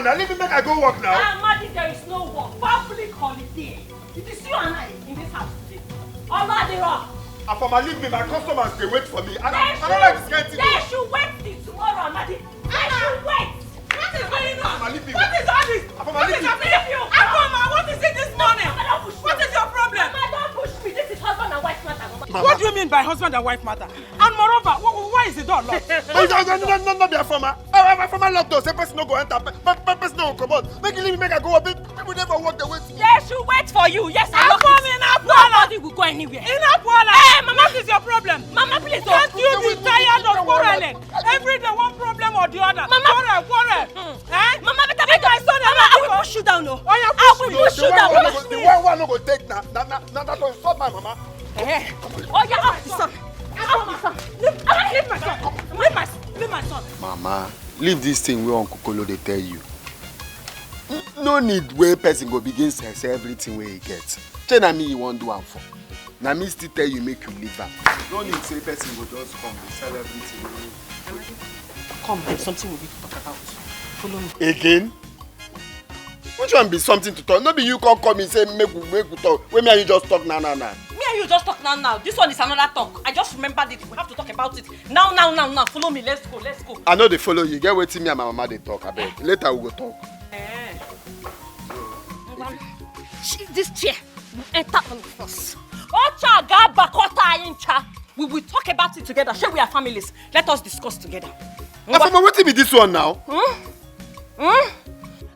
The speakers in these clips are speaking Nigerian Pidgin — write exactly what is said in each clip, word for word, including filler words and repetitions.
Now leave me, make I go work now. Amadi, there is no work. Public holiday. It is you and I in this house today. Oladiro. Afoma, leave me. My customers, they wait for me. I don't, I don't like this kind of thing. They should wait till tomorrow, Amadi. They should wait. What is going on? Afoma, leave me. What is all this? Afoma, leave me. Afoma, what is it this morning? What is your problem? Mama, don't push me. This is husband and wife matter, Mama. What do you mean by husband and wife matter? And moreover, wh- wh- why is the door locked? No, no, no, no, no, no, be Afoma. Afoma lock door. Say person no go enter. Pe- pe- Person no go comot. Make you leave me, make I go work. People never work the way. They should wait for you. Yes, I love it. Nobody will go anywhere. Enough, Wala. Hey, Mama, what is your problem? Mama, please don't. Can't you be tired of quarreling? Every day one problem or the other. Mama. Quarrel, quarrel. Eh? Mama, better make my son. Mama, I will push you down. Oh, yeah, I will push you down. The one, the one no go take na na na na that one stop my mama. Eh? Oh, yeah, up the son. Up the son. Leave, leave my son. Leave my, leave my son. Mama, leave this thing wey Uncle Kolo dey tell you. No need wey person go begin sell sell everything wey he get. Shey na me you wan do am for? Na me still tell you make you leave am. No need say person go just come dey sell everything wey. Come, there's something we need to talk about. Follow me. Again? Which one be something to talk? No be you come call me say make we make we talk. Wey me and you just talk now now now. Me and you just talk now now. This one is another talk. I just remembered it. We have to talk about it. Now, now, now, now, follow me. Let's go, let's go. I no dey follow you. Get wetin me and my mama dey talk, abeg. Later we go talk. Eh. Ngwa, this chair will enter on first. Ocha ga bakota incha. We will talk about it together. Shey we are families. Let us discuss together. Afoma, wetin be this one now? Hmm? Hmm?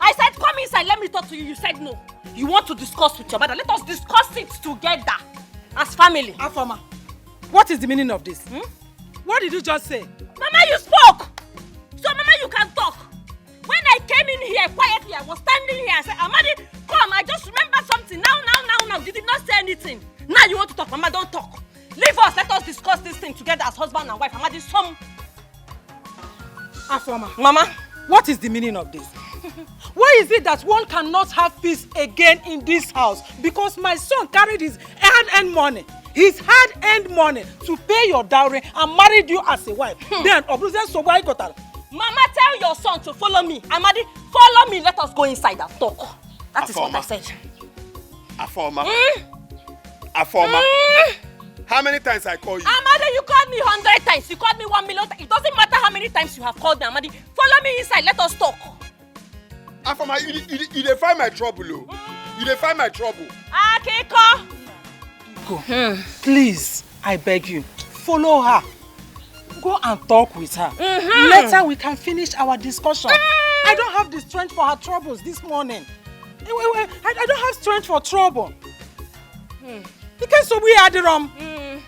I said come inside, let me talk to you. You said no. You want to discuss with your mother. Let us discuss it together as family. Afoma, what is the meaning of this? Hmm? What did you just say? Mama, you spoke. So, Mama, you can talk. When I came in here quietly, I was standing here. I said, Amadi, come. I just remember something. Now, now, now, now. You did not say anything. Now you want to talk. Mama, don't talk. Leave us. Let us discuss this thing together as husband and wife. Amadi, some. Afoma. Mama. What is the meaning of this? Why is it that one cannot have peace again in this house? Because my son carried his hard-earned money, his hard-earned money to pay your dowry and married you as a wife. Hmm. Then, Obuze Sogba Igotara. Mama, tell your son to follow me. Amadi, follow me. Let us go inside and talk. That is what I said. Afoma. Afoma. Mm. Afoma. Mm. How many times I call you? Amadi, you called me hundred times. You called me one million times. It doesn't matter how many times you have called me, Amadi. Follow me inside. Let us talk. Afoma, you, you, you dey find my trouble, oh. You dey find my trouble. Akiko. Go. Hmm. Please, I beg you, follow her. Go and talk with her. Mm-hmm. Later we can finish our discussion. Mm. I don't have the strength for her troubles this morning. Eh, wait, wait, I, I don't have strength for trouble. Hmm. You can't so we are the wrong. Mm.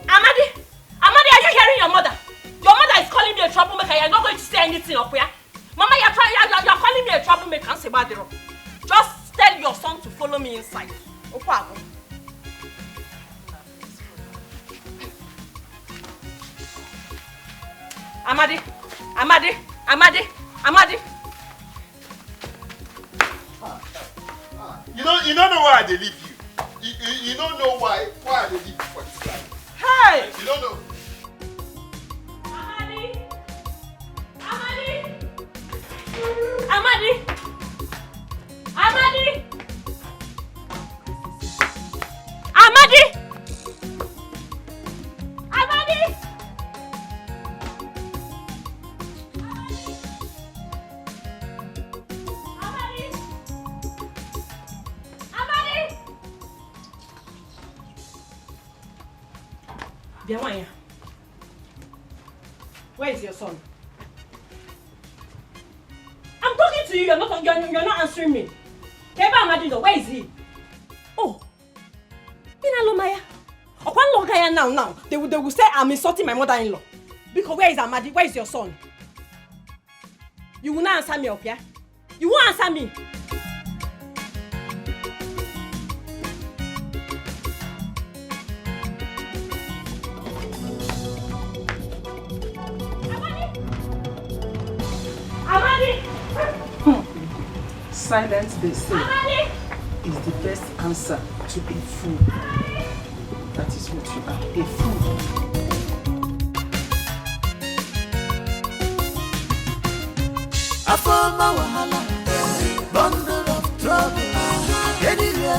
Amadi, Amadi, are you hearing your mother? Your mother is calling me a troublemaker. You're not going to say anything up here. Mama, you're, trying, you're, you're, you're calling me a troublemaker. Just tell your son to follow me inside. Okwago. Amadi, Amadi, Amadi, Amadi. You don't, you don't know why I dey leave you. You, you, you don't know why, why I dey leave you for this life. Hey! You don't know. Amadi! Amadi! Amadi! Amadi! Amadi! Amadi! Amadi! Amadi! Bịa nwaanyị a. Where is your son? I'm talking to you, you're not, you're, you're not answering me. Ka ebe Amadi nọ, where is he? Oh, ị na-alụ mma ya? Ọkwa nlọ ga ya now, now. They will, they will say I'm insulting my mother-in-law. Biko, where is Amadi? Where is your son? You will not answer me, okay? You won't answer me. Amadi! Amadi! Hmm. Silence, they say, Amadi! Is the best answer to a fool. Amadi! That is what you are, a fool. Afoma wahala,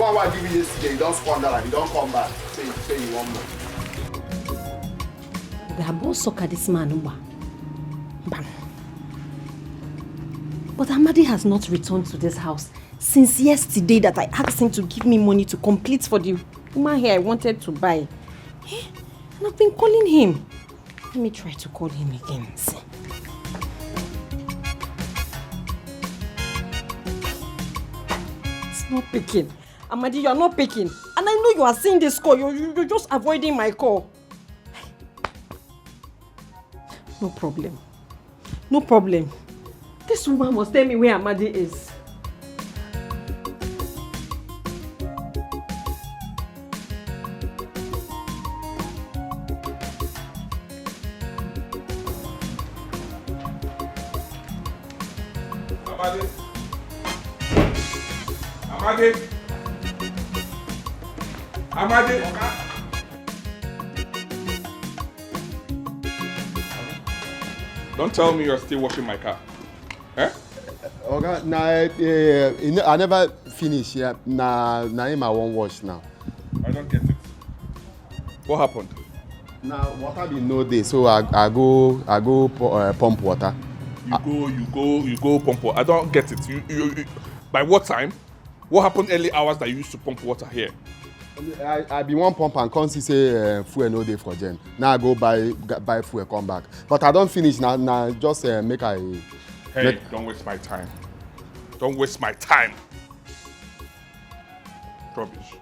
one wey I give you yesterday, you don squander am, you don come back. Say, say you want more. Oga, I won't suck at this man, Uba. Bam. But Amadi has not returned to this house since yesterday that I asked him to give me money to complete for the woman hair I wanted to buy. Eh? And I've been calling him. Let me try to call him again. See. It's not picking. Amadi, you are not picking. And I know you are seeing this call. You, you, you're just avoiding my call. No problem. No problem. This woman must tell me where Amadi is. Amadi. Amadi. Amadi. Don't tell me you're still washing my car. Eh? Oga, na uh, I never finish. Yeah. Na na him I wan wash now. I don't get it. What happened? Na water bin no dey, so I I go I go pu- uh, pump water. You go, you go, you go pump water. I don't get it. You, you, you, by what time? What happened early hours that you used to pump water here? I I bin wan pump and come see say uh, fuel no dey for gen. Now I go buy ga- buy fuel come back. But I don finish na na just uh, make I. Hey, Make- don't waste my time. Don't waste my time. Rubbish.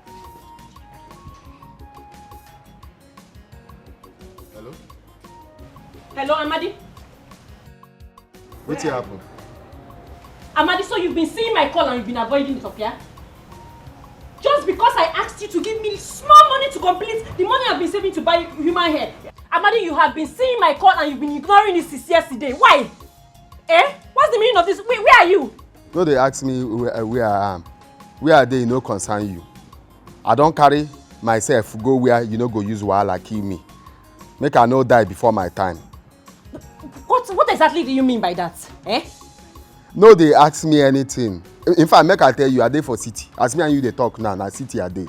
Hello. Hello, Amadi. Wetin happen? Amadi, so you've been seeing my call and you've been avoiding it, okay? Just because I asked you to give me small money to complete the money I've been saving to buy human hair. Amadi, you have been seeing my call and you've been ignoring it since yesterday. Why? Eh? What's the meaning of this? Where, where are you? No dey ask me where, where I am. Where I dey e no concern you. I don carry myself go where you no go use wahala kill me. Make I no die before my time. What, what exactly do you mean by that? Eh? No dey ask me anything. In fact, make I tell you, I dey for city. As me and you dey talk now, na city I dey.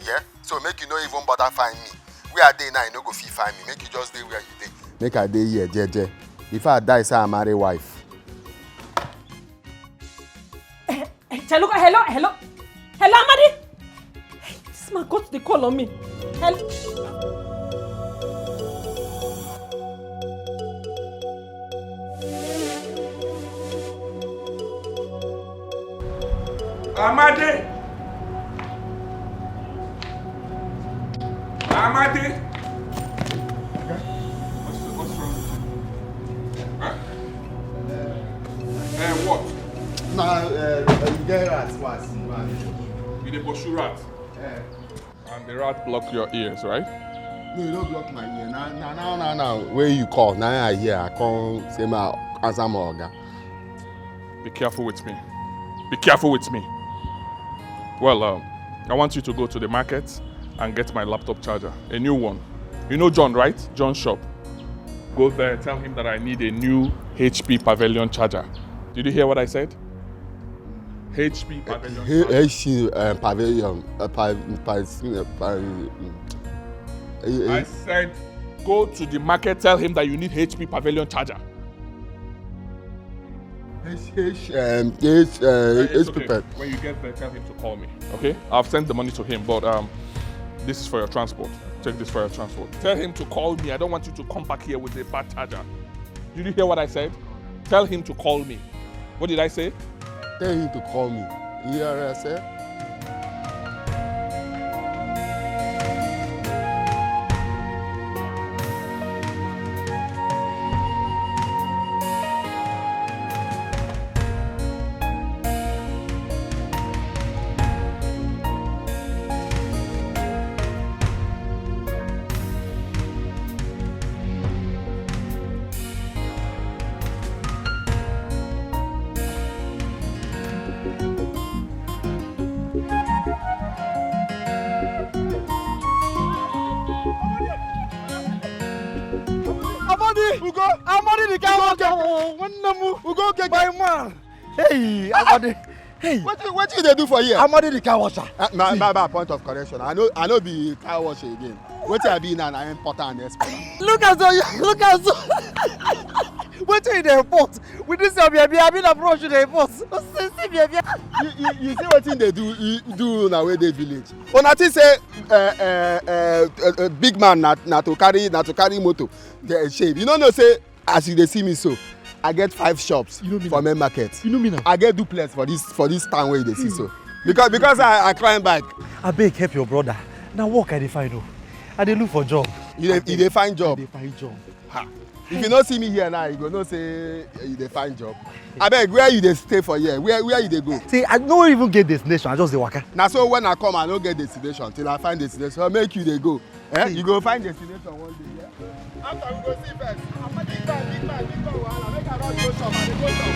Yeah? So make you no even bother find me. Where I dey now, you no go fit find me. Make you just dey where you dey. Make I dey here, jeje. Before I die, say I marry wife. Hello, hello, hello, hello, Amadi. This man got the call on me. Hello. Amade! Amade! What's, what's wrong with you? Huh? Eh, what? Na, uh, you get rat, was. You dey pursue rat? Eh. And the rat block your ears, right? No, you don't block my ear. Now, now, now, now, now. Where you call? Now I hear. I come say my answer my oga. Be careful with me. Be careful with me. Well, um, I want you to go to the market and get my laptop charger, a new one. You know John, right? John shop. Go there, tell him that I need a new H P Pavilion charger. Did you hear what I said? H P Pavilion H- charger. H C, uh, Pavilion, uh, pa- pa- uh, pa- mm. Eh, eh. I said, go to the market, tell him that you need H P Pavilion charger. H, H, um, H, uh, Eh, it's H P okay. Pad. When you get there, tell him to call me. Okay? I've sent the money to him, but um, this is for your transport. Take this for your transport. Tell him to call me. I don't want you to come back here with a bad charger. Did you hear what I said? Tell him to call me. What did I say? Tell him to call me. You hear what I said? Amadi! Ugo! Amadi the guy. Ugo, okay. Nwanne m. Ugo, okay. My man. Hey, Amadi. Hey. Wetin, wetin you dey do for here? Amadi the car washer. Uh, my, my, my point of correction. I no, I no be car washer again. Wetin I be now, na importer and exporter. Look at you, look at you. Wetin you dey import? With this your baby, I mean, approach you dey import. See, see, baby. You, you, you see wetin dey do, you do na wey dey village. Una think say, uh, uh, uh, uh, uh, big man na, na to carry, na to carry motor. Dey shame. You no know say as you dey see me so, I get five shops You know me for now. Main market. You know me now. I get duplex for this, for this town where you dey see so. Because, because I, I climb bike. Abeg help your brother. Na work I dey find o. I dey look for job. You dey, you dey find I job. Dey find job. Ha. If you no see me here now, you go know say you dey find job. Abeg, where you dey stay for here? Where, where you dey go? See, I no even get destination. I just dey waka. Na so when I come, I no get destination till I find destination. Make you dey go. Eh? See. You go find destination one day. Yeah? After we go see first. Ah, big man, big man, big man, wahala. Make I run go shop, I dey go shop.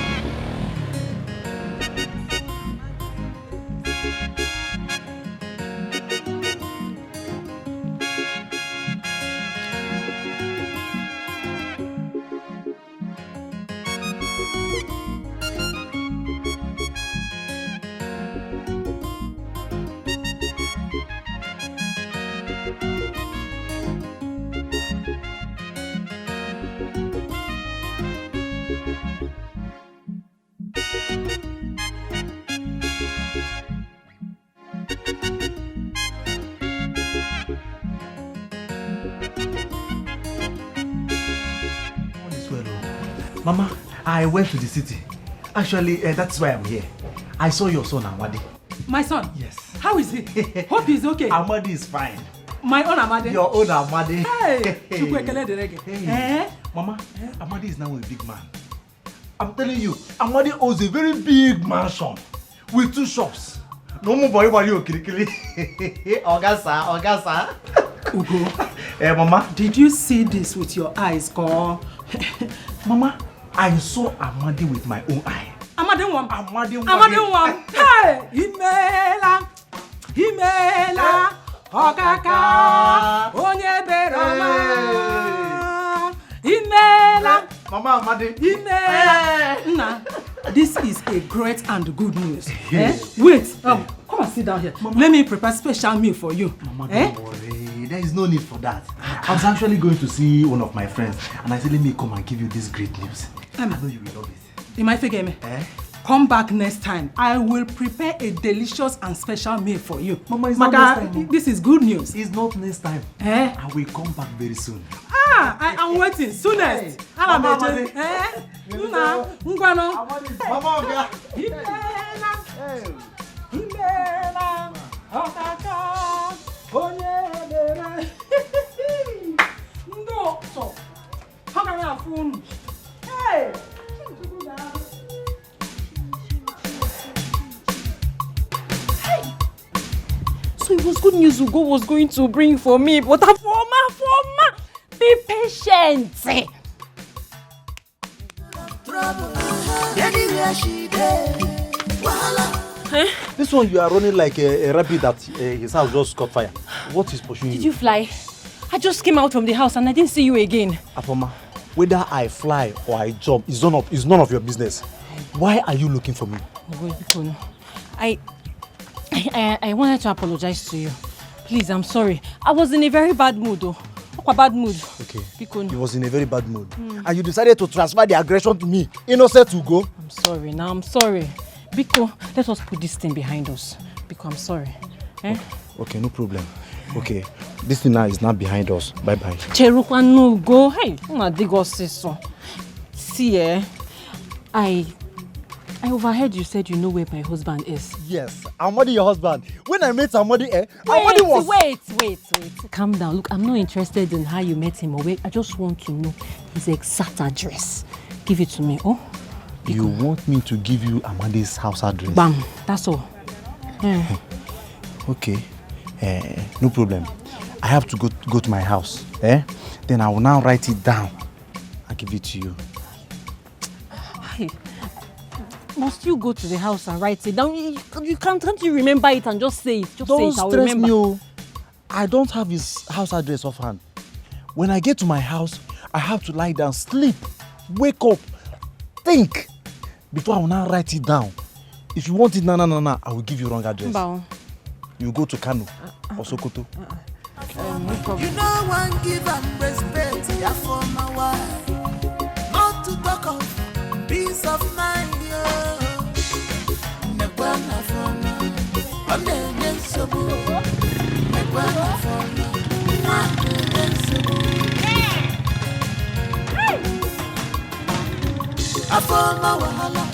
All is well o. Mama, I went to the city. Actually, uh, that's why I'm here. I saw your son, Amadi. My son? Yes. How is he? Hope he's okay. Amadi is fine. My own Amadi? Your own Amadi. Hey! Chukwu ekele dịrị gị. Hey. Eh? Mama, Amadi is now a big man. I'm telling you, Amadi owns a very big mansion with two shops. No more boy, boy, you kirikiri. Oga sir, Oga sir. Ugo. Eh, Mama. Did you see this with your eyes, ko? Mama, I saw Amadi with my own eye. Amadi nwa m. Amadi nwa m. Amadi nwa m. Hey! Imela. Imela. Okaka. Onye bere ọma. Imela. Mama Amadi. Imela. Eh. Nna, this is a great and good news. Eh? Wait, um, come and sit down here. Mama. Let me prepare special meal for you. Mama, don't worry. There is no need for that. I was actually going to see one of my friends, and I said, let me come and give you this great news. I know you will love it. Ị ma ife ga-eme? Eh? Come back next time. I will prepare a delicious and special meal for you. Mama, it's not next time. This is good news. It's not next time. Eh? I will come back very soon. Ah, I am waiting. Soonest. Hey, Mama Amadi. Eh? Nna, ngwanụ. Mama Oga. Hey. It was good news Ugo was going to bring for me, but Afoma, Afoma, be patient. This one, you are running like a, a rabbit that uh, his house just caught fire. What is pursuing Did you? you fly? I just came out from the house and I didn't see you again. Afoma, whether I fly or I jump is none of is none of your business. Why are you looking for me? Ogo, biko no. I, I, I, I wanted to apologize to you. Please, I'm sorry. I was in a very bad mood, though. What a bad mood. Okay. Biko no. He was in a very bad mood. Mm. And you decided to transfer the aggression to me. Innocent Ugo. I'm sorry now. I'm sorry. Biko, let us put this thing behind us. Biko, I'm sorry. Eh? Okay, okay, no problem. Okay, this thing now is not behind us. Bye bye. Cherukwa, no go. Hey, una dig us this one. See, eh? I I overheard you said you know where my husband is. Yes, Amadi, your husband. When I met Amadi, eh? Amadi Wait, was. wait, wait, wait. Calm down. Look, I'm not interested in how you met him or where. I just want to know his exact address. Give it to me, oh? You want me to give you Amadi's house address? Bam, that's all. Hmm. Okay, eh, no problem. I have to go go to my house. Eh? Then I will now write it down and give it to you. Hey, must you go to the house and write it down? You, you can't, can't you remember it and just say it? Just say Don't it. I'll stress remember. me, oh. I don't have his house address offhand. When I get to my house, I have to lie down, sleep, wake up, think before I will now write it down. If you want it, na na na na, I will give you wrong address. Mba o. You go to Kano or Sokoto. You know one give and respect, ya former wife. Not to talk of peace of mind, yo. Nekwa na former. Ọ na-enye nsogbu. Nekwa na former. Ọ na-enye nsogbu. Afoma wahala,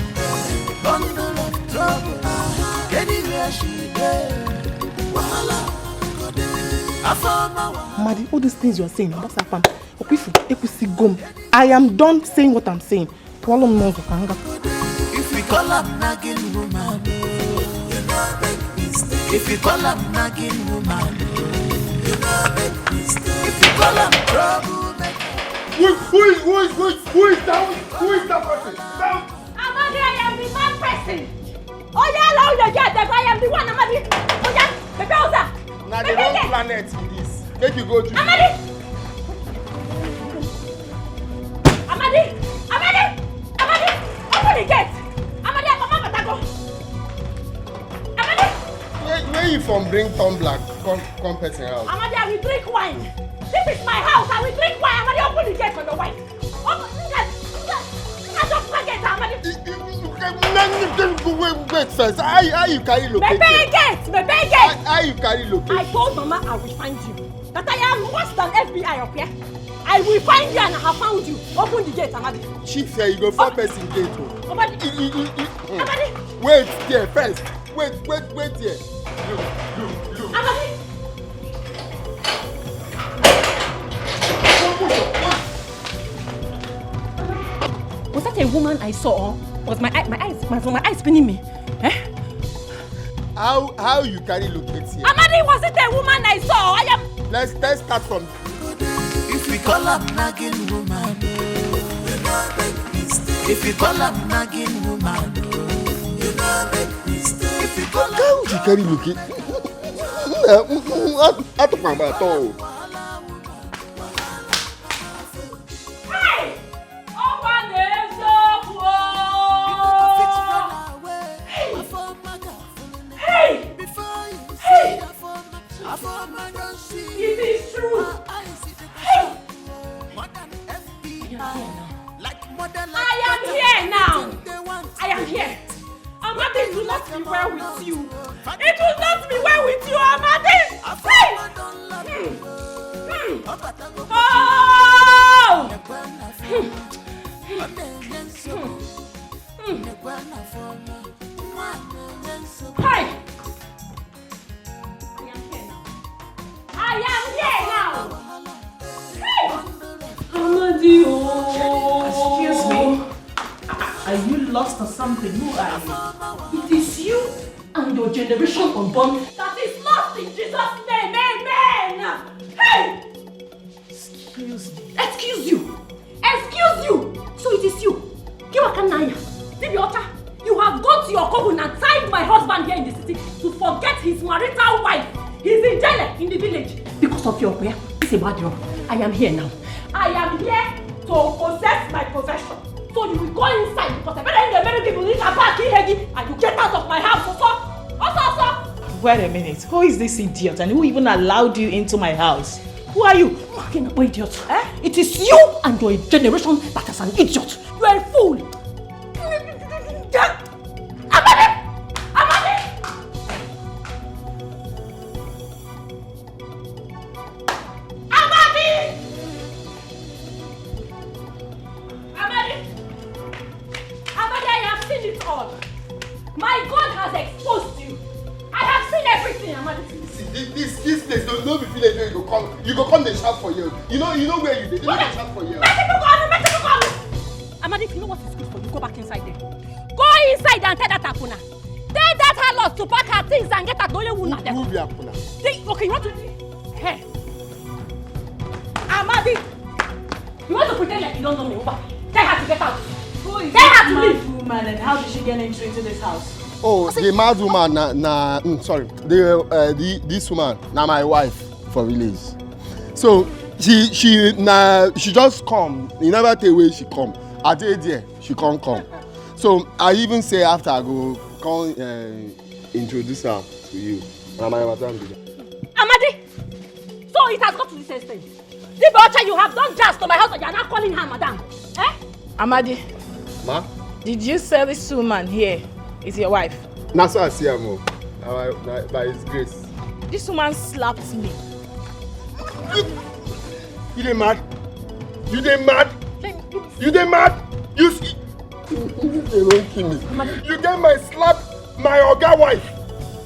bundle of trouble. Anywhere she dey, wahala go dey. Afoma wahala. Madi, all these things you are saying, what's happened? Okwifu, ekwusigo m. I am done saying what I'm saying. Kwalụ m n'ụzọ ka m gaa. If we call am nagging woman, you know make mistake. If you call am nagging woman, you know make mistake. If you call am trouble maker. Who, who is who is who is who is that? Who is that person? That Amadi, I am the mad person. Oya, allow the girl, the I am the one, Amadi. Oya, the girls are. Na the wrong planet be this. Make you go do. Amadi! Amadi! Amadi! Amadi! Open the gate! Amadi, I come out, go. Amadi! Where, where you from bring tumbler come, come person house? Amadi, I will drink wine. This is my house. I will drink wine. Amadi, open the gate for your wife. Open, nigga, nigga, nigga, just pack it, Amadi. Wait, wait first. How, how you carry location? Mepee gate, mepee gate. How, how you carry location? I told Mama I will find you. That I am worse than F B I up here. I will find you and I have found you. Open the gate, Amadi. Chief, here you go. Four person gate. Oh. Amadi. I, I, I, I, Amadi. Wait there first. Wait, wait, wait there. Look, look, look. Amadi. Was that a woman I saw? Was my eye, my eyes, my, my eyes spinning me? Eh? How how you carry locate here? Amadi, was it a woman I saw? I am. Let's let's start from. If we call am nagging woman, you know make mistake. If we call am nagging woman, you know make mistake. If we call am. How you carry locate? Atụkwa m atọ o. Hey! Ọkwa na eziokwu o! Hey! Hey! Hey! It is true! Hey! I am here now. I am here. Amadi, it will not be well with you. It will not be well with you, Amadi. Hey! Hmm. Hmm. Oh! Hmm. Hmm. Hmm. Hey! I am here now. I am here now. Hey! Amadi, oh. Excuse me. Are you lost or something? Who are you? It is you and your generation unborn that is lost in this Jesus' name, amen. Hey! Excuse me. Excuse you. Excuse you. So it is you. Kiwakanaya. Dibiota, you have gone to your couple and tied my husband here in the city to forget his marital wife. He's in jail in the village. Because of your prayer, it's about you. I am here now. I am here to possess my possession. So you will go inside because I better in the very people in a back in Hegi and you get out of my house. Also, also, also. Wait a minute. Who is this idiot and who even allowed you into my house? Who are you? Fucking idiot. Eh? It is you and your generation that is an idiot. You are a fool. Amadi! Amadi! Amadi! Amadi! Amadi, I have seen it all. My God has exposed you. I have seen everything, Amadi. See, this, this, this place don't know be village where you go come. You go come dey shout for you. You know, you know where you dey. You know dey shout for you. Make people come, make people come. Amadi, if you know what is good for you, go back inside there. Go inside and tell that Akuna. Tell that harlot to pack her things and get her going. Who, who be Akuna? Okay, you want to? Hey. Amadi, you want to pretend like you don't know me? Over. Tell her to get out. Who is this mad woman and how did she get entry into this house? Oh, the mad woman, na, na, mm, sorry. The, uh, the, this woman, na my wife for village. So she, she, na, she just come. You never tell where she come. I dey there, she can't come. So I even say after I go come uh, introduce her to you. Na my madam be that. Amadi, so it has got to this extent. Dibocha, you have done jazz to my house and you are not calling her madam. Eh? Amadi. Ma? Did you say this woman here is your wife? Na so I see am o. Na by, na by his grace. This woman slapped me. You, you dey mad? You dey mad? You dey mad? You see? You dey kill me. You get my slap, my oga wife.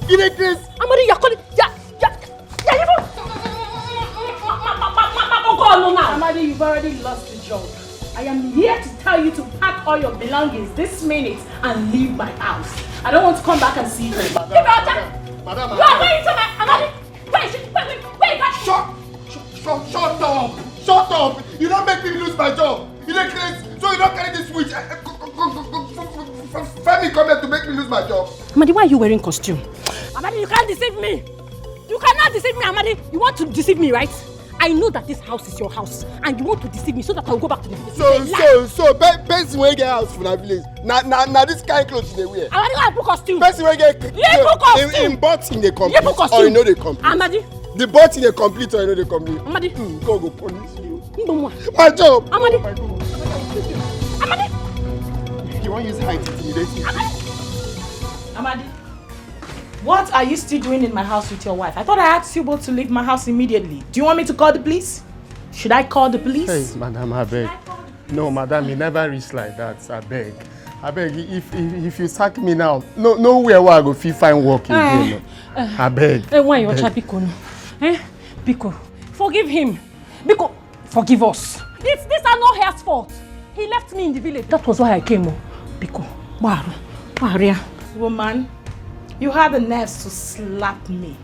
You dey craze? Amadi, you're calling. Yeah, yeah, yeah, you don't. Amadi, you've already lost the job. I am here to tell you to pack all your belongings this minute and leave my house. I don't want to come back and see you. Madam, madam, madam, you are going to my Amadi. Where is she? Where, where, where is that? Shut, shut, shut, shut up! Shut up! You don't make me lose my job. You dey craze, so you don't carry this switch. Eh, eh, go, go, go, go, go, go, go, go, Femi come here to make me lose my job. Amadi, why are you wearing costume? Amadi, you can't deceive me. You cannot deceive me, Amadi. You want to deceive me, right? I know that this house is your house, and you want to deceive me so that I will go back to the village. So, so, so, pe- person wey get house for that village, na na na this kind clothes you dey wear. Amadi, go and put costume. Person wey get You put costume. In, in butt in dey complain, You put costume. Or you know dey complain. Amadi. The butt in dey complete or you know dey complain. Amadi. Mm, God go punish you. Mbomwa. My job. Amadi. Oh my God. Amadi. You wan use height intimidate me? Amadi. Amadi. What are you still doing in my house with your wife? I thought I asked you both to leave my house immediately. Do you want me to call the police? Should I call the police? Hey, madam, I beg. No, madam, e never reach like that. I beg. I beg, if, if, if you sack me now, no, nowhere where I go fit find work again. Eh, eh. I beg. Eh, why you Beg. Biko no? Eh? Biko, forgive him. Biko, forgive us. It's, these are not his fault. He left me in the village. That was why I came. Oh. Biko, Baru, Baria. Woman, you had the nerves to slap me.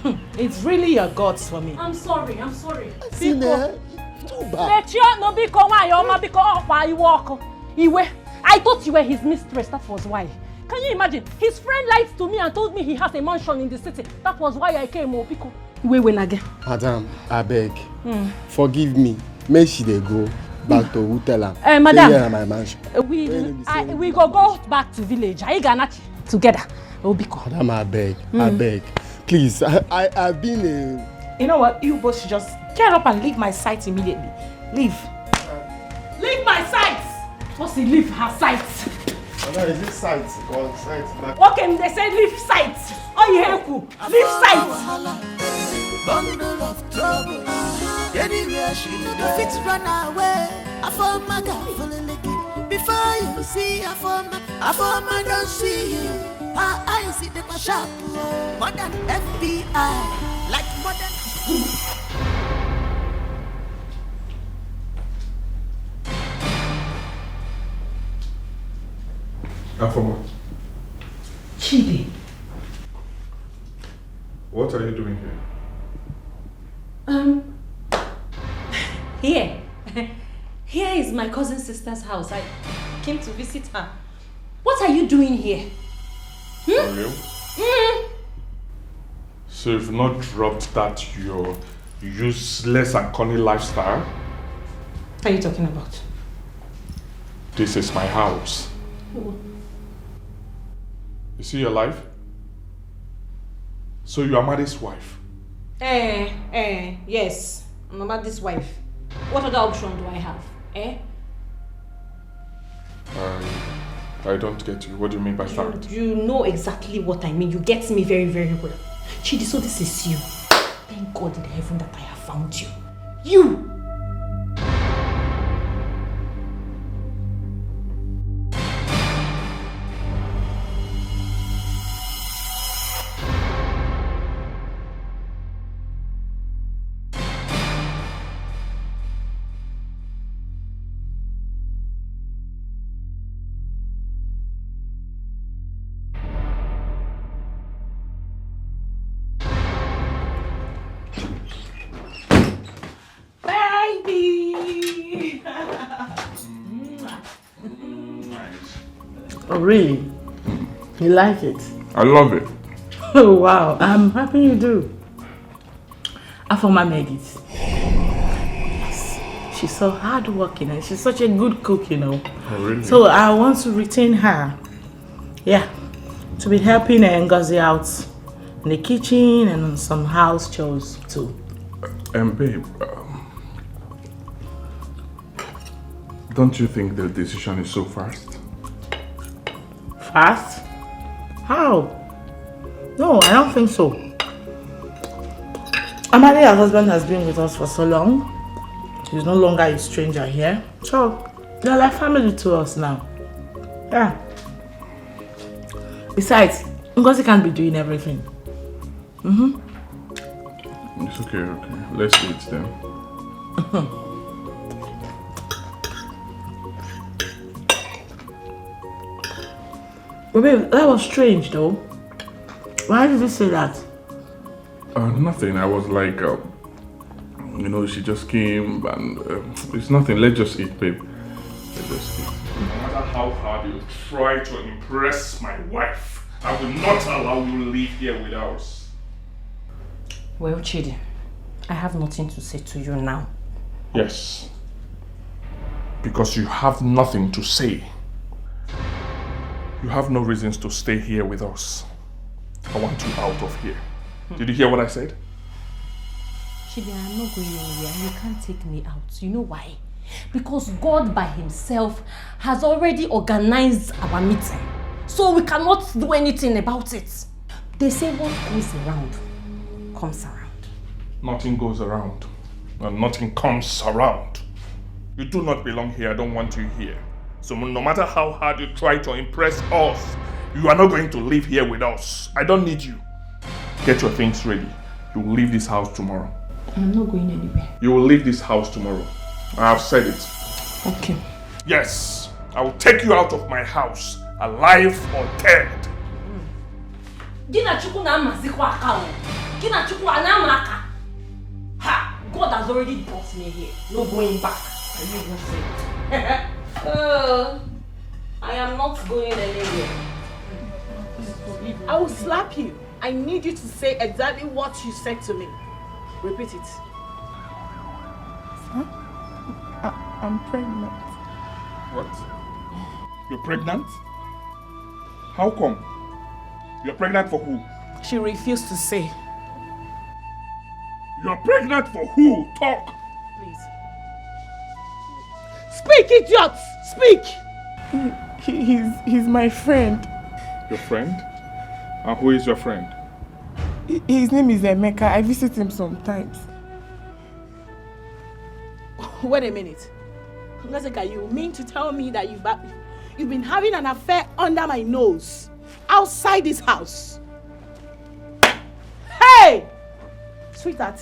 Hmm, it's really your gods for me. I'm sorry, I'm sorry. Biko. Too bad. Mechie ọnụ, biko, nwanyị ọma, biko, ọkwa iwe ọkụ. Iwe. I thought you were his mistress, that was why. Can you imagine? His friend lied to me and told me he has a mansion in the city. That was why I came, oh, biko. Wait, when again? Madam, I beg. Mm. Forgive me. Make she dey go back to who tell am. Eh, madam. Say here na my mansion. Uh, we, Where you be I, say we go go back to village. I gonna together. Oh, biko. Madam, I beg. I Mm. beg. Please, I, I, I've been a You know what? You both should just get up and leave my sight immediately. Leave. Leave my sight! What's he leave her sight? Madam, is it sight or sight? Okay, they say leave sight. Oh, you hear who? Leave sight. Bundle of trouble. Anywhere she go. Fit run away. I form my girl for the licky. Before you see, I form my, I form my don't see you. Her eyes see the sharp. More than F B I. Like more than Afoma. Chidi. What are you doing here? Um, here. Here is my cousin sister's house. I came to visit her. What are you doing here? For real? Mm. So you've not dropped that your useless and corny lifestyle? What are you talking about? This is my house. Oh. You see your life? So you are Amade's wife? Eh, eh, yes. I'm Amade's wife. What other option do I have? Eh? I, I don't get you. What do you mean by You, that? You know exactly what I mean. You get me very, very well. Chidi, so this is you. Thank God in heaven that I have found you. You! Baby! Oh, really? You like it? I love it. Oh, wow. I'm happy you do. Afoma made it. Yes. She's so hardworking and she's such a good cook, you know. Oh, really? So I want to retain her. Yeah. To be helping uh, Ngozi out in the kitchen and on some house chores too. Um, babe, um, don't you think the decision is so fast? Fast? How? No, I don't think so. Amadi, her husband, has been with us for so long. He's no longer a stranger here. So, they're like family to us now. Yeah. Besides, Ngozi can't be doing everything. Mm-hmm. It's okay, okay. Let's eat then. But babe, that was strange though. Why did you say that? Uh, nothing. I was like, uh, you know, she just came and uh, it's nothing. Let's just eat, babe. Let's just eat. No matter how hard you try to impress my wife, I will not allow you live here with us. Well, Chidi, I have nothing to say to you now. Yes. Because you have nothing to say. You have no reasons to stay here with us. I want you out of here. Did you hear what I said? Chidi, I'm not going anywhere. You can't take me out. You know why? Because God by himself has already organized our meeting. So we cannot do anything about it. They say what goes around comes around. Nothing goes around, and nothing comes around. You do not belong here. I don't want you here. So no matter how hard you try to impress us, you are not going to live here with us. I don't need you. Get your things ready. You will leave this house tomorrow. I'm not going anywhere. You will leave this house tomorrow. I have said it. Okay. Yes, I will take you out of my house, alive or dead. Gị na Chukwu na-amazikwa aka o. Gị na Chukwu a na-ama aka. Ha! God has already brought me here. No going back. Are you even saying? Oh, I am not going anywhere. I will slap you. I need you to say exactly what you said to me. Repeat it. I, I'm pregnant. What? You're pregnant? How come? You're pregnant for who? She refused to say. You're pregnant for who? Talk! Please. Speak, idiot! Speak! He, he, he's, he's my friend. Your friend? And who is your friend? Hi- His name is Emeka. I visit him sometimes. Wait a minute. Ngozika, you mean to tell me that you've, you've been having an affair under my nose, outside this house? Hey! Sweetheart,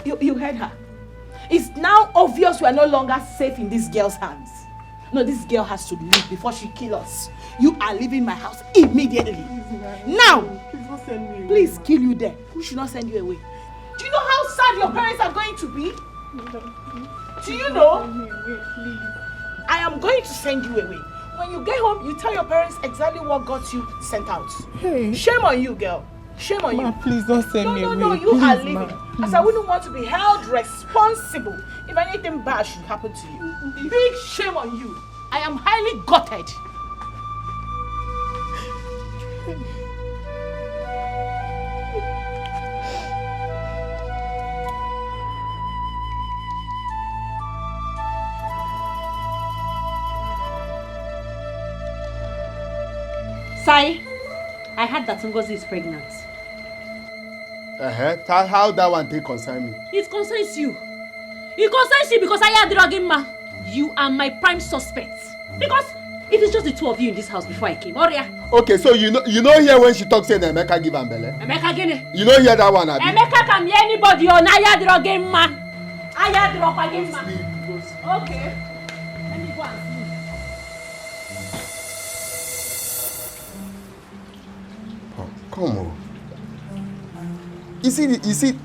you, you heard her. It's now obvious we are no longer safe in this girl's hands. No, this girl has to leave before she kill us. You are leaving my house immediately. Now, please kill you there. Who should not send you away? Do you know how sad your parents are going to be? Do you know? I am going to send you away. When you get home, you tell your parents exactly what got you sent out. Hey. Shame on you, girl. Shame on you. Ma, please don't send me away. No, no, no, you are leaving. As I wouldn't want to be held responsible if anything bad should happen to you. Big shame on you. I am highly gutted. Sai, I heard that Ngozi is pregnant. Uh-huh. How that one take concern me? It concerns you. It concerns you because I had drugging ma. You are my prime suspect. Because it is just the two of you in this house before I came. Oria. Okay, so you know you know here when she talks say that Emeka give am belle? Emeka gini? You know hear that one, abi? Emeka can be anybody on I had drugging ma. I had drugging ma. Okay. Let me go and sleep. Oh, come on. You see, the- you see,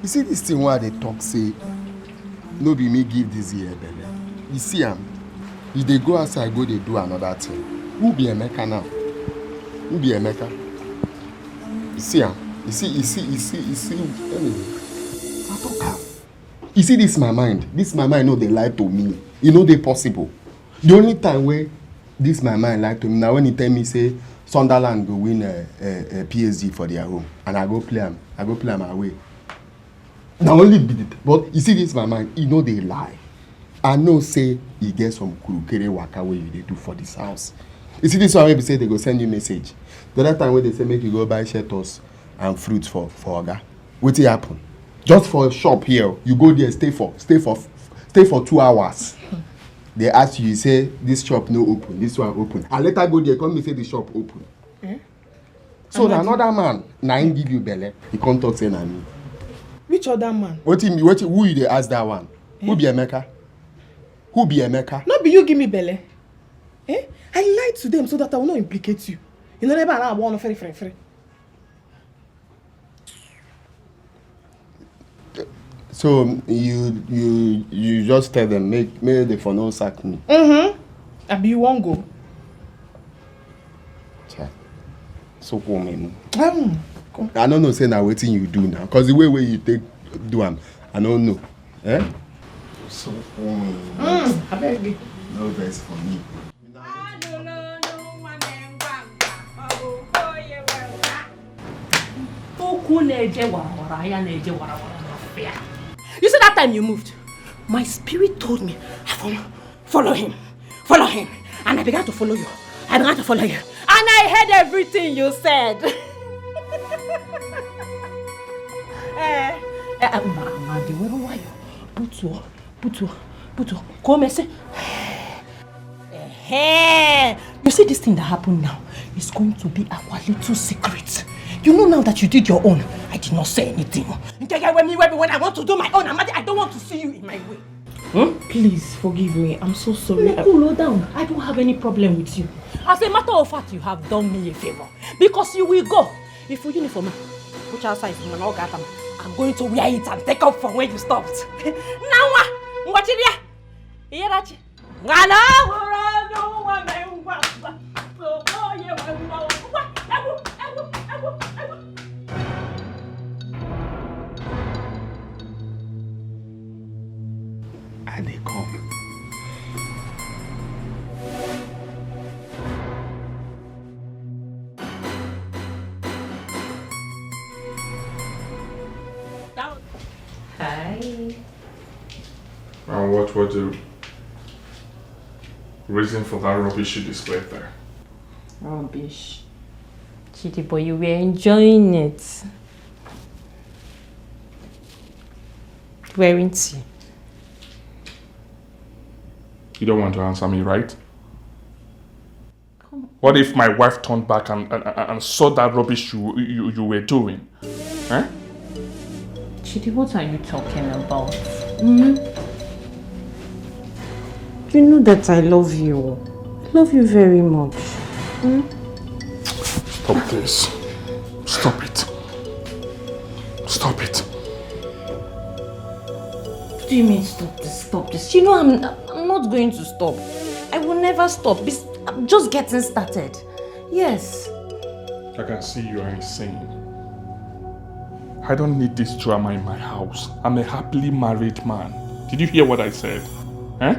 you see this thing where they talk say, no be me give this year belle. You see am, you dey go outside go dey do another thing. Who be Emeka now? Who be Emeka? You see am, you see, you see, you see, you see. Anyway, I talk am. You see this my mind. This my mind no dey lie to me. E no dey possible. The only time wey this my mind lie to me na when he tell me say Sunderland go win uh, uh, uh, P S G for their home, and I go play am. I go play am away. Na only be the but you see this my mind. E no dey lie. I know say e get some kurukere waka wey you dey do for this house. You see this one wey be say they go send you message. The other time wey they say make you go buy shelters and fruits for for oga. Wetin happen? Just for shop here, you go there, stay for stay for stay for two hours. They ask you, you say this shop no open, this one open. I later go there, come me say the shop open. Eh? So na another man, na him give you belle. He come talk say na me. Which other man? Wetin me? Wetin? Who you dey ask that one? Who be Emeka? Who be Emeka? No be you give me belle. Eh? I lied to them so that I will not implicate you. You know never allow one free free free. So you you you just tell them make make they for no sack me. Mm-hmm. Abi you wan go? Cha. So come in. Mm. I don't know say na wetin you do now, cause the way wey you take do am, I don't know. Eh? So come in. Mm, I beg you. No vex for me. Okwu na-eje warawara, ya na-eje warawara n'afịa. You see that time you moved? My spirit told me, "Afoma, follow him, follow him." And I began to follow you. I began to follow you. And I heard everything you said. Eh, eh, eh, ma, ma, dị were nwayọ. Butuo, butuo, butuo. Ka o mesị. Hey, you see this thing that happened now is going to be our little secret. You know now that you did your own, I did not say anything. Nke ga-ewe m iwe bụ when I want to do my own, Amadi, I don't want to see you in my way. Hmm? Please forgive me. I'm so sorry. No, cool down. I don't have any problem with you. As a matter of fact, you have done me a favor because you will go. If you uniform, which outside is man, I'm going to wear it and take up from where you stopped. Now, what? What did you? Ngana hụrụ ọnụ nwa mee ngwa ngwa. Okoye wee ngwa ngwa. Egwu, egwu, egwu, egwu. I dey come. Hi. And what was the reason for that rubbish you displayed there? Rubbish. Chidi, but you were enjoying it. Weren't you? You don't want to answer me, right? What if my wife turned back and, and, and saw that rubbish you, you, you were doing? Eh? Chidi, what are you talking about? Hmm? You know that I love you. I love you very much. Hmm? Stop this. Stop it. Stop it. What do you mean stop this, stop this? You know I'm, I'm not going to stop. I will never stop. This, I'm just getting started. Yes. I can see you are insane. I don't need this drama in my house. I'm a happily married man. Did you hear what I said? Eh?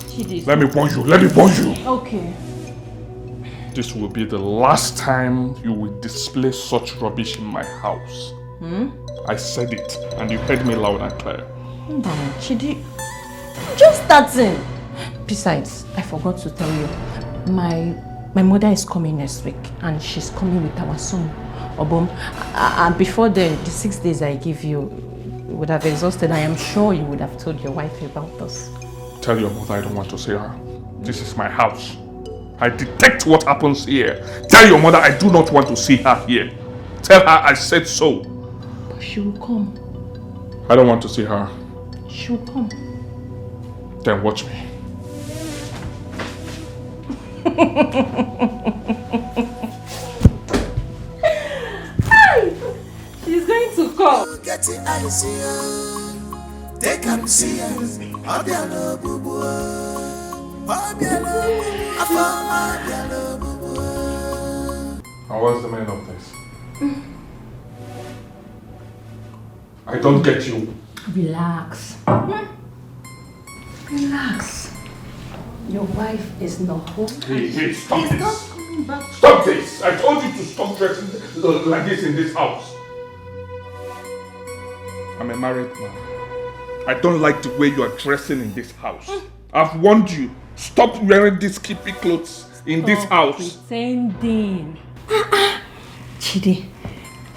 Chidi. Let me warn you. Let me warn you. Okay. This will be the last time you will display such rubbish in my house. Hmm? I said it, and you heard me loud and clear. Mba, Chidi, just starting. Besides, I forgot to tell you, my my mother is coming next week, and she's coming with our son, Obom. Uh, uh, before the, the six days I give you would have exhausted, I am sure you would have told your wife about this. Tell your mother I don't want to see her. This is my house. I detect what happens here. Tell your mother I do not want to see her here. Tell her I said so. But she will come. I don't want to see her. She will come. Then watch me. She's going to come. Get the eyes here. Take am see am. Obiano bubu. Obiano bubu. Afọ Obiano bubu. And what's the meaning of this? I don't get you. Relax. Hmm? Relax. Your wife is not home. Hey, hey, stop She's this. Not coming back. Stop this! I told you to stop dressing like this in this house. I'm a married man. I don't like the way you are dressing in this house. I've warned you. Stop wearing these skimpy clothes in this Stop house. Pretending. Chidi,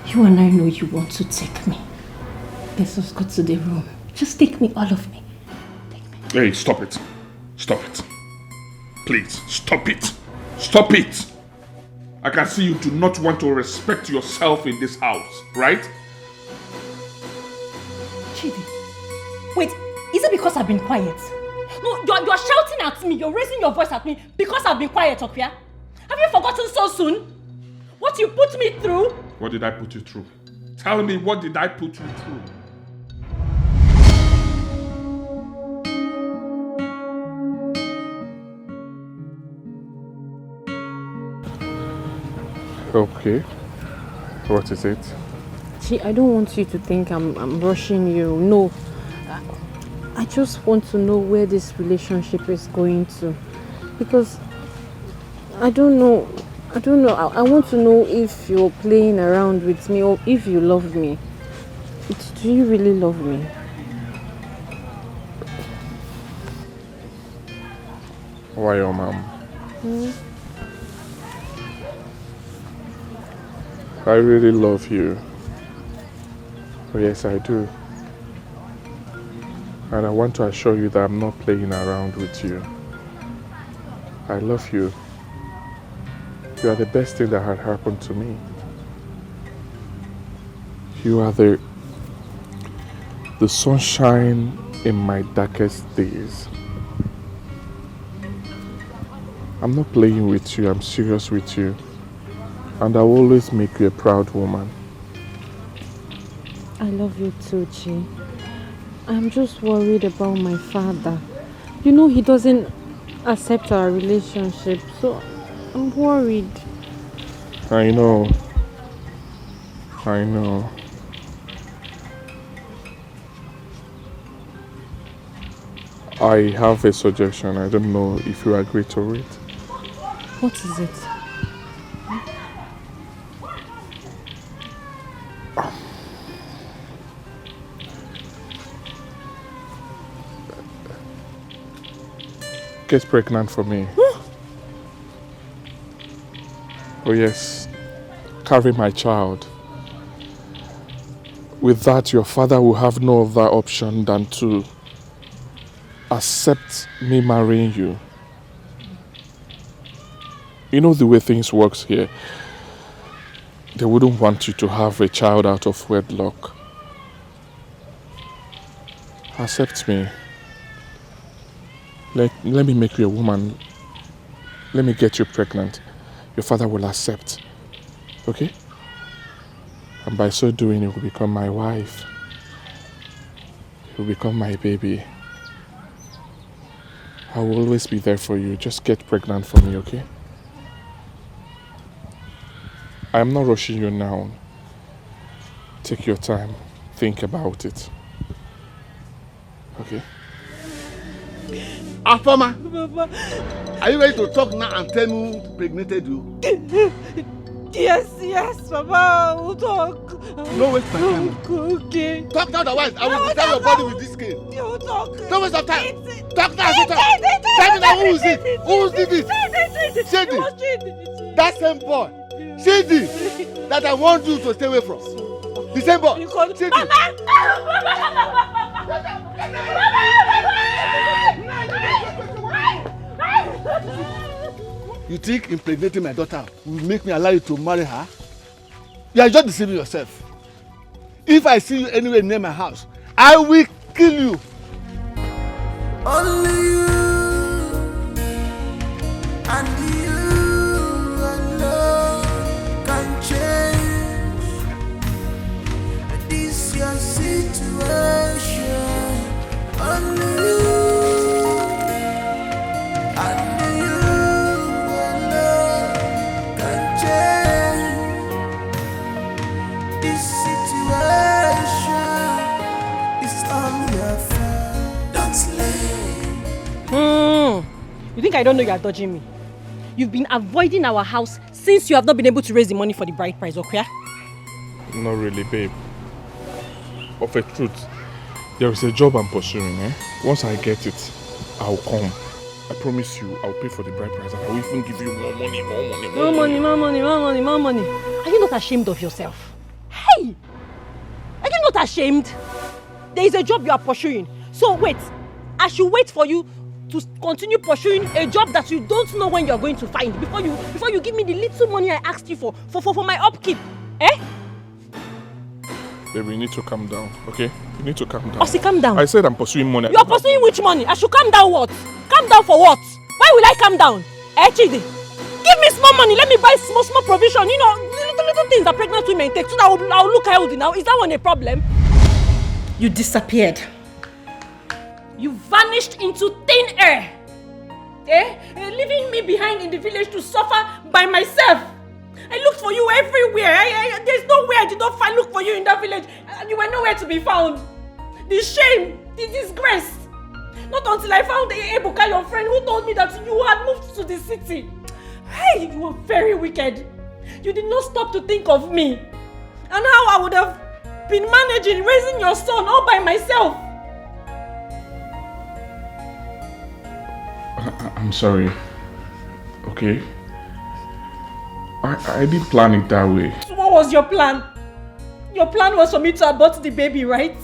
you and I know you want to take me. Let's just go to the room. Just take me, all of me. Hey, stop it. Stop it. Please, stop it. Stop it. I can see you do not want to respect yourself in this house, right? Chidi, wait, is it because I've been quiet? No, you're, you're shouting at me, you're raising your voice at me because I've been quiet, Okwia. Have you forgotten so soon? What you put me through? What did I put you through? Tell me, what did I put you through? Okay. What is it? See, I don't want you to think I'm, I'm rushing you. No. I, I just want to know where this relationship is going to. Because I don't know. I don't know. I, I want to know if you're playing around with me or if you love me. Do you really love me? Why, your mom? I really love you. Oh, yes, I do. And I want to assure you that I'm not playing around with you. I love you. You are the best thing that had happened to me. You are the the sunshine in my darkest days. I'm not playing with you, I'm serious with you. And I will always make you a proud woman. I love you too, Chi. I'm just worried about my father. You know he doesn't accept our relationship, so I'm worried. I know. I know. I have a suggestion. I don't know if you agree to it. What is it? Get pregnant for me. Oh yes, carry my child. With that, your father will have no other option than to accept me marrying you. You know the way things works here. They wouldn't want you to have a child out of wedlock. Accept me. Let, let me make you a woman. Let me get you pregnant. Your father will accept. Okay? And by so doing, you will become my wife. You will become my baby. I will always be there for you. Just get pregnant for me, okay? I am not rushing you now. Take your time. Think about it. Okay? Afoma, Papa, are you ready to talk now and tell me who impregnated you? Yes, yes, Papa, we'll talk. No waste my time. Okay. Talk now, otherwise I will tear your body with this cane. You talk. No waste of time. Talk now, I say talk. Tell me now, who is it? Who did it? Shady. That same boy. Shady. That I want you to stay away from. The same boy. Shady. You think impregnating my daughter will make me allow you to marry her? You are just deceiving yourself. If I see you anywhere near my house, I will kill you. Only you and you alone can change this your situation. Only you and you alone can change this situation. It's all your fault. Don't sleep. You think I don't know you are dodging me? You've been avoiding our house since you have not been able to raise the money for the bride price, Okuya. Not really, babe. Of a truth, there is a job I'm pursuing, eh? Once I get it, I'll come. I promise you, I'll pay for the bride price and I'll even give you more money, more money, more More money, more money, more money, more money. Are you not ashamed of yourself? Hey! Are you not ashamed? There is a job you are pursuing. So wait, I should wait for you to continue pursuing a job that you don't know when you are going to find before you before you give me the little money I asked you for for for, for my upkeep. Eh? Baby, you need to calm down, okay? You need to calm down. Osi, calm down. I said I'm pursuing money. You are pursuing which money? I should calm down what? Calm down for what? Why will I calm down? Eh, Chidi? Give me small money. Let me buy small, small provision. You know, the little, little things that pregnant women take so that I'll, I'll look healthy now. Is that one a problem? You disappeared. You vanished into thin air. Eh? Eh, leaving me behind in the village to suffer by myself. I looked for you everywhere. I, I, there's no way I did not find look for you in that village. And you were nowhere to be found. The shame, the disgrace. Not until I found Ebuka, your friend, who told me that you had moved to the city. Hey, you were very wicked. You did not stop to think of me and how I would have been managing raising your son all by myself. I, I- I'm sorry. Okay? I, I didn't plan it that way. So what was your plan? Your plan was for me to abort the baby, right?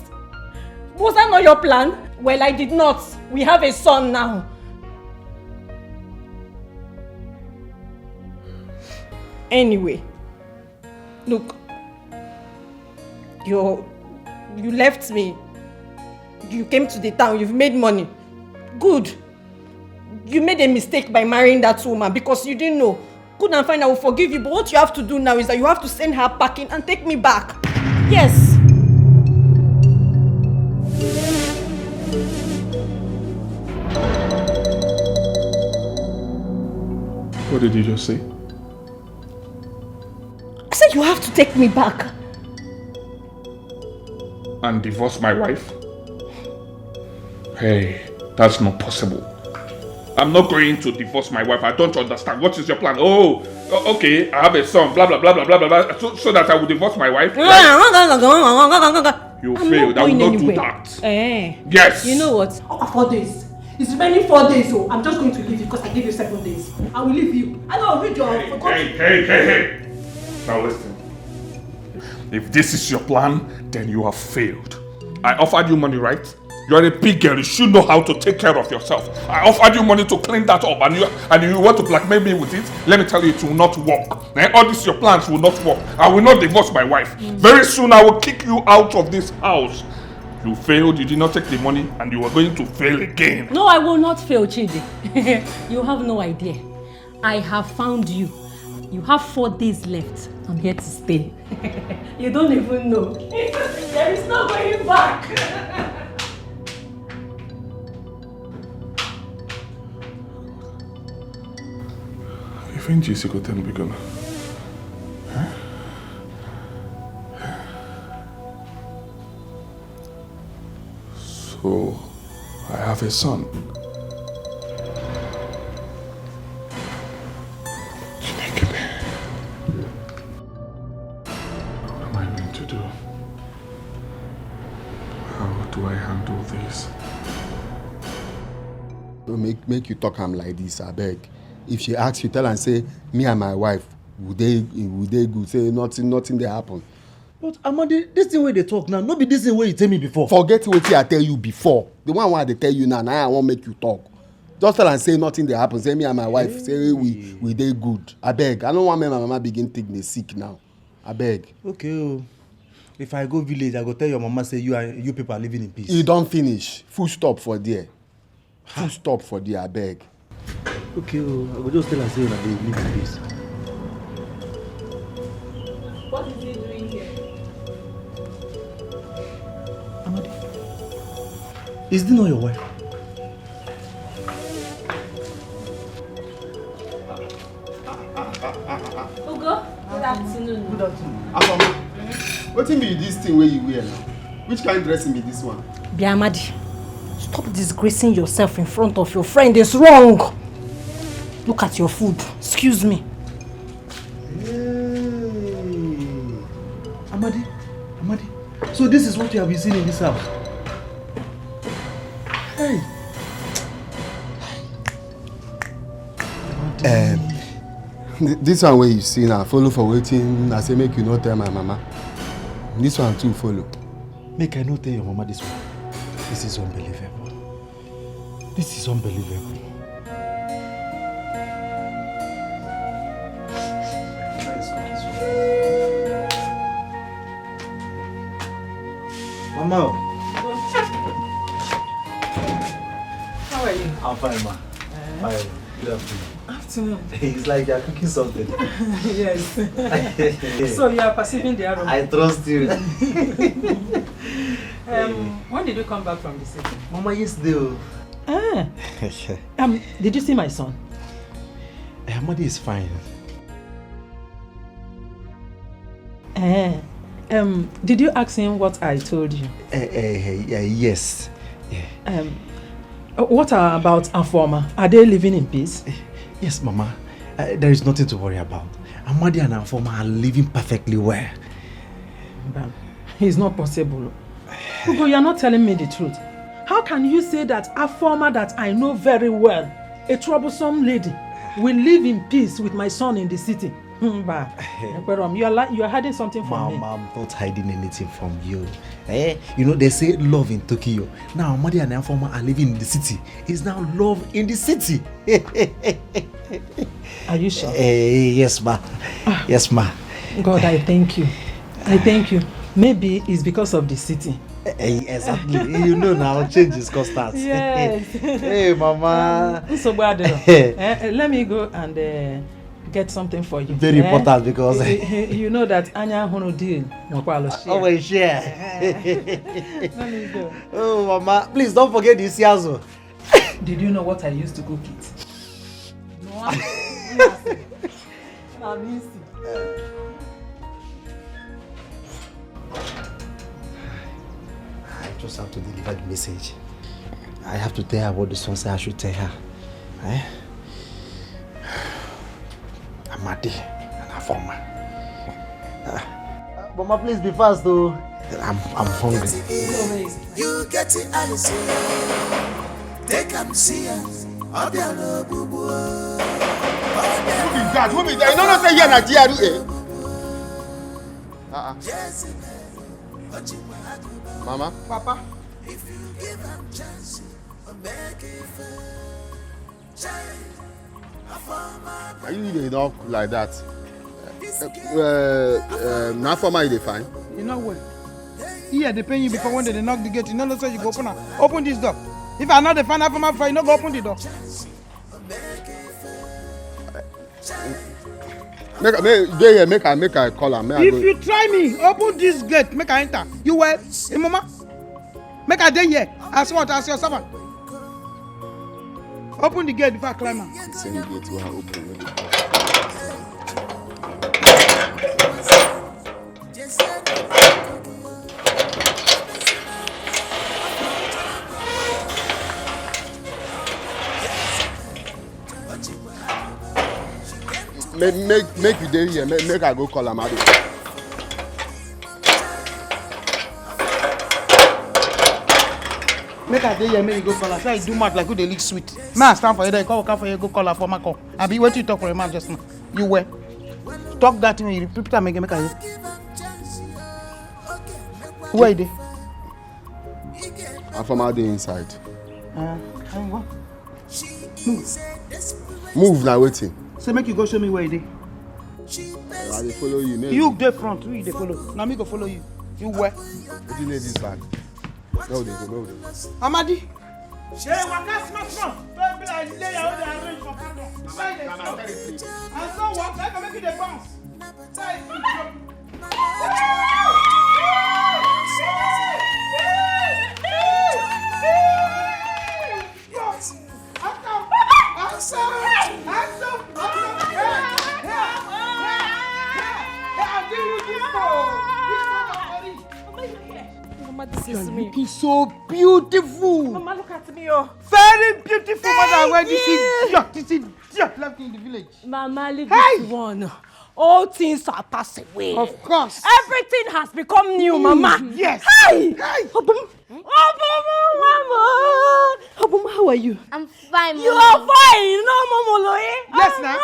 Was that not your plan? Well, I did not. We have a son now. Anyway, look, you you left me. You came to the town. You've made money. Good. You made a mistake by marrying that woman because you didn't know. Good and fine, I will forgive you, but what you have to do now is that you have to send her packing and take me back. Yes. What did you just say? I said you have to take me back. And divorce my wife? Hey, that's not possible. I'm not going to divorce my wife. I don't understand. What is your plan? Oh, o- okay. I have a son. Blah blah blah blah blah blah blah. So, so that I will divorce my wife. Right? You I'm failed. Not I will going not anywhere. Do that. Eh. Yes. You know what? Oh, four days. It's remaining four days, so I'm just going to leave you because I gave you seven days. I will leave you. I know, read your. Hey, hey, hey, hey, hey. Now listen. If this is your plan, then you have failed. I offered you money, right? You are a big girl. You should know how to take care of yourself. I offered you money to clean that up, and you and you want to blackmail me with it. Let me tell you, it will not work. Eh? All these your plans will not work. I will not divorce my wife. Very soon, I will kick you out of this house. You failed, you did not take the money, and you are going to fail again. No, I will not fail, Chidi. You have no idea. I have found you. You have four days left. I'm here to stay. You don't even know. There is no going back. Even Jesse go tell me gonna. So, I have a son. Chineke me. What am I going to do? How do I handle this? Make make you talk am like this, abeg. If she ask you, tell am say me and my wife we dey we dey good, say nothing nothing dey happen. But Amadi, this thing wey you dey talk now, no be this thing wey you tell me before. Forget wetin I tell you before. The one wey I dey tell you now, na I wan make you talk. Just tell am say nothing dey happen, say me and my wife say we we dey good. Abeg, I no wan make my mama begin think dey sick now. Abeg. Okay o. If I go village, I go tell your mama say you and you people are living in peace. E don finish. Full stop for there. Full stop for there, abeg. Okay o, I go just tell am say una dey live in peace. What is he doing here? Amadi, is this not your wife? Ugo, good afternoon. Good afternoon. Afama, wetin be this thing wey you wear now? Which kind dressing be this one? Biamadi, stop disgracing yourself in front of your friend. It's wrong. Look at your food. Excuse me. Hey. Amadi, Amadi. So this is what you have been seeing in this house? Hey. Um, this one wey you see now, follow for wetin I say make you no tell my mama. This one too follow. Make I no tell your mama this one. This is unbelievable. This is unbelievable. Mama. How are you? I'm fine, ma. Uh, fine. Good afternoon. Afternoon. It's like you're cooking something. Yes. So you are perceiving the aroma. I trust you. Um, when did you come back from the city? Mama, yesterday. Oh. Ah. Um, did you see my son? Amadi is fine. Eh, um, did you ask him what I told you? Uh, uh, uh, yes. Yeah. Um, uh, what about Afoma? Are they living in peace? Eh, yes, Mama. Uh, there is nothing to worry about. Amadi and Afoma are living perfectly well. But it's not possible. Ugo, you're not telling me the truth. How can you say that Afoma that I know very well, a troublesome lady, will live in peace with my son in the city? Mba, Ekwerom, you are li- you are hiding something from me. Mom, I'm not hiding anything from you. Eh? You know, they say love in Tokyo. Now, Amadi and Afoma are living in the city. It's now love in the city. Are you sure? Eh, yes, ma. Yes, ma. God, I thank you. I thank you. Maybe it's because of the city. Eh, exactly. You know now, change is constant. Yes. Hey, mama. Um, nsogbu adịrọ. Eh, eh, let me go and uh, get something for you. Very eh? Important because you, you, you know that anya hụrụ deal nwekwalụ share. Always share. Let me go. Oh, mama, please don't forget the isi azụ. Did you know what I used to cook it? No. I'm easy. I just have to deliver the message. I have to tell her what the son said I should tell her. Eh? Amadi and Afoma. Ah. Mama, please be fast though. I'm, I'm hungry. You get it, Alice. Take am see am. Who be that? Who be that? You no know say here na G R A. Uh-uh. Mama. Papa. Are you dey knock like that? Uh, uh, na Afoma you dey find? You know what? Ear dey pain you before when dem dey knock the gate, you no know say you go open am. Open this door. If I no dey find Afoma before, you no go open the door. Make I, make, dey here, make I, make I call am. Make I go. If you try me, open this gate, make I enter. You well? Hey, mama, make I dey here. As what? As your servant. Open the gate before I climb am. Same gate wey I open. Make, make, make you dey here. Make, make I go call am. I dey. Make I dey here, make you go call am. Say I do mouth like who dey lick sweet. Make I stand for here, then you come waka for here, go call am for Mako. Abi wetin you talk for your mouth just now? You were. Talk that thing, you repeat am again, make I hear. Where you dey? Afoma dey inside. Uh, and what? Move. Move na wetin? Say make you go show me where you dey. I dey follow you. Make You dey front, who you dey follow? Na me go follow you. You where? Wetin dey this bag? No, dey go, no, dey go. Amadi. Shey waka small small. Don't be like lay your own arrange for corner. Why you dey stop? And so what? Make I make you dey bounce. Why you dey drop? Mama, this is me. Looking so beautiful. Mama, look at me, oh. Very beautiful mother. Where this is, this is just left in the village. Mama, leave this one. All things are passed away. Of course. Everything has become new, Mama. Yes. Hi. Hi. Obum. Obum, Mama. Obum, how are you? I'm fine. You are fine. No, Mama Loye. Yes, now.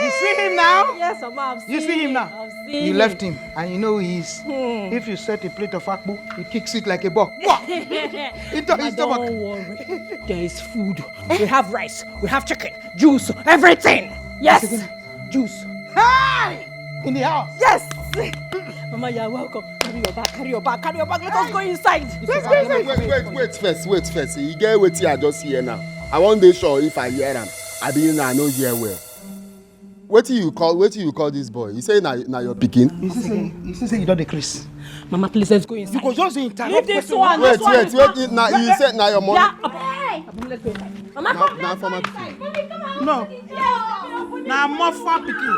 You see him now? Yes, Mama. I've You seen see him now? I've seen You him. left him, and you know he is. Hmm. If you set a plate of akpu, he kicks it like a ball. Into Mama, his stomach. Don't worry. There is food. We have rice. We have chicken. Juice. Everything. Yes. Juice. Hey! In the house. Yes. Mama, you are welcome. Carry your bag. Carry your bag. Carry your bag. Let us go inside. Wait, wait, wait, wait first, wait first. You get wetin I just hear now. I wan dey sure if I hear am. I be na I no hear well. Wetin you call, wetin you call this boy? You say na, na your pikin? You see say, you see say you don dey craze. Mama, please, let's go inside. You go just dey interrupt Leave this person. one. Wait, This one wait, is wait. not- Na, you said na your money. Yeah. Abum, let's go inside. Mama, Na, come. na Afoma pikin. No. Na Mofa pikin.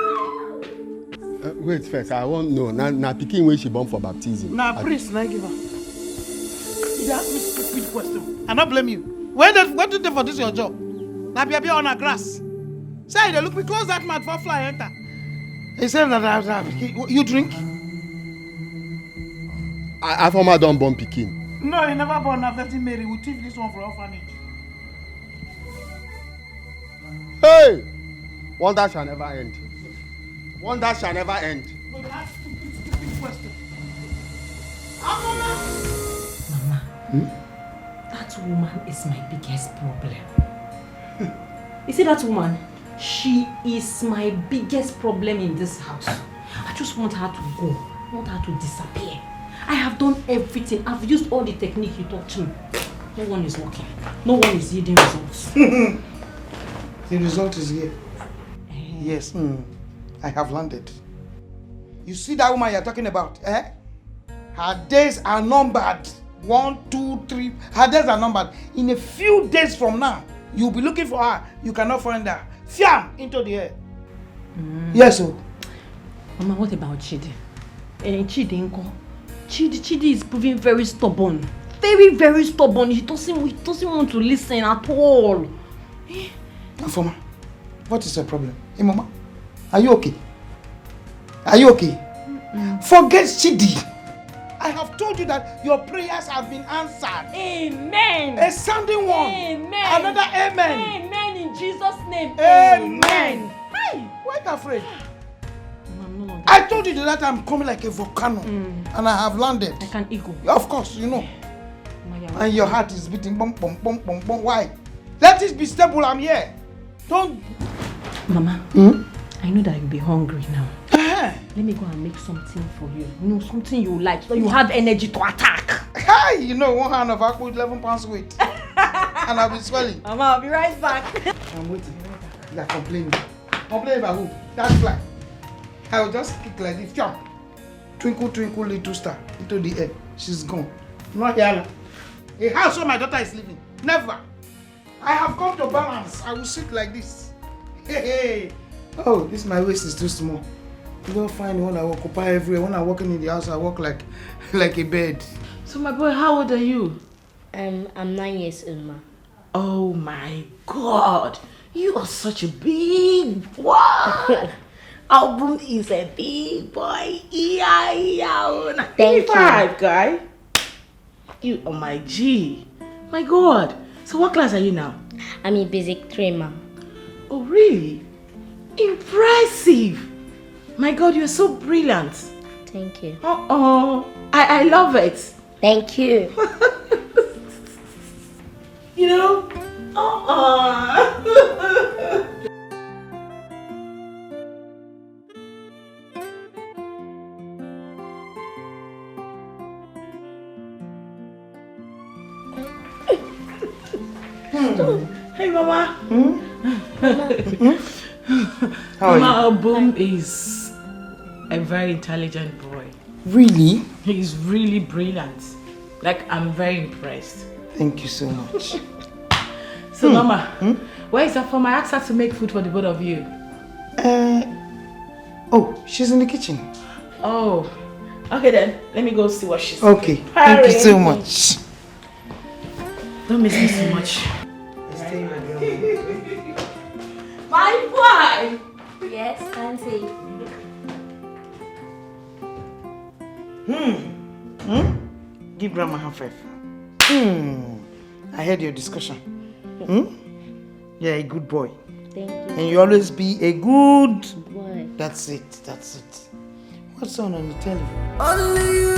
Uh, wait first, I wan know. Na, na pikin wey she born for baptism. Na I- priest na give am. You dey ask me stupid question. I no blame you. Where the, where did dey for this your job? Na bia bia on a grass. Say you dey look me, close that mouth before fly enter. He say na that, that pikin. You drink? I, Afoma don born pikin. No, he never born. Na Virgin Mary. We thief this one for orphanage. Hey! Wonder shall never end. Wonder shall never end. But that stupid, stupid question. Mama, that woman is my biggest problem. You see that woman? She is my biggest problem in this house. I just want her to go. I want her to disappear. I have done everything. I've used all the technique you taught me. No one is working. No one is yielding results. The result is here. Yes, mm, I have landed. You see that woman you're talking about, eh? Her days are numbered. One, two, three. Her days are numbered. In a few days from now, you'll be looking for her. You cannot find her. Fiam into the air. Yes, oh. Mama, what about Chidi? Eh, Chidi nko? Chidi, Chidi is proving very stubborn. Very, very stubborn. He doesn't, he doesn't want to listen at all. Afoma, what is your problem? Hey, Mama, are you okay? Are you okay? Forget Chidi. I have told you that your prayers have been answered. Amen. A sounding one. Amen. Another amen. Amen in Jesus' name. Amen. Hi. Why you afraid? Mama, I'm no longer. I told you that I'm coming like a volcano, and I have landed. Like an eagle. Of course, you know. Mama, you're And your heart is beating boom, boom, boom, boom, boom. Why? Let it be stable. I'm here. Don't. Mama, I know that you'll be hungry now. Let me go and make something for you. You know, something you like, so you have energy to attack. Hey, you know, one hand of apple, eleven pounds weight. And I'll be swelling. Mama, I'll be right back. I'm waiting. You're complaining. Complaining about who? That fly. I will just kick like this, jump. Twinkle, twinkle, little star, into the air. She's gone. Not here. A house where my daughter is living. Never. I have come to balance. I will sit like this. Hey, hey. Oh, this my waist is too small. You don't find when I occupy everywhere. When I walk in the house, I walk like like a bed. So my boy, how old are you? Um, I'm nine years old, ma. Oh my God, you are such a big boy. Album is a big boy. Yeah, yeah. Thank you. Five, guy. You are my G. My God. So what class are you now? I'm in basic three, ma. Oh, really? Impressive. My God, you're so brilliant. Thank you. Uh-oh. I, I love it. Thank you. You know? Uh-uh. Hmm. Hey, Mama. Hmm? How are Mama, you? Obum is a very intelligent boy. Really? He's really brilliant. Like, I'm very impressed. Thank you so much. So, hmm. Mama, hmm? Where is Afoma? I asked her to make food for the both of you. Uh, oh, she's in the kitchen. Oh, okay then. Let me go see what she's okay, preparing. Thank you so much. Don't miss me so much. My boy! Yes, Auntie. Hmm. Hmm? Give grandma hand five. Hmm. I heard your discussion. Hmm? You're a good boy. Thank you. And you always be a good boy. That's it. That's it. What's on on the television? Only you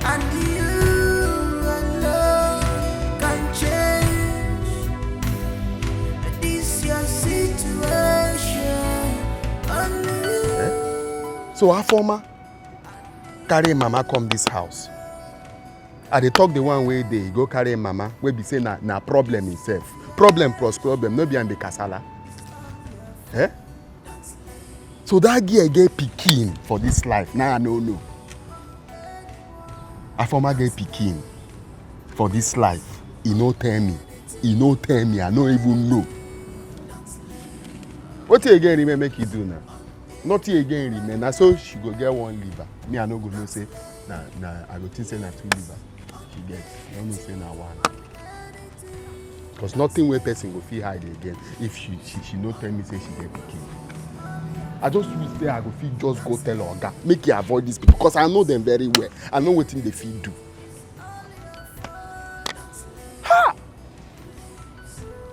and you alone can change this your situation. Only you. Eh? So Afoma carry mama come this house. I dey talk the one wey dey go carry mama wey be say na na problem himself. Problem plus problem, no be am be kasala. Eh? So that girl get pikin for this life. Now I no know. Afoma get pikin for this life. He no tell me. He no tell me. I no even know. Wetin again remain make you do now? Nothing again remain. Na so she go get one liver. Me, I no go know say na na I go think say na two liver she get. I no know say na one. Because nothing wey person go fit hide again if she she she no tell me say she get pikin. I just wish say I go fit just go tell oga make he avoid this people because I know them very well. I know wetin they fit do. Ha!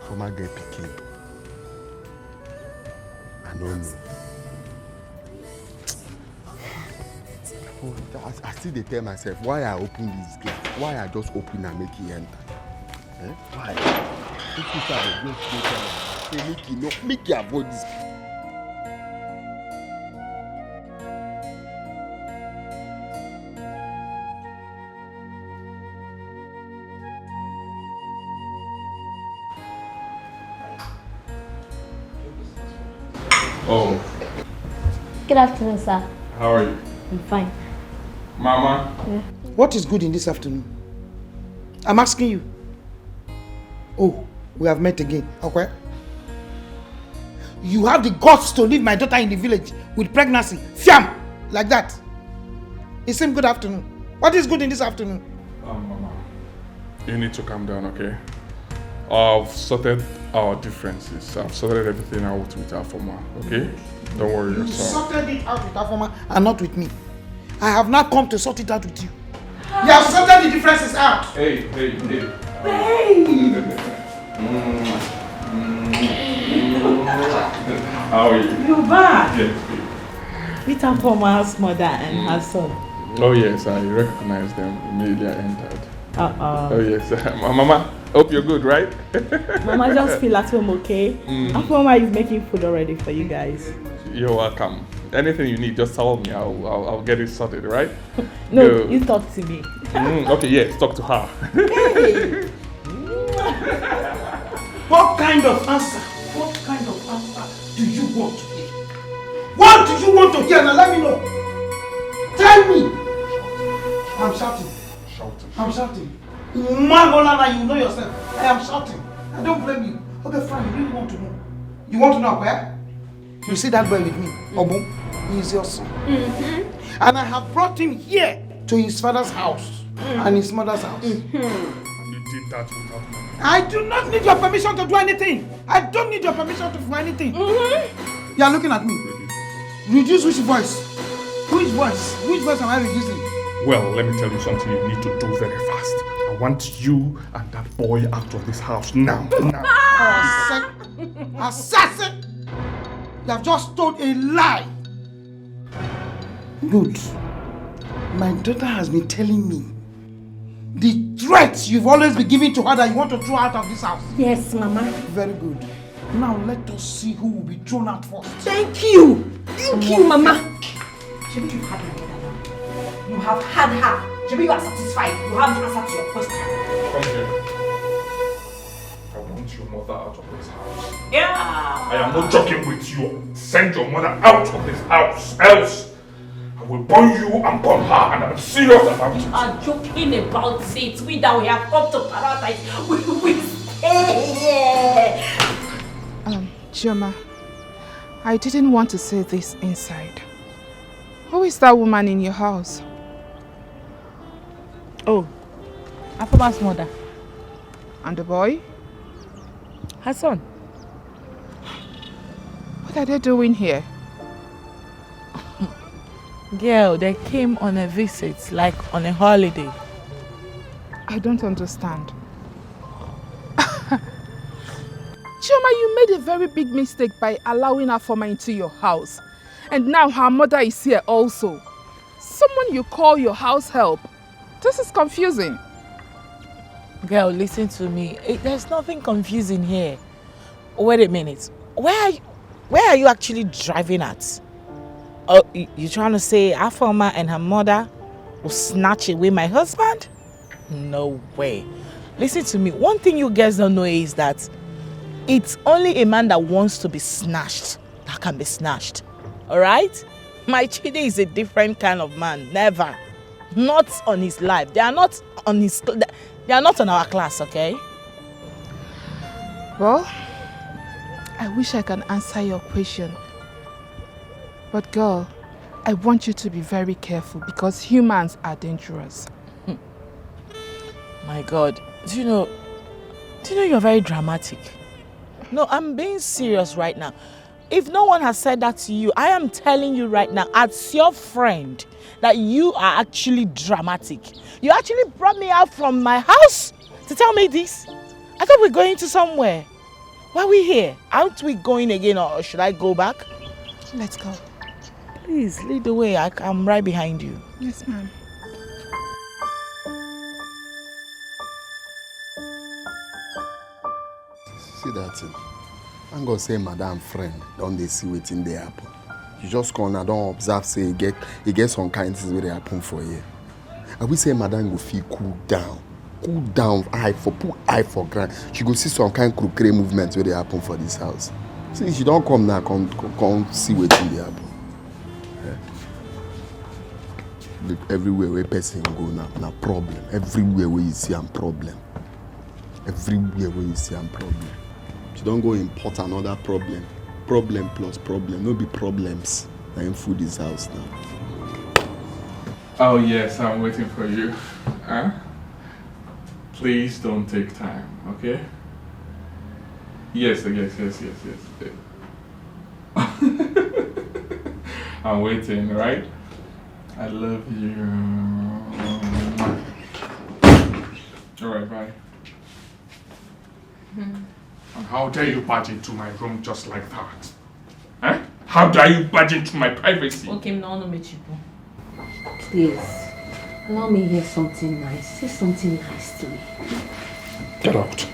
Afoma get pikin. I no know. Oh, I, I still dey tell myself why I open this gate. Why I just open and make he enter. Eh? Why? This is how I just dey tell myself. Say make he no, make he avoid this. Oh. Good afternoon, sir. How are you? I'm fine. Mama. Yeah. What is good in this afternoon? I'm asking you. Oh, we have met again. Okay. You have the guts to leave my daughter in the village with pregnancy. Fiam! Like that. It seems good afternoon. What is good in this afternoon? Um, Mama, you need to calm down, okay? I've sorted our differences. I've sorted everything out with Afoma, okay? Don't worry yourself. You sorted it out with Afoma and not with me. I have now come to sort it out with you. You have sorted the differences out. Hey, hey, hey. Hey! Mm. Mm. How are you? You're back. Yes, babe. Meet Afoma's mother and her son. Oh yes, I recognized them immediately I entered. Uh-uh. Oh yes, Mama. Hope you're good, right? Mama, just feel at home, okay? Afoma is making food already for you guys. You're welcome. Anything you need, just tell me. I'll, I'll, I'll get it sorted, right? No, Go. You talk to me. Mm, okay, yes, talk to her. What kind of answer? What kind of answer do you want to hear? What do you want to hear? Now let me know. Tell me. I'm shouting. Shout. I'm shouting. Magola, now you know yourself. I am shouting. I don't blame you. Okay, fine. You really want to know. You want to know where? You see that boy with me, Obu? He is your son. And I have brought him here to his father's house and his mother's house. And you did that without my I do not need your permission to do anything. I don't need your permission to do anything. You are looking at me. Reduce which voice? Which voice? Which voice am I reducing? Well, let me tell you something you need to do very fast. I want you and that boy out of this house now. Now. Assassin! Assassin! You have just told a lie. Good. My daughter has been telling me the threats you've always been giving to her that you want to throw out of this house. Yes, Mama. Very good. Now let us see who will be thrown out first. Thank you. Thank you, Mama. Shebi you had my mother now. You have had her. Shebi you are satisfied. You have the answer to your question. Come here. I want your mother out of this house. Yeah. I am not joking with you. Send your mother out of this house. Else, I will burn you and burn her, and I'm serious about it. You are joking about it. We that we have come to paradise. We will stay here. Um, Chioma, I didn't want to say this inside. Who is that woman in your house? Oh, Afoma's mother. And the boy? Her son. What are they doing here? Girl, they came on a visit, like on a holiday. I don't understand. Chioma, you made a very big mistake by allowing Afoma into your house. And now her mother is here also. Someone you call your house help. This is confusing. Girl, listen to me. It, there's nothing confusing here. Wait a minute. Where are you, where are you actually driving at? Oh, you, you trying to say Afoma and her mother will snatch away my husband? No way. Listen to me. One thing you guys don't know is that it's only a man that wants to be snatched that can be snatched. All right? My Chidi is a different kind of man. Never. Not on his life. They are not on his. They are not on our class, okay? Well, I wish I can answer your question. But girl, I want you to be very careful because humans are dangerous. My God, do you know? Do you know you're very dramatic? No, I'm being serious right now. If no one has said that to you, I am telling you right now, as your friend, that you are actually dramatic. You actually brought me out from my house to tell me this. I thought we're going to somewhere. Why are we here? Aren't we going again, or should I go back? Let's go. Please lead the way. I, I'm right behind you. Yes, ma'am. See that thing. Thank God say madam friend don dey see wetin dey happen. You just come and don observe say e get e get some kind things wey dey happen for here. I wish say madam go fit cool down, cool down, eye for put eye for ground. She go see some kind kukere movement wey dey happen for this house. See, she don come now, come come, come see wetin dey happen. Eh? Look, everywhere where person go now, na problem. Everywhere where you see am problem. Everywhere where you see am problem. She don go import another problem. Problem plus problem. No be problems. Na him full this house now. Oh yes, I'm waiting for you. Huh? Please don't take time, okay? Yes, yes, yes, yes, yes. I'm waiting, right? I love you. All right, bye. And how dare you barge into my room just like that? Eh? How dare you barge into my privacy? Okay, no, no, me chipo. Please, allow me hear something nice. Say something nice to me. Get out.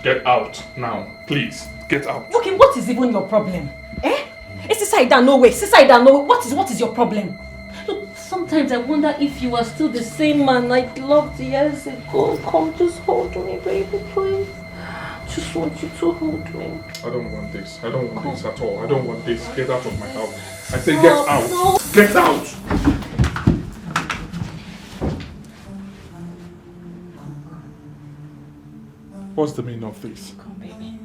Get out now, please. Get out. Okay, what is even your problem? Eh? It's inside that no way. It's inside that no way. What is what is your problem? Look, sometimes I wonder if you are still the same man I loved years ago. Come, just hold me, baby, please. Just want you to hold me. I don't want this. I don't want this at all. I don't want this. Get out of my house. I say get out. Get out. What's the meaning of this? Come, baby.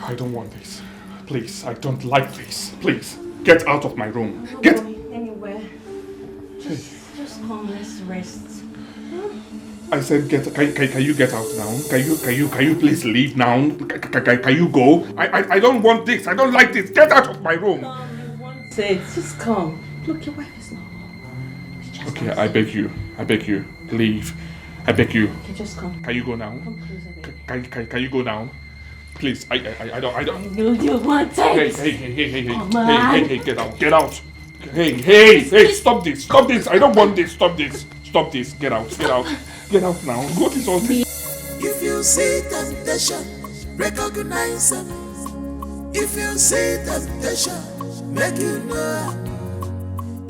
I don't want this. Please, I don't like this. Please, get out of my room. Get anywhere. Just, just come, let's rest. I said, get. Can, can, can you get out now? Can you, can you, can you please leave now? Can, can, can, can you go? I, I, I don't want this. I don't like this. Get out of my room. Say, just come. Look, your wife is not home. Okay, I beg you. I beg you. Leave. I beg you. Okay, just come. Can you go now? Come closer, baby. Can, can, can you go now? Please, I, I, I don't, I don't. You, you want Hey, it? Hey, hey, hey, hey, hey, Come hey, on. Hey, hey, get out, get out. Hey, hey, hey, stop this, stop this. I don't want this, stop this, stop this. Get out, get out, get out now. What is all this? If you see temptation, recognize them. If you see temptation, make you know.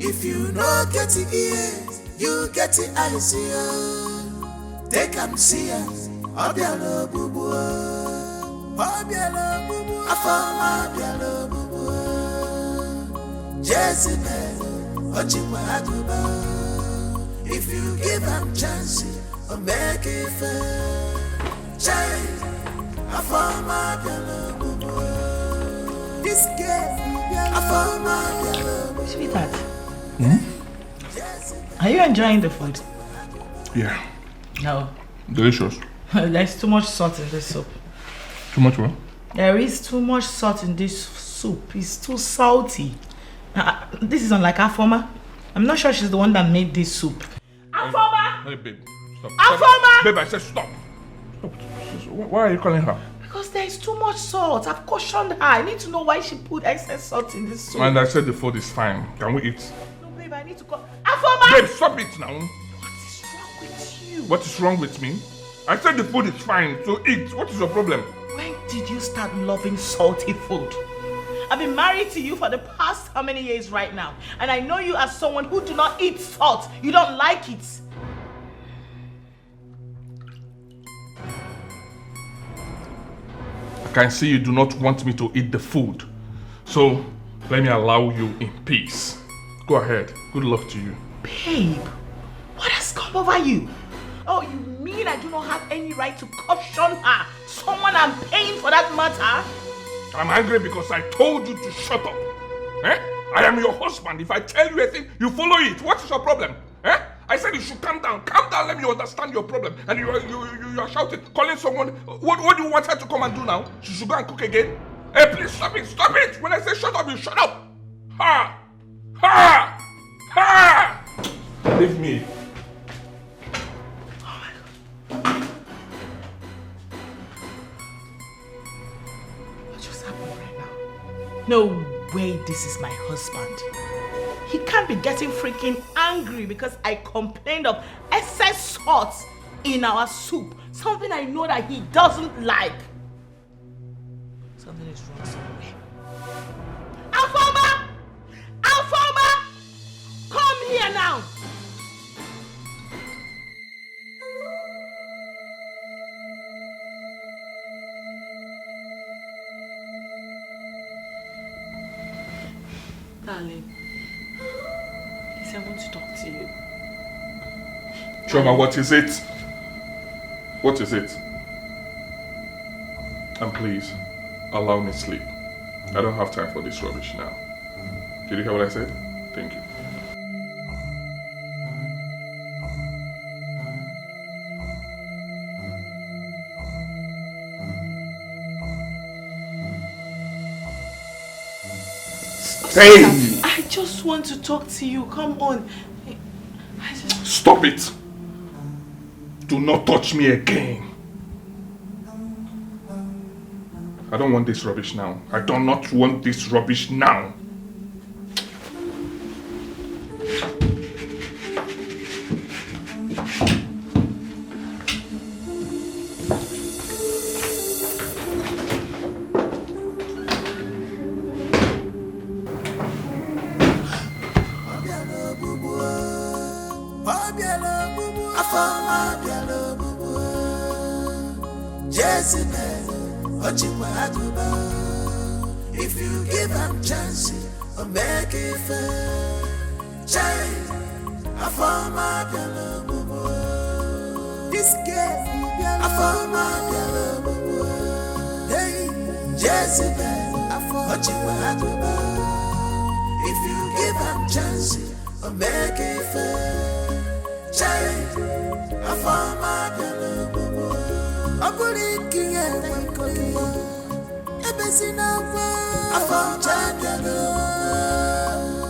If you no get the ears, you get the eyes. Yeah. Take am see am. Obiara ogbugbu. Obiara ogbugbu. Afọma obiara ogbugbu. Jezebel, Ochikwa Aguba. If you give am chance, o make it fair. Chai, Afọma obiara ogbugbu. This girl, Afọma obiara ogbugbu. Sweetheart, are you enjoying the food? Yeah, No. Delicious. There's too much salt in this soup. Too much what? There is too much salt in this soup. It's too salty. Uh, this is unlike Afoma. I'm not sure she's the one that made this soup. Afoma! Hey, babe. Stop. Afoma! Babe, I said stop. Stop. Why are you calling her? Because there is too much salt. I've cautioned her. I need to know why she put excess salt in this soup. And I said the food is fine. Can we eat? No, babe, I need to call. Afoma! Babe, stop it now. What is wrong with you? What is wrong with me? I said the food is fine, so eat. What is your problem? When did you start loving salty food? I've been married to you for the past how many years right now? And I know you as someone who do not eat salt. You don't like it. I can see you do not want me to eat the food. So, let me allow you in peace. Go ahead. Good luck to you. Babe, what has come over you? Oh, you mean I do not have any right to caution her? Someone I'm paying for that matter? I'm angry because I told you to shut up. Eh? I am your husband. If I tell you a thing, you follow it. What is your problem? Eh? I said you should calm down. Calm down. Let me understand your problem. And you are, you, you, you are shouting, calling someone. What, what do you want her to come and do now? She should go and cook again? Hey, please stop it. Stop it. When I say shut up, you shut up. Ha! Ha! Ha! Leave me. What just happened right now? No way this is my husband. He can't be getting freaking angry because I complained of excess salt in our soup. Something I know that he doesn't like. Something is wrong somewhere. Afoma! Afoma! Come here now! Darling, please, I want to talk to you. Chioma, what is it? What is it? And please, allow me sleep. I don't have time for this rubbish now. Did you hear what I said? Thank you. Hey! I just want to talk to you. Come on. I just... Stop it! Do not touch me again. I don't want this rubbish now. I do not want this rubbish now. Jezebel, Ochiwa Aguba. If you give am chance, o make it fair. Chai, Afoma Biala Bubu. This girl, Afoma Biala Bubu. Hey, Jezebel, Ochiwa Aguba. If you give am chance, o make it fair. Chai, Afoma Biala Bubu. Ọ bụrụ ike ya enwe ike ya. Ebe si n'akwa. Afoma Biala Bubu.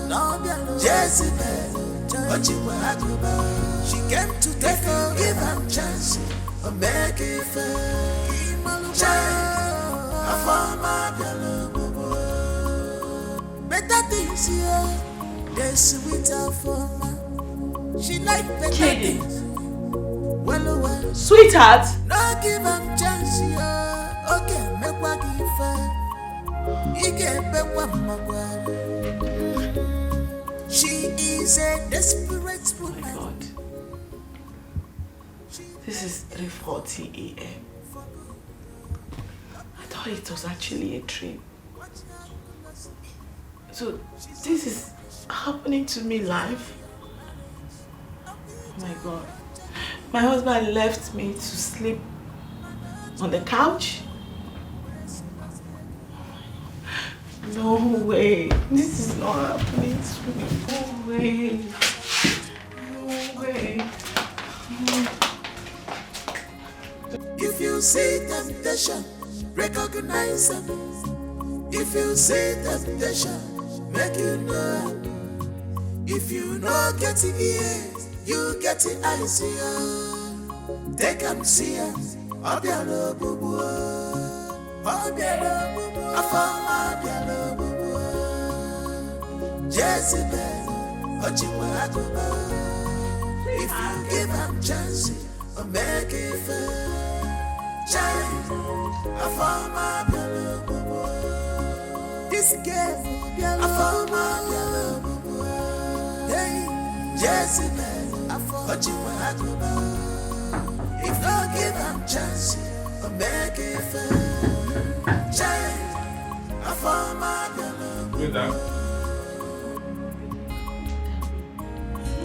Na ọ bịala. Jezebel, Ochiwa Aguba. She came to take a give am chance. O make it fair. Chai, Afoma Biala Bubu. Better things here, they sweet Afoma. She like better Chidi. Things. Well, oh, well. Sweetheart. No give am chance here. Okay, make what give her. He can make what makwa. She is a desperate woman. My God. This is three forty a m. I thought it was actually a dream. So, this is happening to me live? Oh my God. My husband left me to sleep on the couch? No way. This is not happening to me. No way. No way. If you see temptation, recognize them. If you see temptation, make you know. If you no get ears, you get the eyes. Yeah. Take am see am. Obiara Bubu. Obiara Bubu. Afoma Obiara Bubu. Jezebel, Ochiwa Aguba. If you give am chance, o make it fair. Chai, Afoma Biala Bubu. This girl, Afoma Biala Bubu. Hey, Jezebel, Ochiwa Aguba. If no give am chance, o make it fair. Chai, Afoma Biala Bubu.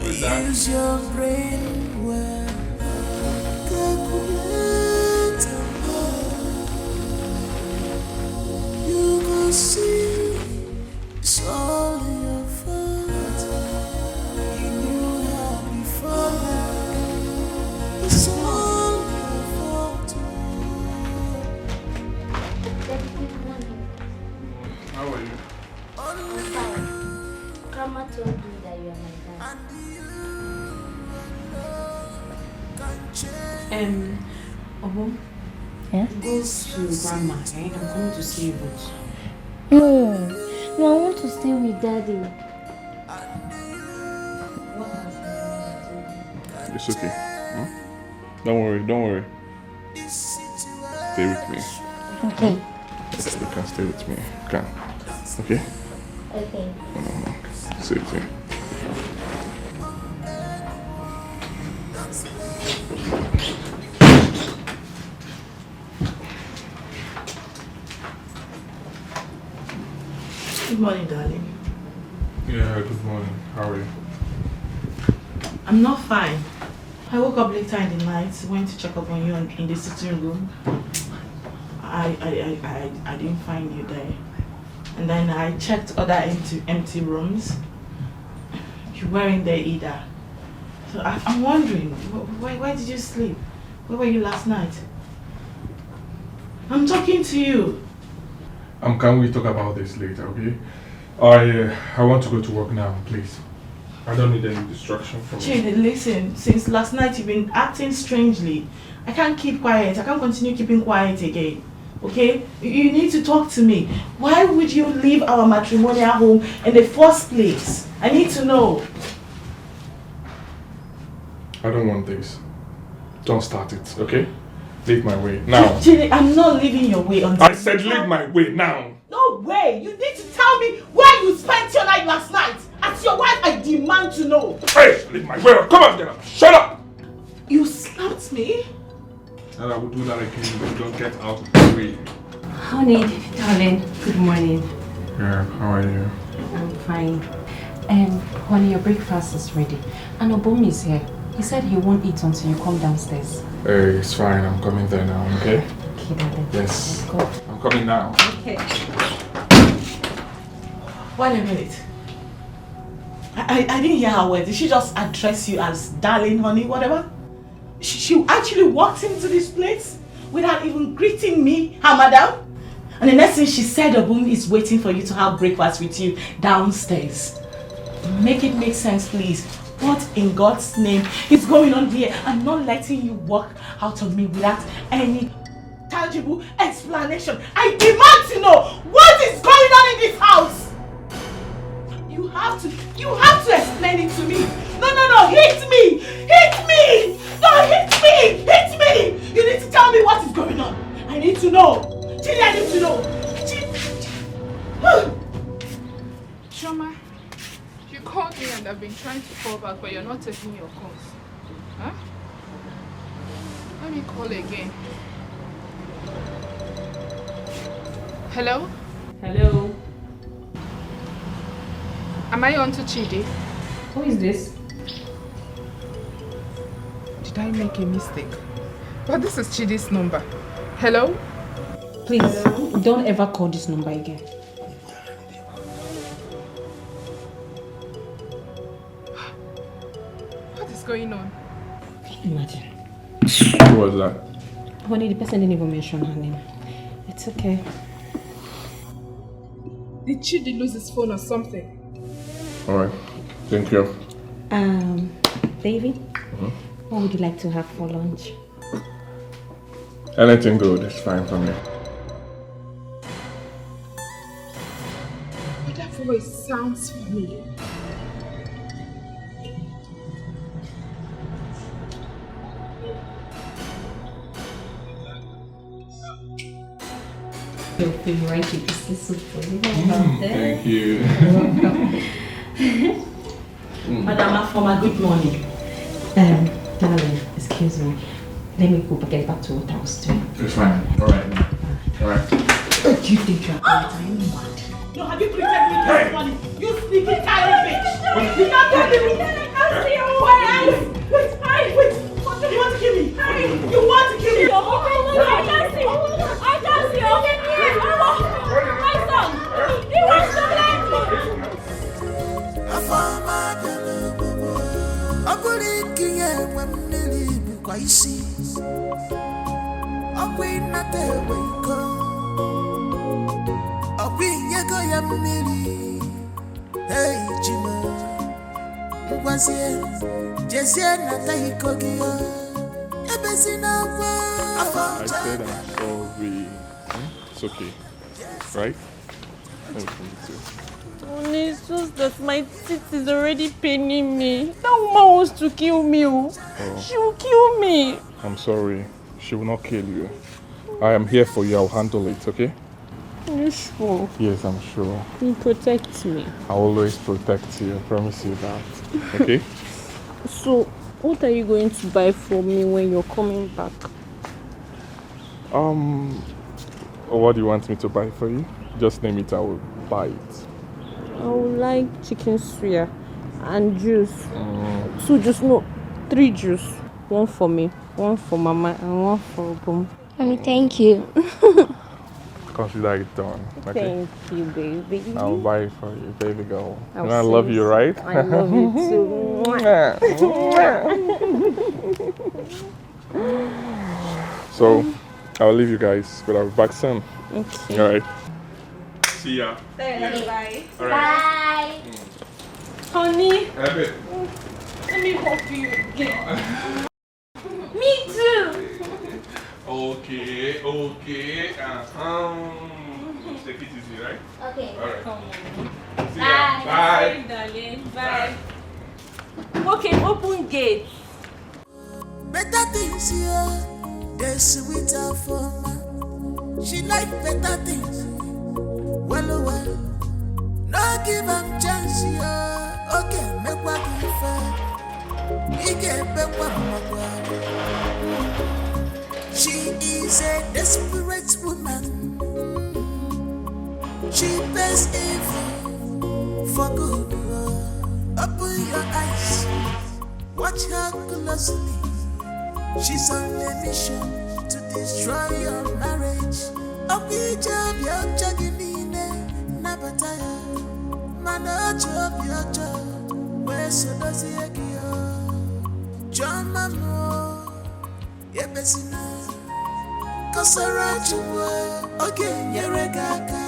Wait, use your brain well. Calculate and you go see it's all your fault. You knew her before now. It's all your fault. How are you? I'm fine. Grandma told me that you are my dad. Um, Obum, yeah? Go to grandma, eh? I'm coming to see you both. No, no, I want to stay with daddy. It's okay. Hmm? Don't worry, don't worry. Stay with me. Okay. You can stay with me. You can. Okay? Okay. Mm-hmm. Stay with me. Good morning, darling. Yeah, good morning. How are you? I'm not fine. I woke up later in the night, went to check up on you in the sitting room. I, I, I, I, I didn't find you there. And then I checked other empty, empty rooms. You weren't there either. So I, I'm wondering, wh- why, why did you sleep? Where were you last night? I'm talking to you. Um, can we talk about this later, okay? I, uh, I want to go to work now, please. I don't need any distraction from you. Chidi, listen. Since last night, you've been acting strangely. I can't keep quiet. I can't continue keeping quiet again. Okay? You, you need to talk to me. Why would you leave our matrimonial home in the first place? I need to know. I don't want this. Don't start it, okay? Leave my way now. Chidi, I'm not leaving your way until I said leave my way now. No way! You need to tell me where you spent your night last night. As your wife, I demand to know. Hey, leave my way. Come on, get up. Shut up! You slapped me? And I will do that again if you don't get out of the way. Honey, darling, good morning. Yeah, how are you? I'm fine. Um, honey, your breakfast is ready. And Obum is here. He said he won't eat until you come downstairs. Hey, it's fine. I'm coming there now, okay? Okay, darling. Yes. Let's go. I'm coming now. Okay. Wait a minute. I, I, I didn't hear her word. Did she just address you as darling, honey, whatever? She, she actually walked into this place without even greeting me, her madam? And the next thing she said, Obum is waiting for you to have breakfast with you downstairs. Make it make sense, please. What in God's name is going on here? I'm not letting you walk out on me without any tangible explanation. I demand to know what is going on in this house. You have to, you have to explain it to me. No, no, no, hit me, hit me, no, hit me, hit me. You need to tell me what is going on. I need to know. Chidi, I need to know. Chidi. Chioma, you called me and I've been trying to call back, but you're not taking your calls. Huh? Let me call again. Hello? Hello. Am I on to Chidi? Who is this? Did I make a mistake? But this is Chidi's number. Hello? Please, don't ever call this number again. What is going on? Imagine. Who was that? Honey, the person didn't even mention her name. It's okay. Did Chidi lose his phone or something? All right. Thank you. Um, baby, Mm-hmm. What would you like to have for lunch? Anything good is fine for me. But that voice sounds familiar. Your favorite is this soup for you. Mm, thank you. Madam Afoma, good morning. Um, darling, excuse me. Let me go get back to what I was doing. It's fine. All right. All right. What do you think you're going to do? No, have you created me this morning? You sneaky tiny bitch! You not tell me! Wait, wait, wait! What do you want to kill me? You want to kill me? Afoma bịara obodo. Ọ bụrụ ikinye enwe mmiri bụkwa isi. Ọkwa ịnata ewe iko. Ọkwa inyego ya mmiri. Hey, Chima. Ngwazie, jezie nata iko gị o. Ebezi n'akwa. Afọ I said I'm sorry. Hmm? It's okay. Right? Let me feel it too. Honey, it's just that my teeth is already paining me. That woman wants to kill me. Oh. Oh. She will kill me. I'm sorry. She will not kill you. I am here for you. I'll handle it, okay? You sure? Yes, I'm sure. You protect me. I always protect you. I promise you that. Okay? So, what are you going to buy for me when you're coming back? Um, what do you want me to buy for you? Just name it, I will buy it. I would like chicken suya and juice. Mm. Two juice, no, three juice. One for me, one for Mama, and one for Obum. Mommy, thank you. Consider it done. Okay? Thank you, baby. I'll buy it for you, baby girl. I'll You know I see love you you, soon. Right? I love you too. So, I'll leave you guys, but I'll be back soon. Okay. All right. See ya. Bye. All right. Honey, Have it. let me hug you again. Me too. Okay, okay. Uh-huh. Take it easy, right? Okay. All right. Come on. See ya. Bye. Bye, darling. Bye. Okay, open gate. Better things here, they sweet Afoma. She like better things. Well, oh, well, no give am chance here. Okay, make what you fair. Ị ga-ebekwa mmakwa. She is a desperate woman. She pays evil for good. Open your eyes, watch her closely. She's on a mission to destroy your marriage. Ọ bụ ije obi ọjọọ gị niile nabata ya, mana o ji obi ọjọọ wee so dozie gị ya. Chioma m, ebezina, kọsara Chukwu, ọ ga-enyere gị aka.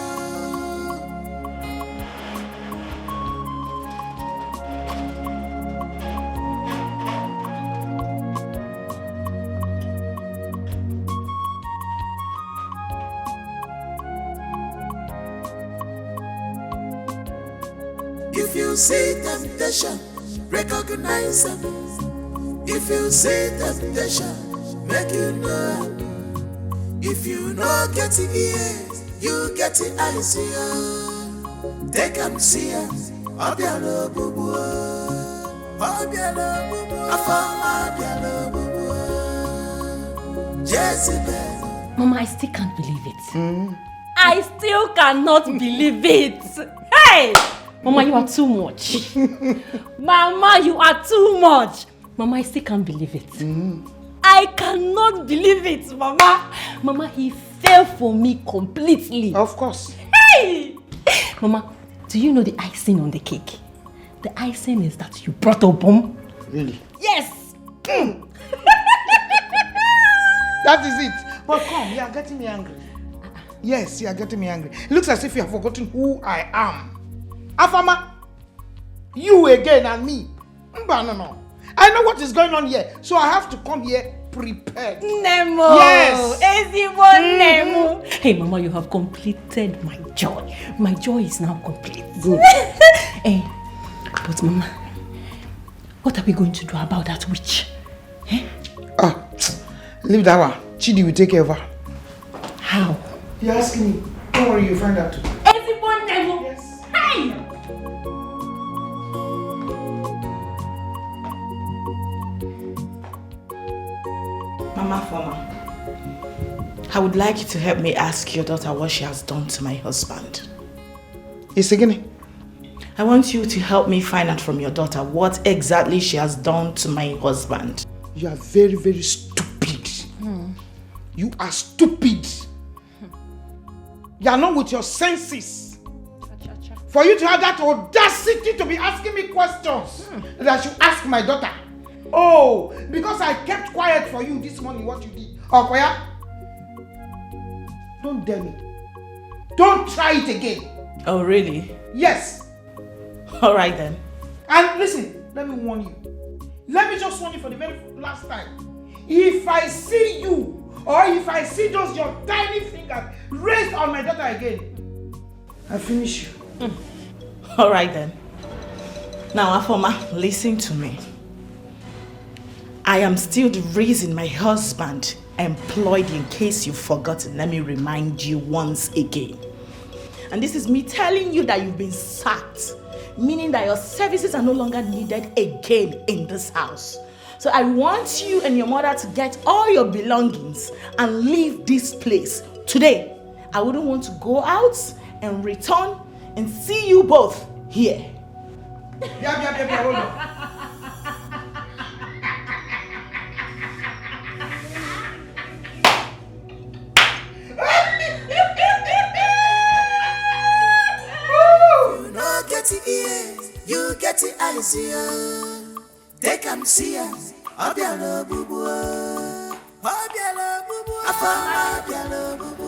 If you see temptation, recognize them. If you see temptation, make you know. If you no get ears, you get the eyes. Take am see am. Ọ bịara ogbugbu. Ọ bịara ogbugbu. Afọ ọma bịara ogbugbu. Jezebel. Mama, I still can't believe it. I still cannot believe it. Hey! Mama, you are too much. Mama, you are too much. Mama, I still can't believe it. I cannot believe it, Mama. Mama, he fell for me completely. Of course. Hey! Mama, do you know the icing on the cake? The icing is that you brought a bomb. Really? Yes! That is it. But come, you are getting me angry. Yes, you are getting me angry. It looks as if you have forgotten who I am. Afama, you again and me. Mba, no, no. I know what is going on here, so I have to come here prepared. Nemo! Yes. Ezigbo Nemo! Hey, Mama, you have completed my joy. My joy is now complete. Good. Hey, but Mama, what are we going to do about that witch? Ah, leave that one. Chidi will take care of her. How? You ask me. Don't worry, you find out too. Ezigbo Nemo! Yes. Hey! Mama Former, I would like you to help me ask your daughter what she has done to my husband. It's again. I want you to help me find out from your daughter what exactly she has done to my husband. You are very, very stupid. You are stupid. You are not with your senses. For you to have that audacity to be asking me questions that you ask my daughter. Oh, because I kept quiet for you this morning, what you did. Okoya, don't dare me. Don't try it again. Oh, really? Yes. All right then. And listen, let me warn you. Let me just warn you for the very last time. If I see you, or if I see those your tiny fingers raised on my daughter again, I finish you. All right then. Now, Afoma, listen to me. I am still the reason my husband employed you, in case you've forgotten. Let me remind you once again. And this is me telling you that you've been sacked, meaning that your services are no longer needed again in this house. So I want you and your mother to get all your belongings and leave this place today. I wouldn't want to go out and return and see you both here. Bia, bia, bia, bia, hold on. You no get the ears, you get the eyes, yeah. Take am see am, ọ bịara ogbugbu. Ọ bịara ogbugbu. Afọ ọma bịara ogbugbu.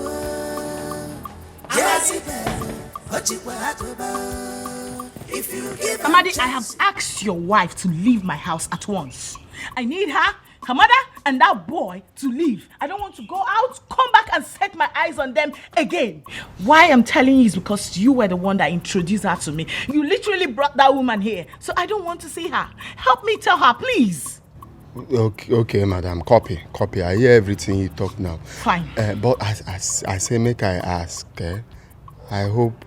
Jezebel, o jikwa agụba. If you give am Amadi, I chance, have asked your wife to leave my house at once. I need her, her mother, and that boy to leave. I don't want to go out, come back and set my eyes on them again. Why I'm telling you is because you were the one that introduced her to me. You literally brought that woman here. So I don't want to see her. Help me tell her, please. Okay, okay, madam. Copy, copy. I hear everything you talk now. Fine. Uh, but as, as I say, make I ask. Eh? I hope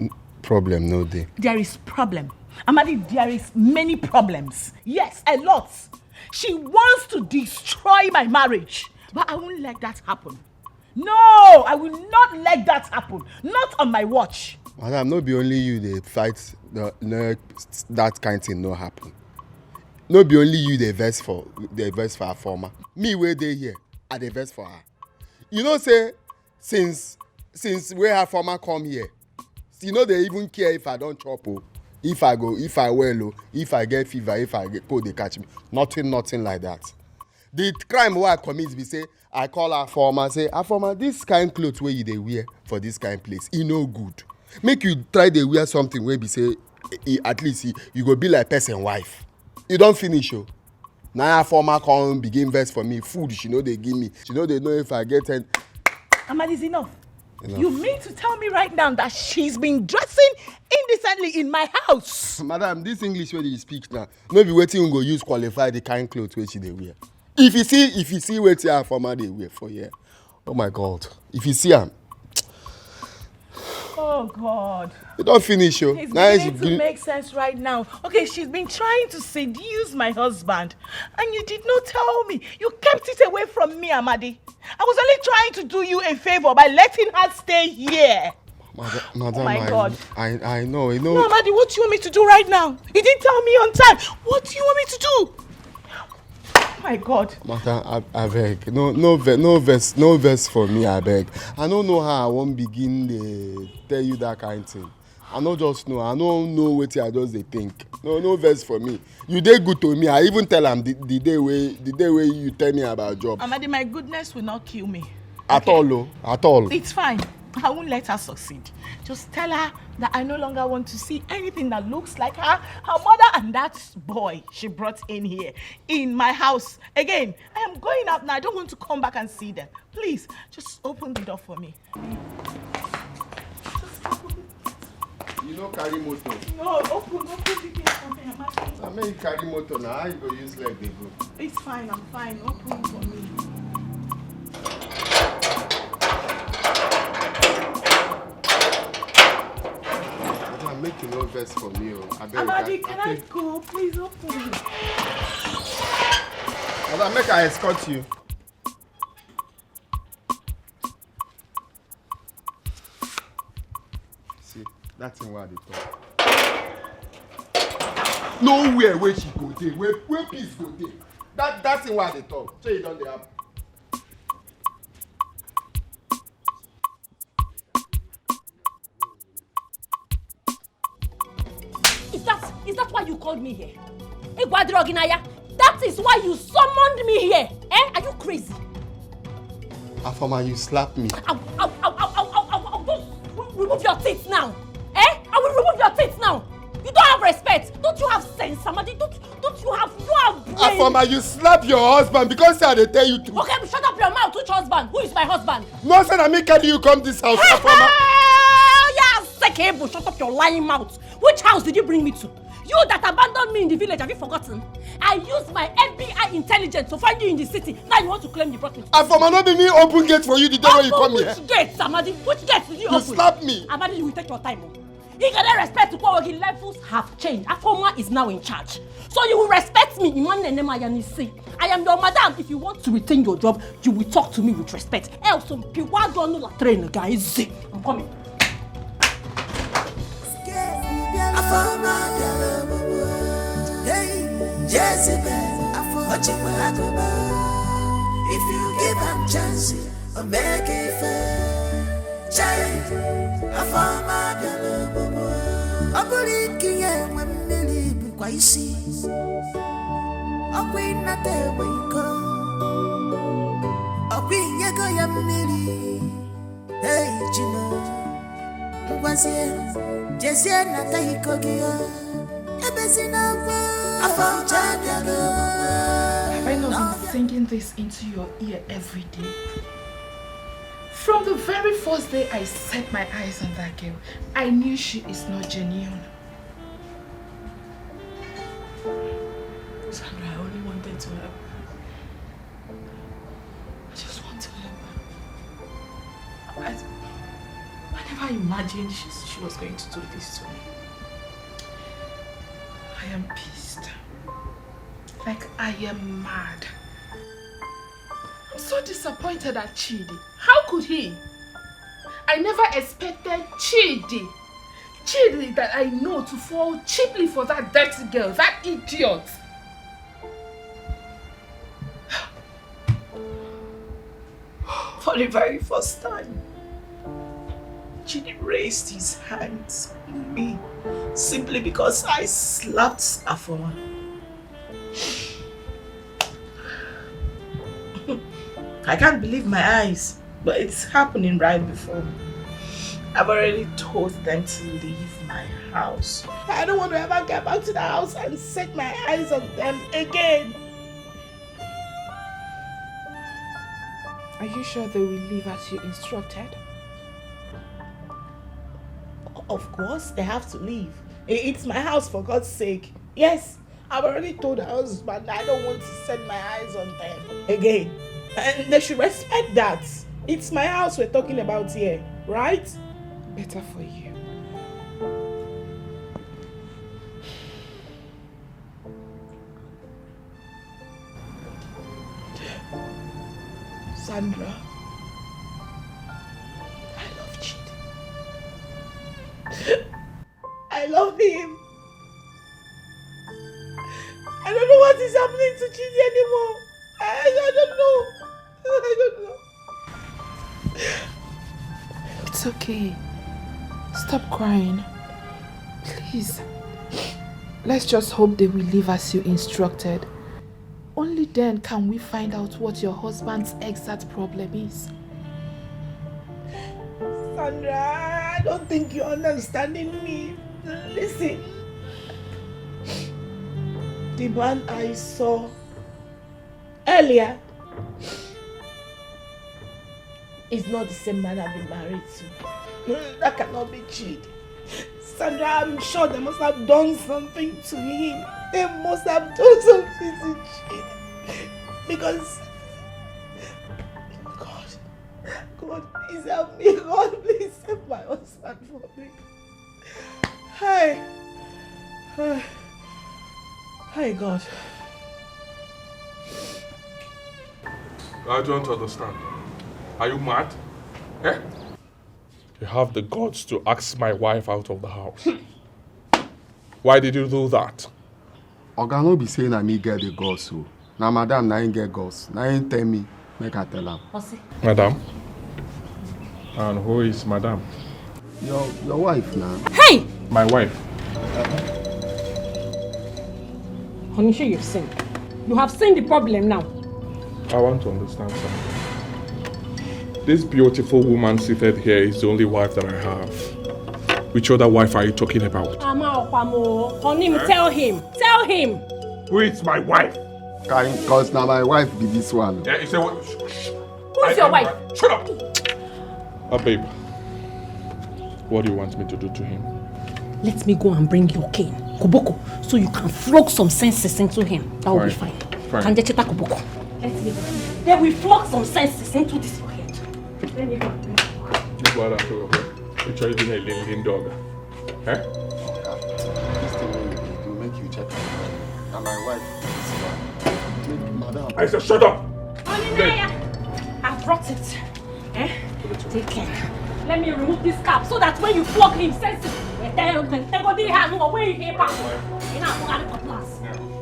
n- problem no dey. There is problem. Amadi, there is many problems. Yes, a lot. She wants to destroy my marriage, but I won't let that happen. No, I will not let that happen. Not on my watch. Madam, no be only you dey fight the, no, that kind thing no happen. No be only you dey vex for dey vex for her former. Me wey dey here, I dey vex for her. You know say since since wey her former come here, she no dey even care if I don chop o, if I go, if I well o, if I get fever, if I get cold dey catch me. Nothing, nothing like that. The crime wey I commit be say I call her former say, "Her former, this kind cloth wey you dey wear for this kind place, e no good. Make you try dey wear something wey be say e, at least e, you go be like person wife." E don finish o. Na her former come begin vex for me. Food she no dey give me. She no dey know if I get any. Amadi, is enough. Enough. You mean to tell me right now that she's been dressing indecently in my house? Madam, this English wey you speak now, no be wetin we go use qualify the kind cloth wey she dey wear. If you see, if you see wetin her former dey wear for here, oh my God, if you see am, Oh God. E don finish o. It's beginning to make sense right now. Okay, she's been trying to seduce my husband, and you did not tell me. You kept it away from me, Amadi. I was only trying to do you a favor by letting her stay here. Madam, oh my I, God. I, I know, you know. No, Amadi, what do you want me to do right now? You didn't tell me on time. What do you want me to do? My God. Madam, I, I beg. No, no, no vex, no vex for me, I beg. I don't know how I won't begin to tell you that kind of thing. I no just know. I no know wetin I just dey think. No, no vex for me. You dey good to me. I even tell am the, the day wey the day wey you tell me about job. Amadi, my goodness will not kill me. At okay? all, oh, at all. It's fine. I won't let her succeed. Just tell her that I no longer want to see anything that looks like her, her mother, and that boy she brought in here in my house. Again, I am going out now. I don't want to come back and see them. Please, just open the door for me. You no carry motor. No, open, open the gate for me. I'm asking. I mean, you carry motor now. How you go use leg dey go? It's fine, I'm fine. Open for me. Madam, make you no vex for me o. Abeg, Amadi, I, can I, I go? Please open. Madam, make I escort you. See, that thing wey I dey talk. Nowhere wey she go dey, where, where peace go dey. That, that thing wey I dey talk, shey e don dey happen? Is that is that why you called me here? Igwa Droginaya, that is why you summoned me here. Eh? Are you crazy? Afoma, you slap me. I, I, I, I, I, I, I will remove your teeth now. Eh? I will remove your teeth now. You don't have respect. Don't you have sense, Amadi? Don't, don't you have, you have brain? Afoma, you slap your husband because I dey tell you to. Okay, shut up your mouth. Which husband? Who is my husband? No, say na me carry you come this house, Afoma. Hell yeah, Sekebo, shut up your lying mouth. Which house did you bring me to? You that abandoned me in the village, have you forgotten? I used my F B I intelligence to find you in the city. Now you want to claim you brought me to. Afoma, no be me open gate for you the day wey you come here. Which gate, Amadi? Which gate did you open? You slap me. Amadi, you will take your time o. He get respect to Kwawogi. Levels have changed. Afoma is now in charge. So you will respect me. Iman Nenema Yanisi. I am your madam. If you want to retain your job, you will talk to me with respect. Else, some piwa don't know la train, guys. I'm coming. Hey, Jezebel, if you give am chance, I'll make it fair. Chai, Afoma bịara ogbugbu. Ọ bụrụ ikinye enwe mmiri bụkwa isi. Ọkwa ịnata egbe iko. Ọkwa inyego ya mmiri. Hey, Chimo. Ngwazie, jezie nata iko gị o. Ebezi n'akwa. Afoma bịara ogbugbu. Have I not been singing this into your ear every day? From the very first day I set my eyes on that girl, I knew she is not genuine. Sandra, I only wanted to help. I just want to help. I, I never imagined she, she was going to do this to me. I am pissed. Like, I am mad. I'm so disappointed at Chidi. How could he? I never expected Chidi, Chidi that I know, to fall cheaply for that dirty girl, that idiot. For the very first time, Chidi raised his hands on me simply because I slapped Afoma. I can't believe my eyes, but it's happening right before me. I've already told them to leave my house. I don't want to ever get back to the house and set my eyes on them again. Are you sure they will leave as you instructed? Of course, they have to leave. I- It's my house, for God's sake. Yes, I've already told her husband I don't want to set my eyes on them again. And they should respect that. It's my house we're talking about here, right? Better for you. Sandra, I love Chidi. I love him. I don't know what is happening to Chidi anymore. I, I don't know. I don't know. It's okay. Stop crying. Please. Let's just hope they will leave as you instructed. Only then can we find out what your husband's exact problem is. Sandra, I don't think you're understanding me. Listen. The man I saw earlier is not the same man I've been married to. That cannot be Chidi. Sandra, I'm sure they must have done something to him. They must have done something to Chidi. Because, God, God, please help me. God, please save my husband for me. Hi. Hi, God. I don't understand. Are you mad? Eh? You have the guts to ask my wife out of the house. Why did you do that? Oga, no be say na me get the guts o. Na madam na him get guts. Na him tell me make I tell am. Madam? And who is madam? Your your wife na. Hey! My wife. Honey, sure you've seen. You have seen the problem now. I want to understand something. This beautiful woman seated here is the only wife that I have. Which other wife are you talking about? Ama Okwamo, honey, tell him. Tell him. Who is my wife? Cause na my wife be this one. Yeah, you say what? Who's your wife? Shut up. Uh, babe, what do you want me to do to him? Let me go and bring your cane, Koboko, so you can flog some senses into him. That will be fine. Fine. Kanje cheta Koboko. Let me go. Then we flog some senses into this your head. Let me go and bring your cane. Look what I told you. You're trying to be a little dog. Eh? This thing wey you dey do, make you check am well. Na my wife be this one. Make madam. I said, shut up! Honey, Naya, I brought it. Eh? Take care. Let me remove this cap so that when you flog him, sense it. Tell him, tell him, tell him, tell him, where he came from. You know, I'm going to class.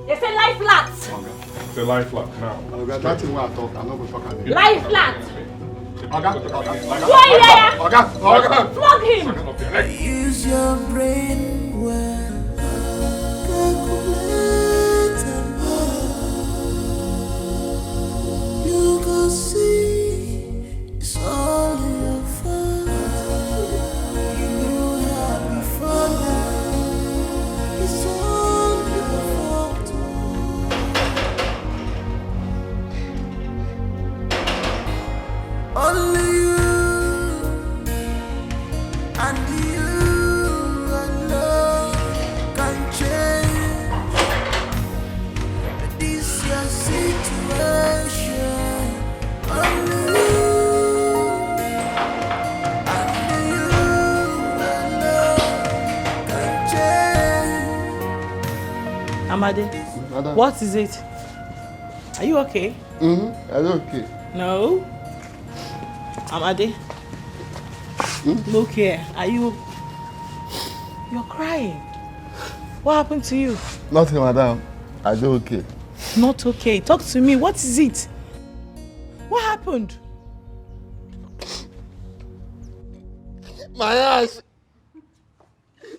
They say life flat. It's a life flat now. Oga, that thing wey I talk, I no go talk am again. Life flat. Oga, oga, oga, oga, oga, oga. Flog him. Use your brain well. Calculate and work. You go see. It's all your fault. You know how before now. It's all your fault. Only you and you alone can change this your situation. Only you, only you alone can change. Amade, Madam. What is it? Are you okay? Mm-hmm. I don't okay. No. Amade, look here. Are you? You're crying. What happened to you? Nothing, madam. I don't okay. Not okay. Talk to me. What is it? What happened? My ass.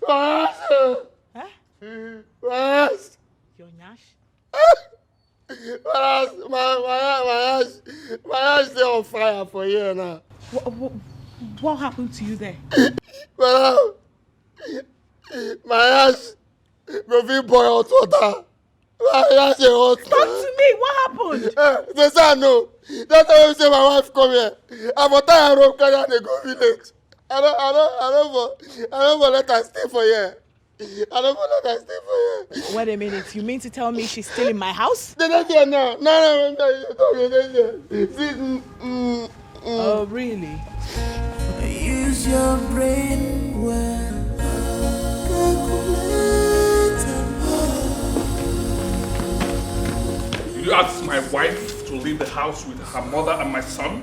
My ass. Huh? My ass. Your nyash? My ass. My, my, my ass. My ass dey on fire for here now. What, what, what happened to you there? Madam, my ass go fit boil hot water. My ass dey hot. Talk to me. What happened? Eh, they say I know. That's why we say my wife come here. I for tie her rope, carry her dey go village. I don't, I don't, I don't for, I don't for let her stay for here. I don't for let her stay for here. Wait a minute. You mean to tell me she's still in my house? They don't there now. No, no, no, no, you don't, you don't there. See, mm, mm, mm. Oh, really? Use your brain well. Calculate and Did you ask my wife to leave the house with her mother and my son?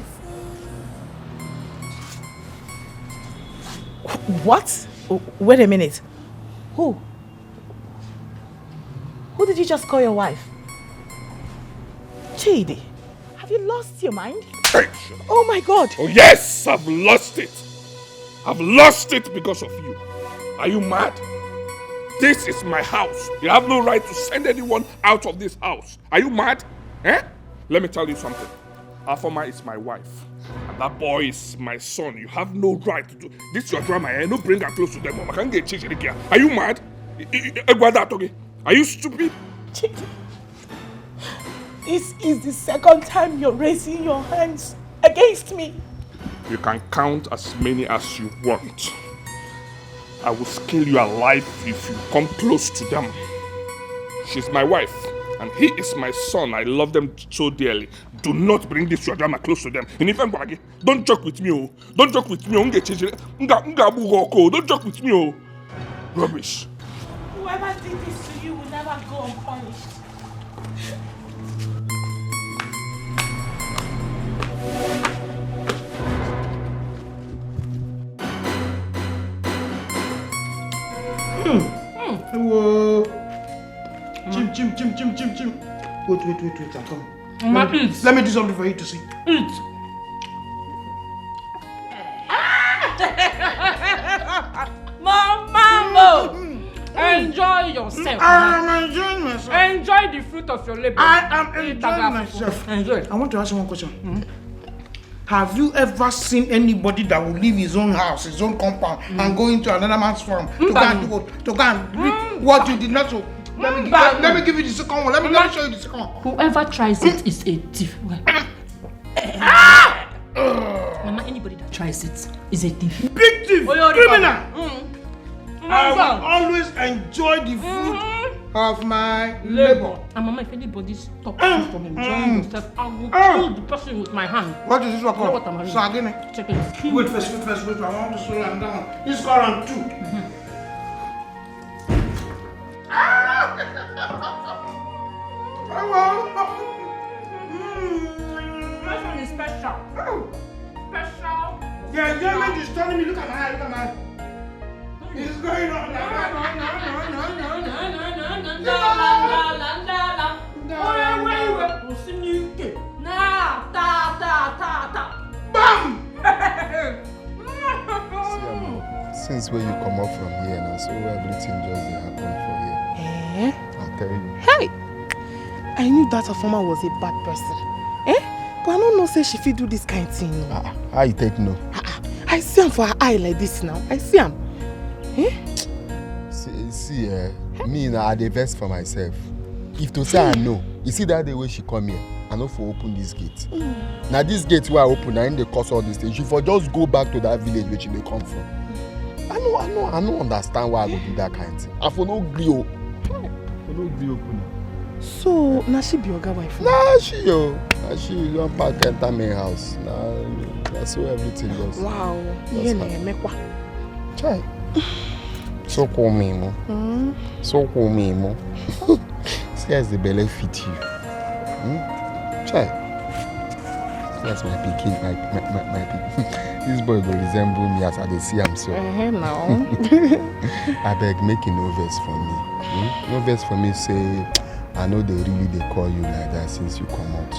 What? Wait a minute. Who? Who did you just call your wife? Chidi, have you lost your mind? Hey, Oh my God! Oh yes, I've lost it. I've lost it because of you. Are you mad? This is my house. You have no right to send anyone out of this house. Are you mad? Eh? Let me tell you something. Afoma is my wife. And that boy is my son. You have no right to do this. Your drama, eh? No bring her close to them. I can't get changed again. Are you mad? I- I- I- Egwada Atoge. Are you stupid? Chidi, this is the second time you're raising your hands against me. You can count as many as you want. I will scale you alive if you come close to them. She's my wife, and he is my son. I love them so dearly. Do not bring this your drama close to them. And if I'm going, don't joke with me, oh. Don't joke with me, oh. Nge change it. Nga, nga bu go, oh. Don't joke with me, oh. Rubbish. Whoever did this to you will never go unpunished. Whoa. Chim, chim, chim, chim, chim, chim. Wait, wait, wait, wait. I'm coming. Mama, let, me, eat. Let me do something for you to see. Eat. Mama, enjoy yourself. I am enjoying myself. Enjoy the fruit of your labor. I am enjoying myself. Enjoy. I want to ask you one question. Mm -hmm. Have you ever seen anybody that will leave his own house, his own compound, mm. and go into another man's farm to go and do what? To go and reap mm. what you did not sow? Let me, let, let me give you the second one. Let me, let me show you the second one. Whoever tries it is a thief. Mama, anybody that tries it is a thief. Big thief! Criminal! Mm. I will always enjoy the fruit mm -hmm. of my labor. And Mama, if anybody stops you from enjoying mm. yourself, I will uh, kill the person with my hand. What is this one called? Sagene. Check it. Wait first, wait first, wait first. I want to slow am down. This called round two. Mm -hmm. This one is special. Special. Yeah, yeah, man, just telling me. Look at my eye, look at my eye. It's going on. Bam! Since where you come up from here now, so everything just dey happen for here. Eh? I tell you. Hey! I knew that Afoma was a bad person. Eh? But I don't know say she fit do this kind thing. Ah, how you take no? Ah, ah. I see am for her eye like this now. I see am. Eh? See, see eh, me now, I dey vex for myself. If to say I know, you see that day wey she come here, I no for open this gate. Mm. Now this gate where I open, I ain't dey cause all these things. She for just go back to that village where she dey come from. I know, I know, I no understand why I go do that kind of thing. I for no gree o. I for no gree open. So, na she be oga wife? Na she o. Na she don pack enter my house. Na, na so everything just. Wow. Ihe na-emekwa. Chai. So cool me mo. Mm. So cool me mo. Tears the belle fit you. Hmm? Chai. That's my pikin, my, my, my, my pikin. This boy go resemble me as I dey see am so. Uh-huh, now. Abeg, make you no vex for me. Hmm? No vex for me, say I know they really dey call you like that since you come out.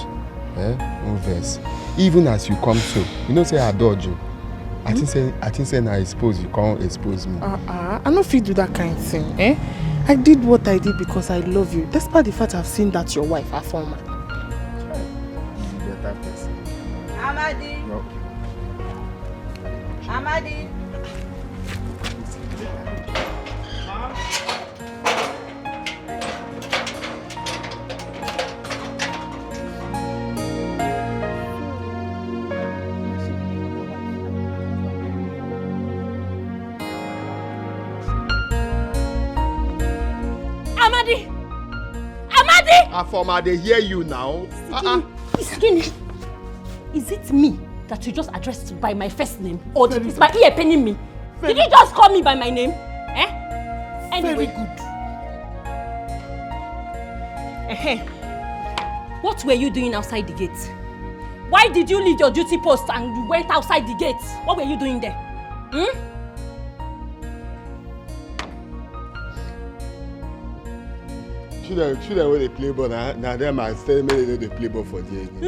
Eh? No vex. Even as you come so, you know say I dodge you. I think say I think say na expose you come expose me. Uh-uh. I no fit do that kind thing, eh? I did what I did because I love you, despite the fact I've seen that your wife, Afoma. Better person. Amadi. No. Amadi. Amadi! Amadi! Afoma, I dey hear you now. Uh-uh. Is it me that you just addressed by my first name? Or is my ear paining me? Did you just call me by my name? Eh? Anyway. Very good. Eh-heh. What were you doing outside the gate? Why did you leave your duty post and you went outside the gate? What were you doing there? Hmm? Children, children wey dey play ball, na, na dem I tell make dem no dey play ball for there again.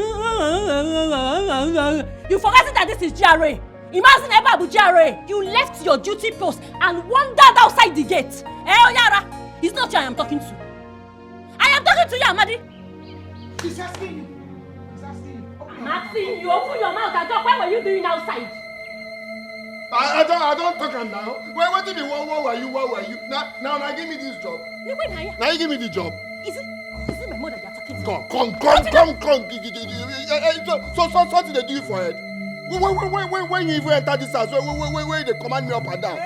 You forget that this is G R A. Imagine Ebabu G R A. You left your duty post and wandered outside the gate. Eh, Oyara, it's not you I am talking to. I am talking to you, Amadi. He's asking you. He's asking you. Open your mouth. I'm asking you, open your mouth and talk. What were you doing outside? I, I don't, I don't talk am now. Wait, wetin be what, what were you, what were you? Now, now, now give me this job. Look when I Now you give me the job. Is it, is it my mother you're talking to? Come, come, come, come, come. Gi- gi- gi- gi- eh, eh, So, so, so, something they do you for head. When, when, when, when, when, when you even enter this house, when, when, when, when, when they command me up and down.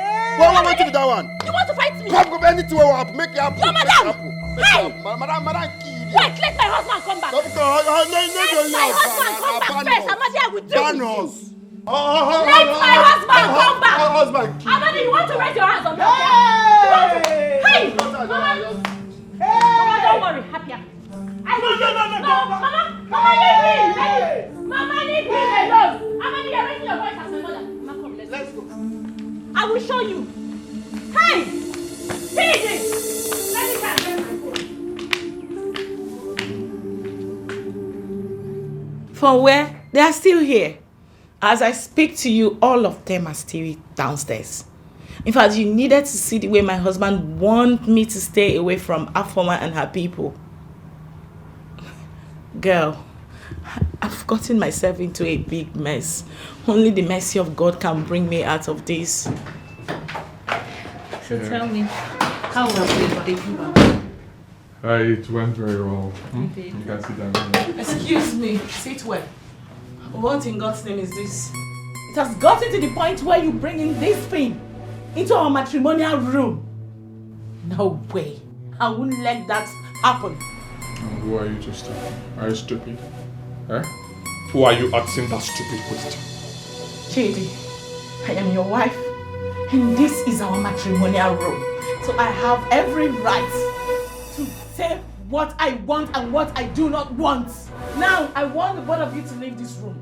What, what, what be that one? You want to fight me? Come, come, anything will happen. Make it happen. Your Make it madam! Happen. Make it Hey! happen. Ma- Madam, madam, kill you. Wait, let my husband come back. Come, come, uh, uh, no, no, Let no, no, my no, husband no, come no, back no, first. no. Amadi, I will deal with you. Banos. Oh, oh, oh, Let oh, my oh, husband oh, come back. Oh, husband kill Amadi, you want to raise your hands on me? Okay? You want to? Hey! Hey! Mama, Mama, don't worry, happier. I No, no, no, no, no, no. Mama, Mama, leave me, leave me. Mama, leave me alone. Amadi, you're raising your voice as my mother. Mama, come, let's Let's go. go. I will show you. Hey! P J! Let me go and get my phone. From where? They are still here. As I speak to you, all of them are still downstairs. In fact, you needed to see the way my husband warned me to stay away from Afoma and her people. Girl, I've gotten myself into a big mess. Only the mercy of God can bring me out of this. So Yeah. tell me, how was the, the Cuba? Uh, it went very well. Hmm? Okay. You can sit down here. Excuse me, sit well. What in God's name is this? It has gotten to the point where you bringing this thing into our matrimonial room. No way. I won't let that happen. And who are you to stop me? Are you stupid? Eh? Who are you asking that stupid question? Chidi, I am your wife, and this is our matrimonial room. So I have every right to say what I want and what I do not want. Now, I want the both of you to leave this room.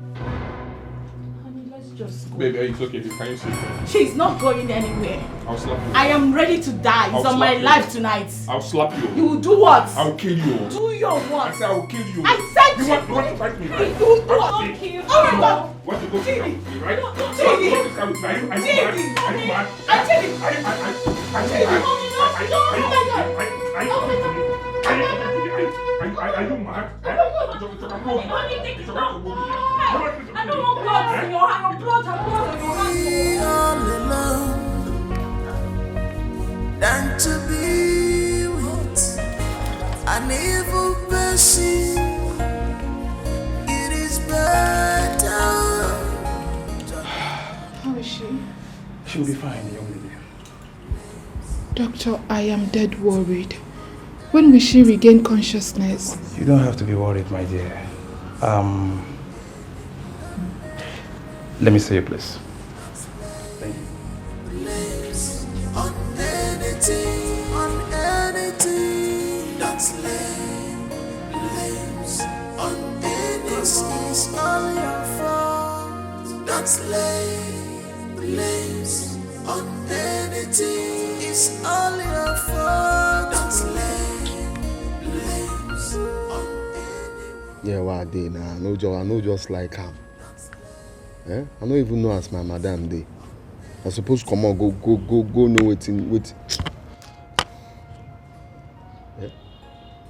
Honey, let's just go. Baby, it's okay. Can you sit down? She's not going anywhere. I'll slap you. I am ready to die. It's I'll on my slap you. life tonight. I'll slap you. You will do what? I'll kill you. Do your what? I said I will kill you. I said You want, you want to fight me, right? You will do what? I'll kill you. Oh my God. What you go to Chidi. Chidi. Right? What, what is that? Are you, are you mad? Are you mad? Are you, are you, are you, are you, are you, are you, are you, are you, are you, are you, are you, are you, are you mad? Eh? It's okay, it's okay, I'm going. It's okay, I'm going. I don't want blood in your hand. Your blood, your blood in your hand. All alone than to be with an evil person. It is better. How is she? She'll be fine, the young lady. Doctor, I am dead worried. When will she regain consciousness? You don't have to be worried, my dear. Um, let me see you, please. Thank you. Blames on anything, on anything. Don't let Lay blames on anything. It's all your fault. Don't lay blames on anyone. Yeah, what I did now? I know, ju- I know, just like him. Eh? I don't even know as my madam dey. I suppose come on, go, go, go, go know wetin, wait. Eh?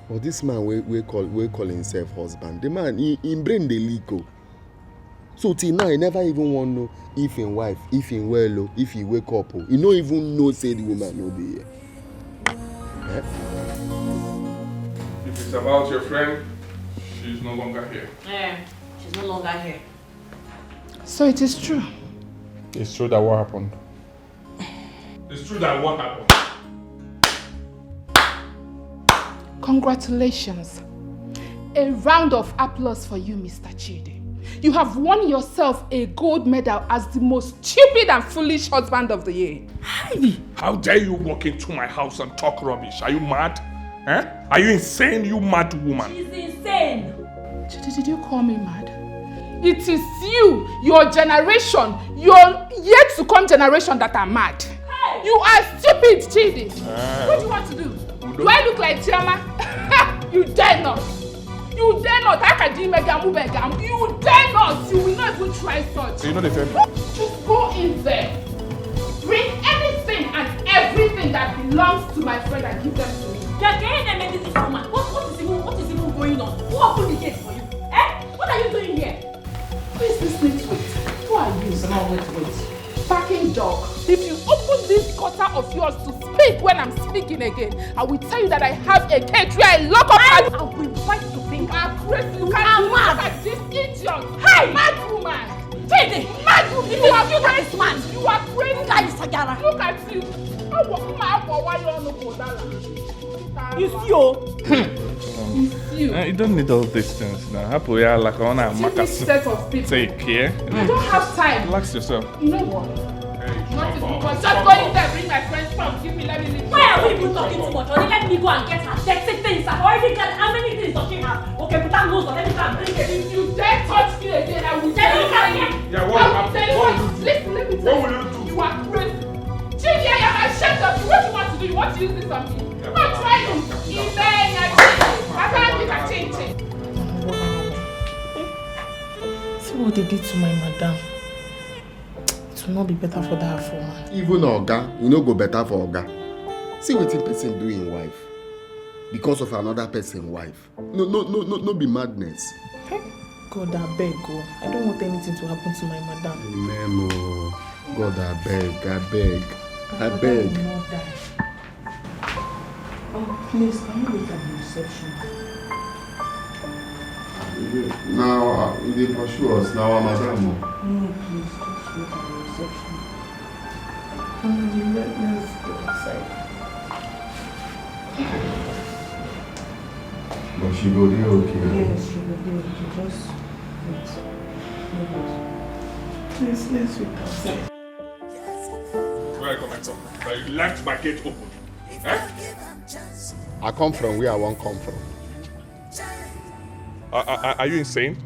But this man, we, we call, we call himself husband. The man, he, him brain dey leak o. So till now, he never even wan know if him wife, if him well o, if he wake up o. He no even know say the woman no dey here. Eh? If it's about your friend, she's no longer here. Eh, she's no longer here. So it is true. It's true that what happened? It's true that what happened? Congratulations. A round of applause for you, Mister Chidi. You have won yourself a gold medal as the most stupid and foolish husband of the year. How dare you walk into my house and talk rubbish? Are you mad? Eh? Are you insane, you mad woman? She's insane. Chidi, did you call me mad? It is you, your generation, your yet to come generation that are mad. You are stupid, Chidi. What do you want to do? Do I look like Chioma? You dare not. You dare not. How can you make a move? You dare not. You will not even try such. You know the thing. Just go in there. Bring anything and everything that belongs to my friend and give them to me. Can you make this woman? What, what is even what is even going on? Who opened the gate for you? Eh? What are you doing here? Who is this little? Who are you? No, wait, wait. Packing dog. If you open this gutter of yours to speak when I'm speaking again, I will tell you that I have a cage where I lock up. I, I will bite your finger. You are crazy. You are mad. This idiot. Hey, mad woman. Chidi, mad woman. You are crazy. You are crazy. Look at you. You see, oh. You see, oh. Eh, you don't need all these things now. Happy ya like on a This set of people. Take care. I don't have time. Relax yourself. You know what? Not even because just go in there, bring my friend's phone, give me, let me leave. Why are we even talking too much? Only let me go and get her thirty things. I've already got how many things does she have? Okay, put her nose on, let me go and bring it. If you dare touch me again, I will tell you. Yeah, what I will will tell you. What will you do? Listen, let me tell What will you do? You are crazy. Chidi, I am ashamed of you. What do you want to do? You want to use this on me? Not trying. He may not change. I can't give a change. See what they did to my madam. It will not be better for that woman. Even oga, e no go better for oga. See wetin person do im wife because of another person wife. No, no, no, no, no be madness. God, I beg, oh. I don't want anything to happen to my madam. Amen, oh. God, I beg, I beg, I beg. Oh, please, can you wait at the reception? Now, uh, e dey pursue us. Now, our madam. Oh. No, please, just wait at the reception. Come on, let, let's go outside. But she go dey okay. Yes, she go dey okay. Just wait. Please, let's wait outside. Where I come from? But you left my gate open. Eh? I come from where I wan come from. Are, are, are you insane?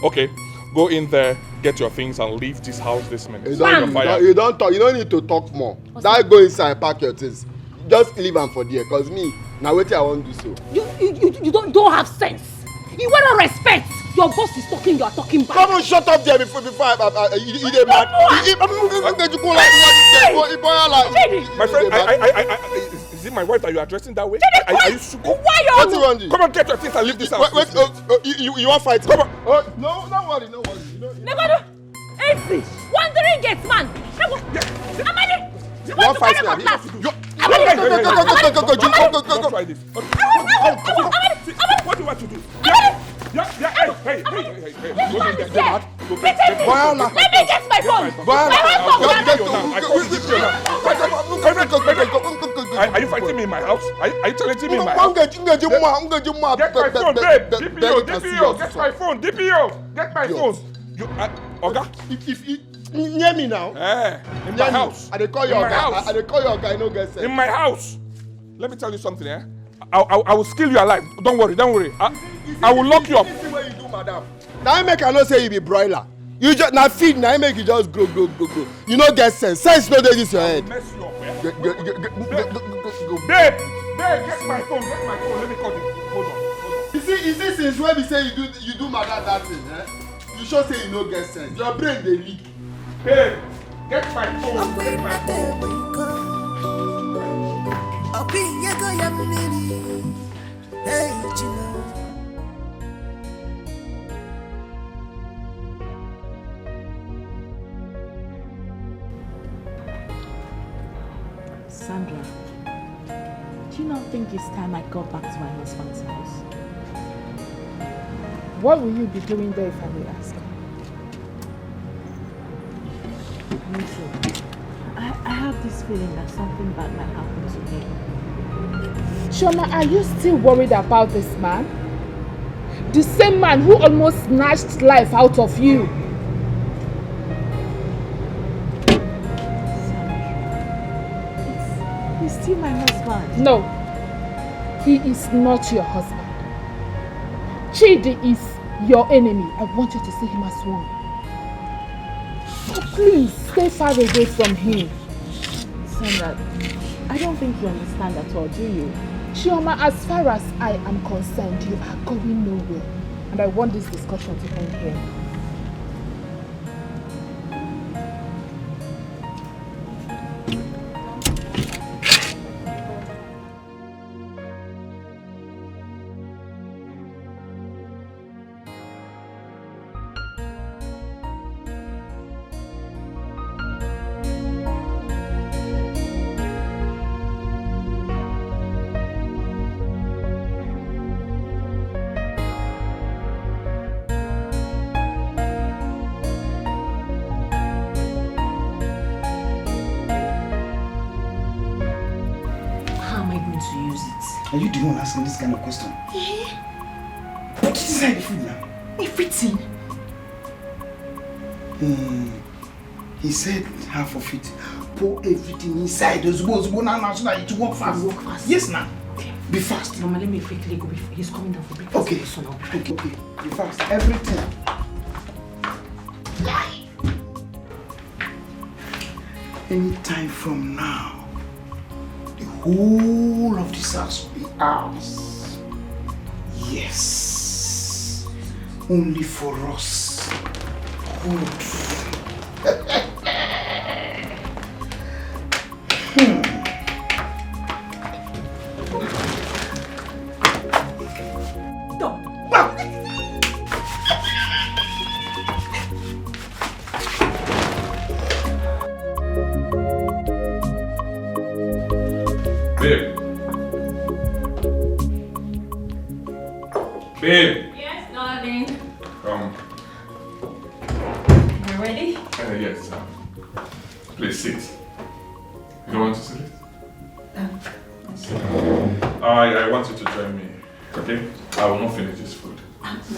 Okay, go in there, get your things, and leave this house this minute. You don't, you don't, you don't talk. You don't need to talk more. That go inside, pack your things. Just leave am for there, cause me, na wetin I wan do so. You you you, you don't don't have sense. You want no respect. Your boss is talking, you are talking back. Come on, shut up there before before I, I, I, you, you dey mad. You, you, you, you, you, you, you, you, you, you, you, you, My friend, I, I, I, I, I, is, is it my wife that you are addressing that way? Are, are you stupid? Why you What do you want? Come on, get your things and leave this house. Wait, wait, oh, oh, you, you, you want fight? Come on. Oh, no, no worry, no worry. You know, you know. Never do. Easy. Wandering gate man. Amadi. You want fight me, abi? Cutlass. You, Amadi. Hey, hey, hey, hey, don't try this. What do you want to do? Yeah, yeah, yeah, hey, hey, hey, hey, hey, go in there. Go in there. Let me get my phone. Get my phone. I'll call D P O now. I call D P O now. Are, are you fighting me in my house? Are, are you challenging me in my house? Get my phone, babe. D P O, D P O, get my phone. D P O, get my phone. You, uh, Oga? If, if, if, near me now. Eh, in my house. I dey call your oga. I, I dey call your oga. I no get sense. In my house. Let me tell you something, eh? I, I, I will skin you alive. Don't worry, don't worry. I, I will lock you up. This is what you do, madam. Now make I know say you be broiler. You just na feed na im make you just grow grow grow grow. You no get sense. Sense no dey this your head. Mess you up, eh? Go, go, go, go, go, go, go, go, go. Babe, babe, get my phone, get my phone. Let me call you. Hold on, hold on. You see, you see, since when we say you do you do madam that thing, eh? You sure say you no get sense. Your brain dey leak. Babe, get my phone, get my phone. Ọ bụ ihe go ya mmiri. Hey, Chino. Sandra, do you not think it's time I got back to my husband's house? What will you be doing there if I may ask? Me too. I, I have this feeling that something bad might happen to me. Shoma, are you still worried about this man? The same man who almost snatched life out of you. He's still my husband. No, he is not your husband. Chidi is your enemy. I want you to see him as one. So please stay far away from him. Sandra, I don't think you understand at all, do you? Chioma, as far as I am concerned, you are going nowhere. And I want this discussion to end here. How am I going to use it? Are you the one asking this kind of question? Eh? Put it inside the food now. Everything. Hmm. He said half of it. Pour everything inside. Ozugbo, ozugbo, now, now, so that it work fast. Work fast. Yes, now. Be fast. Mama, let me quickly go. Before, he's coming down for breakfast. Okay. So now, be ready. Okay, okay. Be fast. Everything. Anytime from now, the whole of this house will be ours. Yes. Only for us. Good. Hmm. Babe. Babe. Yes, darling. Um, You ready? Uh, yes. Um, please sit. You don't want to sit? I, I want you to join me, okay? I will not finish this food.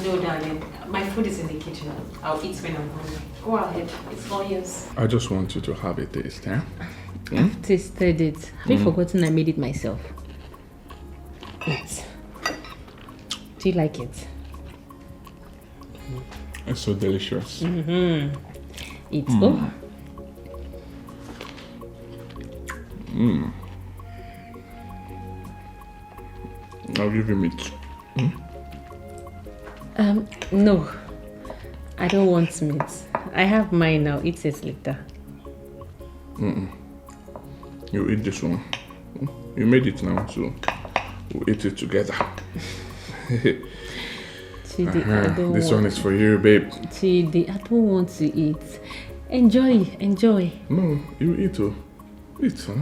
No, darling. My food is in the kitchen. I'll eat when I'm hungry. Go ahead. It's all yours. I just want you to have a taste, eh? I've tasted it. Have you forgotten I made it myself? Yes. Do you like it? It's so delicious. Mm-hmm. It's oh. Mm. I'll give you meat. Um, no. I don't want meat. I have mine now. Eat it later. Mm-mm. You eat this one. You made it now, so we'll eat it together. Chidi, I Uh-huh. don't This want one is for you, babe. Chidi, I don't want to eat. Enjoy, enjoy. No, you eat, oh. Eat, huh?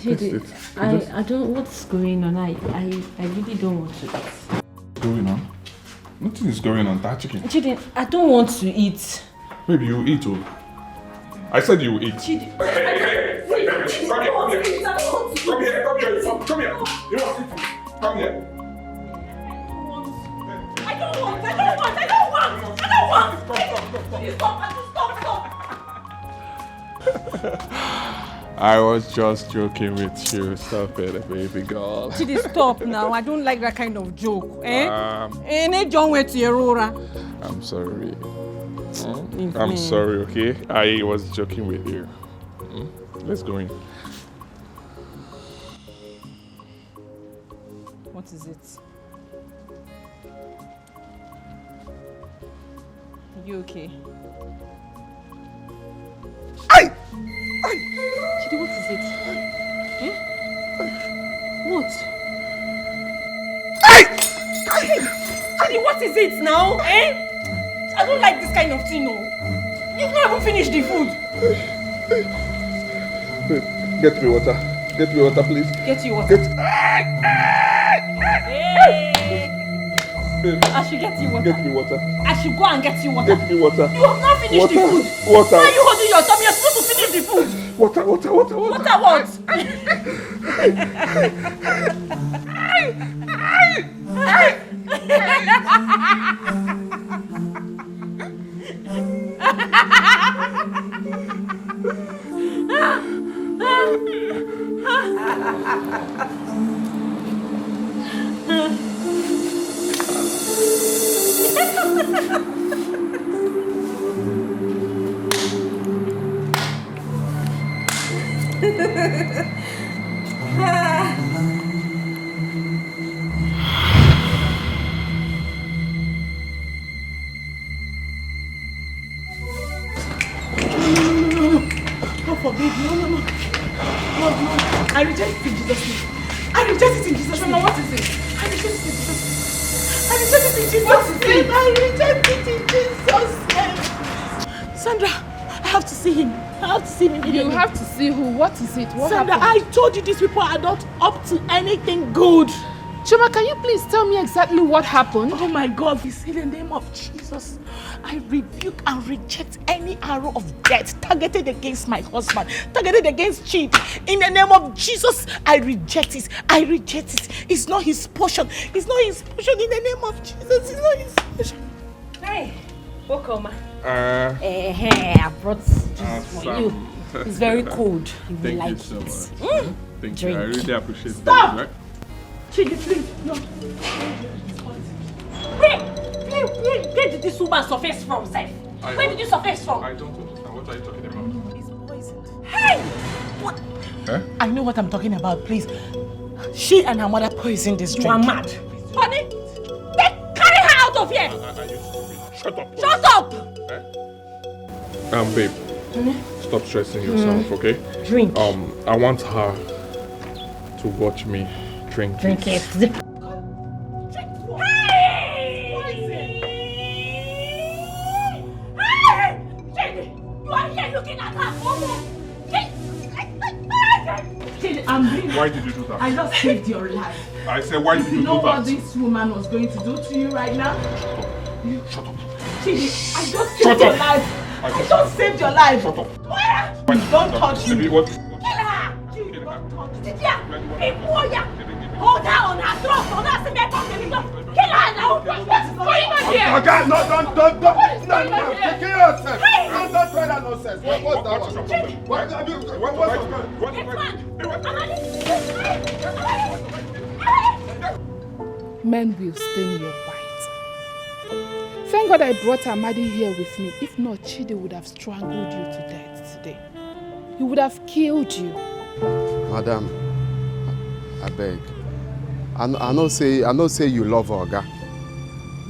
Taste Chidi, it. I, Just I don't. What's going on? I, I, I really don't want to eat. going on? Nothing is going on. That chicken. Chidi, I don't want to eat. Babe, you eat, oh. I said you eat. Chidi. Come here, come here, come here, come here, come here. You want to eat? Come here. I don't want. I don't want. I don't want. I don't want. I don't want. Please stop. Stop. Stop. I was just joking with you. Stop it, baby girl. Chidi, stop now. I don't like that kind of joke. Eh? Um, Eh, ne John went to Erora. I'm sorry. I'm sorry, okay? I was joking with you. Hmm? Let's go in. What is it? You okay? Hey! Chidi, what is it? Eh? What? Hey! Chidi, what is it now? Eh? I don't like this kind of thing, no. You've not even finished the food. Get me water. Get me water, please. Get you water. Get... Hey! Babe. I should get you water. Get me water. I should go and get you water. Get me water. You have not finished water. The food. Water. Why are you holding your tummy? You're supposed to finish the food. Water, water, water, water. Water what? God forbid. No, no, no. God, no. I reject it in Jesus' name. I reject it in Jesus' name. What is it? I reject it in Jesus' name. I reject it in Jesus' name. I reject it in Jesus' name. Sandra, I have to see him. I have to see him immediately. You have to see who? What is it? What Sandra, happened? I told you these people are not up to anything good. Chima, can you please tell me exactly what happened? Oh my God, this in the name of Jesus. I rebuke and reject any arrow of death targeted against my husband, targeted against Chidi. In the name of Jesus, I reject it. I reject it. It's not his portion. It's not his portion. In the name of Jesus, it's not his portion. Hey, welcome. Uh, hey, hey, I brought this uh, for you. It's very cold. You will like it. Thank you so much. Mm. Thank you. I really appreciate that. Stop! Chidi, please, no. Where, where, where, where did this woman surface from, sef? Where did you surface from? I don't understand. What are you talking about? It's poisoned. Hey! What? Huh? I know what I'm talking about, please. She and her mother poisoned this drink. You are mad. Honey, then carry her out of here! Are, are you stupid? Shut up. Shut up! Eh? Um, babe, stop stressing yourself, okay? Drink. Um, I want her to watch me drink it. Drink it. Zip. Why did you do that? I just saved your life. I said, why did you do that? You know what this woman was going to do to you right now? Shut up. Shut up. Chidi, I just saved your life. I just saved your life. Shut up. Don't touch me. Kill her. Don't touch me. Hold her on her throat. On her stomach. Kill her now. What is going on here? Oga, no, don't, don't, don't. No, no, kill yourself. Don't, don't try that nonsense. What, what's that one? What, what, what, what's that one? Men will stain your white. Thank God I brought Amadi here with me. If not, Chidi would have strangled you to death today. He would have killed you. Madam, I beg. I, I know say I know say you love Oga,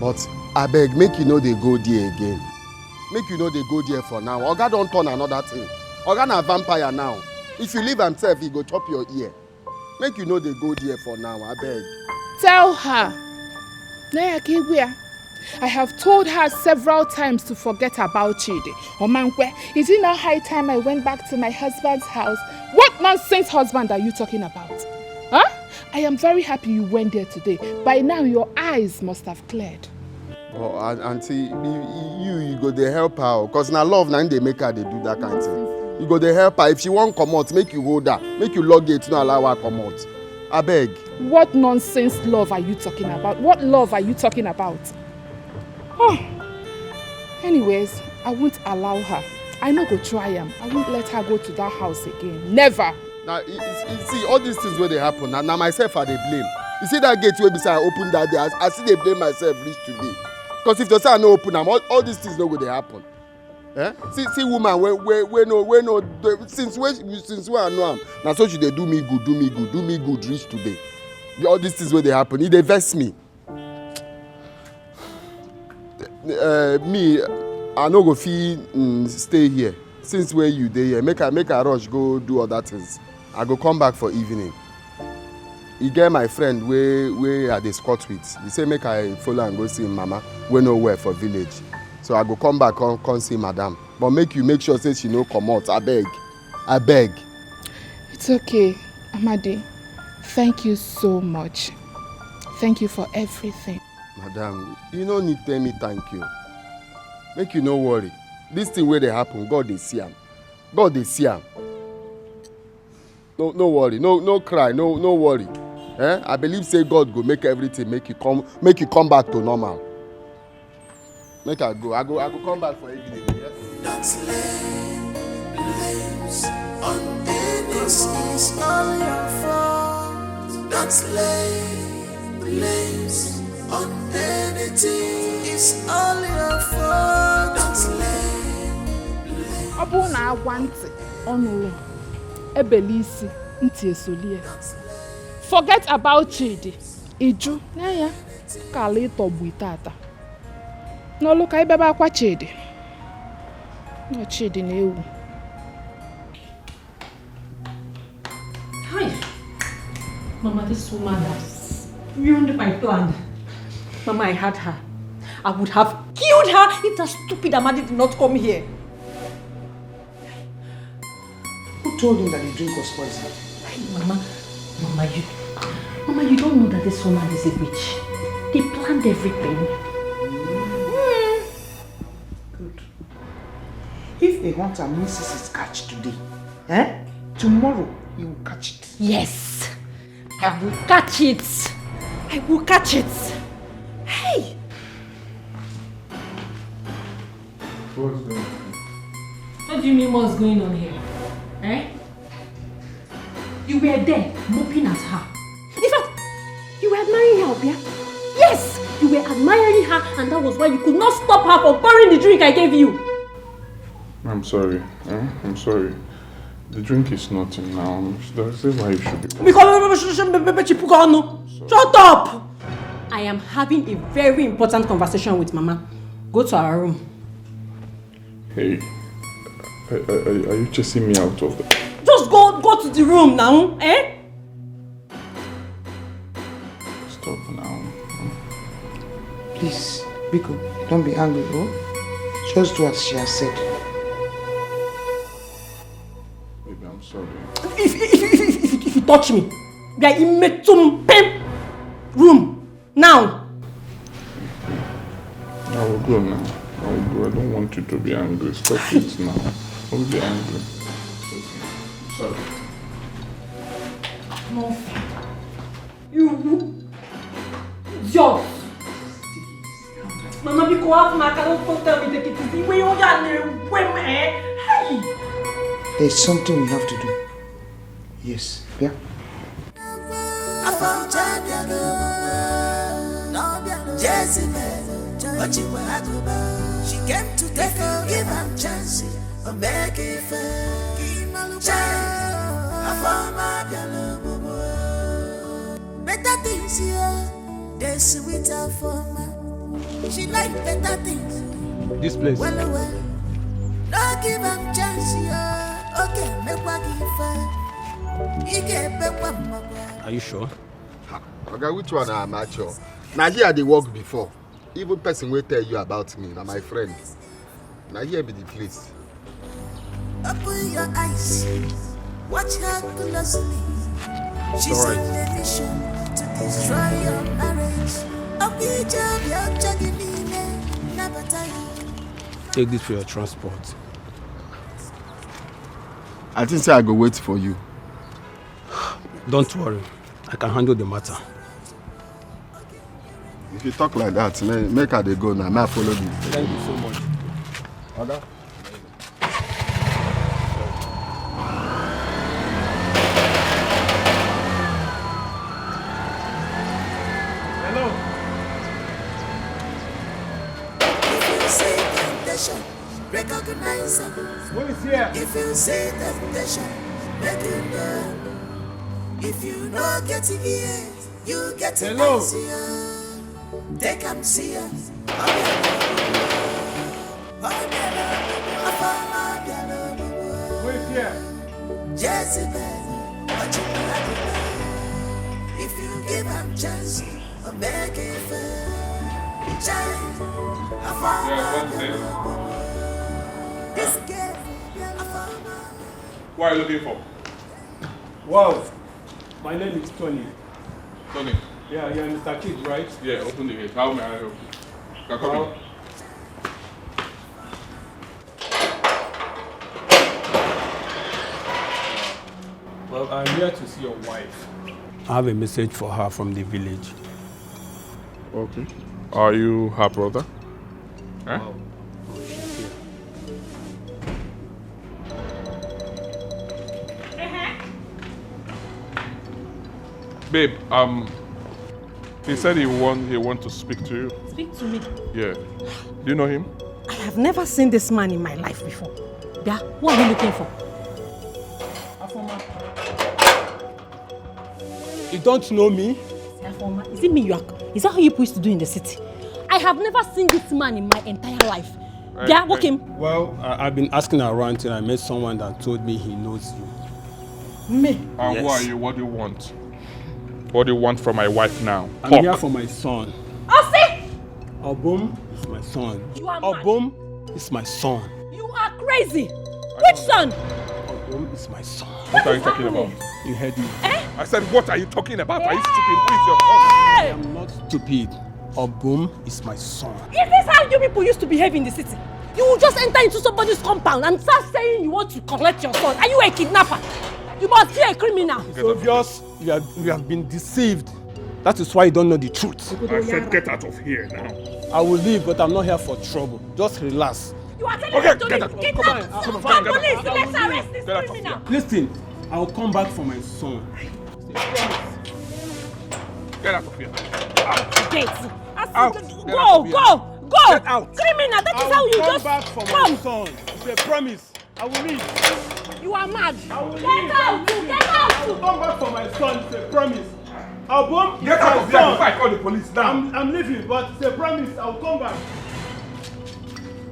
but I beg, make you no dey go there again. Make you no dey go there for now. Oga don turn another thing. Oga na vampire now. If you leave himself, he go chop your ear. Make you no dey go there for now, I beg. Tell her. Naya Kigwea, I have told her several times to forget about Chidi. Omankwe, is it not high time I went back to my husband's house? What nonsense husband are you talking about? Huh? I am very happy you went there today. By now, your eyes must have cleared. But auntie, you, you, you go dey help her, cause na love na dey make her dey do that kind thing. You go dey help her. If she wan comot, make you hold her, make you lock gate, no allow her comot. Abeg. What nonsense love are you talking about? What love are you talking about? Oh. Anyways, I won't allow her. I no go try am. I won't let her go to that house again. Never. Na you see, all these things wey dey happen, na, na myself I dey blame. You see that gate wey be say I open that day, I, I still dey blame myself reach today. Because if to say I no open am, all, all these things no go dey happen. Eh? See, see woman wey, wey, wey no, wey no, dey- since wey, since wey I know am, na so she dey do me good, do me good, do me good reach today. The- All these things wey dey happen, e dey vex me. Uh, me, I no go fit mm, stay here. Since wey you dey here, make I, make I rush go do other things. I go come back for evening. E get my friend wey, wey I dey squat with. He say make I follow am go see him mama wey no well for village. So I go come back come, come see madam. But make you make sure say she no comot, abeg. Abeg. It's okay, Amadi. Thank you so much. Thank you for everything. Madam, you no need tell me thank you. Make you no worry. This thing wey dey happen, God dey see am. God dey see am. No, no worry, no, no cry, no, no worry. Eh? I believe say God go make everything make you come, make you come back to normal. Make I go, I go, I go come back for evening. Yes. Don't lay blames on anyone. It's all your fault. Don't lay blames on anything. It's all your fault. Don't lay blames. Ọ bụrụ na agwa ntị ọ nụrụ, ebele isi, ntị esolie. Forget about Chidi. Iju, na ya ka ala ịtọgbu tata. N'ọlụ ka ibebe akwa Chidi. Nọ Chidi na-ewu. Hi. Mama, this woman has ruined my plan. Mama, I had her. I would have killed her if that stupid Amadi did not come here. Who told him that the drink was poisoned? Hey, Mama, Mama, you, Mama, you don't know that this woman is a witch. They planned everything. Good. If a hunter misses his catch today, eh? Tomorrow he will catch it. Yes, I will catch it. I will catch it. Hey! What's going on? What do you mean what's going on here? Eh? You were there moping at her. In fact, you were admiring her, Obia. Yes, you were admiring her, and that was why you could not stop her from pouring the drink I gave you. I'm sorry. Eh? I'm sorry. The drink is nothing now. That's why you should be. Because shut up! I am having a very important conversation with Mama. Go to our room. Hey, are, are, are you chasing me out of the? Just go, go to the room now, eh? Stop now. Please, Biko, don't be angry, oh? Just do as she has said. Baby, I'm sorry. If, if, if, if, if, if you touch me, I will metum pim room now. I will go now. I will go. I don't want you to be angry. Stop it now. Don't be angry. Sorry. No. You idiot. Mama, biko, have my car. Don't tell me take it easy. Wait, oh, yeah, wait, man. Hey. There's something we have to do. Yes, yeah. Jezebel, what you were at. She came to take a give am chance. Make it fair. Child, Afoma bịara ọmụmụ. Better things here, they sweet Afoma. She like better things. This place. Well, well, no give am chance here. Okay, make what give her. He get back one more. Are you sure? Oga, which one am I sure? Na here I dey work before. Even person wey tell you about me, na my friend. Na here be the place. Open your eyes, watch her closely. She's Alright. On a mission to destroy your marriage. Okija bịa ọcha gị niile, nabata ya. Take this for your transport. I think say I go wait for you. Don't worry. I can handle the matter. If you talk like that, make, make I dey go now. May I follow you? Thank you so much. Oga. Hello. Recognize them. Who is here? If you see temptation, make you know. If you no get ears, you get Hello. Eyes, yeah. Take am serious. Who is here? Jezebel, what you gonna do? If you give am chance, I'll make it fair. Child, I found Yeah, what is this? This girl, I found Who are you looking for? Wow, my name is Tony. Tony. Yeah, you're Mister Kidd, right? Yeah, open the gate. How may I help you? You're coming. Wow. Well, I'm here to see your wife. I have a message for her from the village. Okay. Are you her brother? Huh? Wow. Babe, um, he said he want he want to speak to you. Speak to me. Yeah. Do you know him? I have never seen this man in my life before. Yeah, who are you looking for? You don't know me? Afoma, is it me you are? Is that how you used to do in the city? I have never seen this man in my entire life. Yeah, walk him. Well, I, I've been asking around till I met someone that told me he knows you. Me? And who Yes. are you? What do you want? What do you want from my wife now? I'm Talk. here for my son. Ose! Obum is my son. You are mad. Obum is my son. You are crazy. Which son? Obum is my son. What are you talking about? You heard me. Eh? I said, what are you talking about? Are you stupid? Who is your son? I am not stupid. Obum is my son. Is this how you people used to behave in the city? You will just enter into somebody's compound and start saying you want to collect your son. Are you a kidnapper? You must be a criminal. It's obvious you have, you have been deceived. That is why you don't know the truth. I said, get out of here now. I will leave, but I'm not here for trouble. Just relax. You are telling Okay, me to get leave? out. Get Come on, out. come on, Come, get out. police, let's arrest this Get out of criminal. here. Listen, I will come back for my son. Get out of here. Gate. I said, Out. Get out go, of here. go, go. Get out. Criminal, that I is how will you come just back for my come. son. It's a promise. I will leave. You are mad. I will Get leave. out, Listen, get out. I will come back for my son. It's a promise. Obum is Get out my of here son. before I call the police now. I'm, I'm leaving, but it's a promise. I will come back.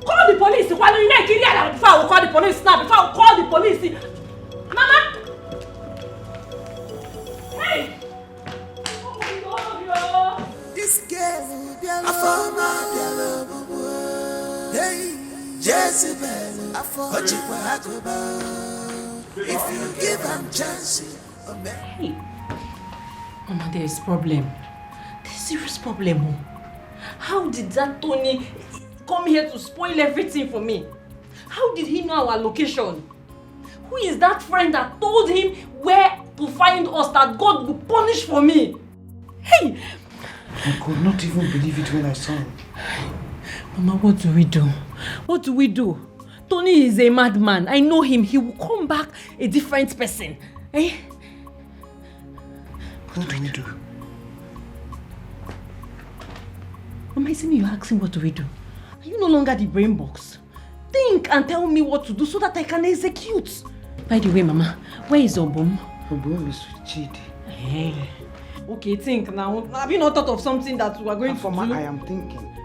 Call the police. Why don't you make it here before I will call the police now? Before I will call the police. Mama. Hey. This girl, Afoma, hey, Jezebel, Afo, Ojikwa Aguba. If you give am chance, Hey, Mama, there is problem. There's serious problem. Oh. How did that Tony come here to spoil everything for me? How did he know our location? Who is that friend that told him where to find us that God will punish for me? Hey! I could not even believe it when I saw him. Mama, what do we do? What do we do? Tony is a madman. I know him. He will come back a different person. Eh? What do we do? Mama, isn't you're asking what do we do? Are you no longer the brain box? Think and tell me what to do so that I can execute. By the way, Mama, where is Obum? Obum is with Chidi. Hey. Okay, think now. Have you not thought of something that we are going Afoma, to do? I am thinking.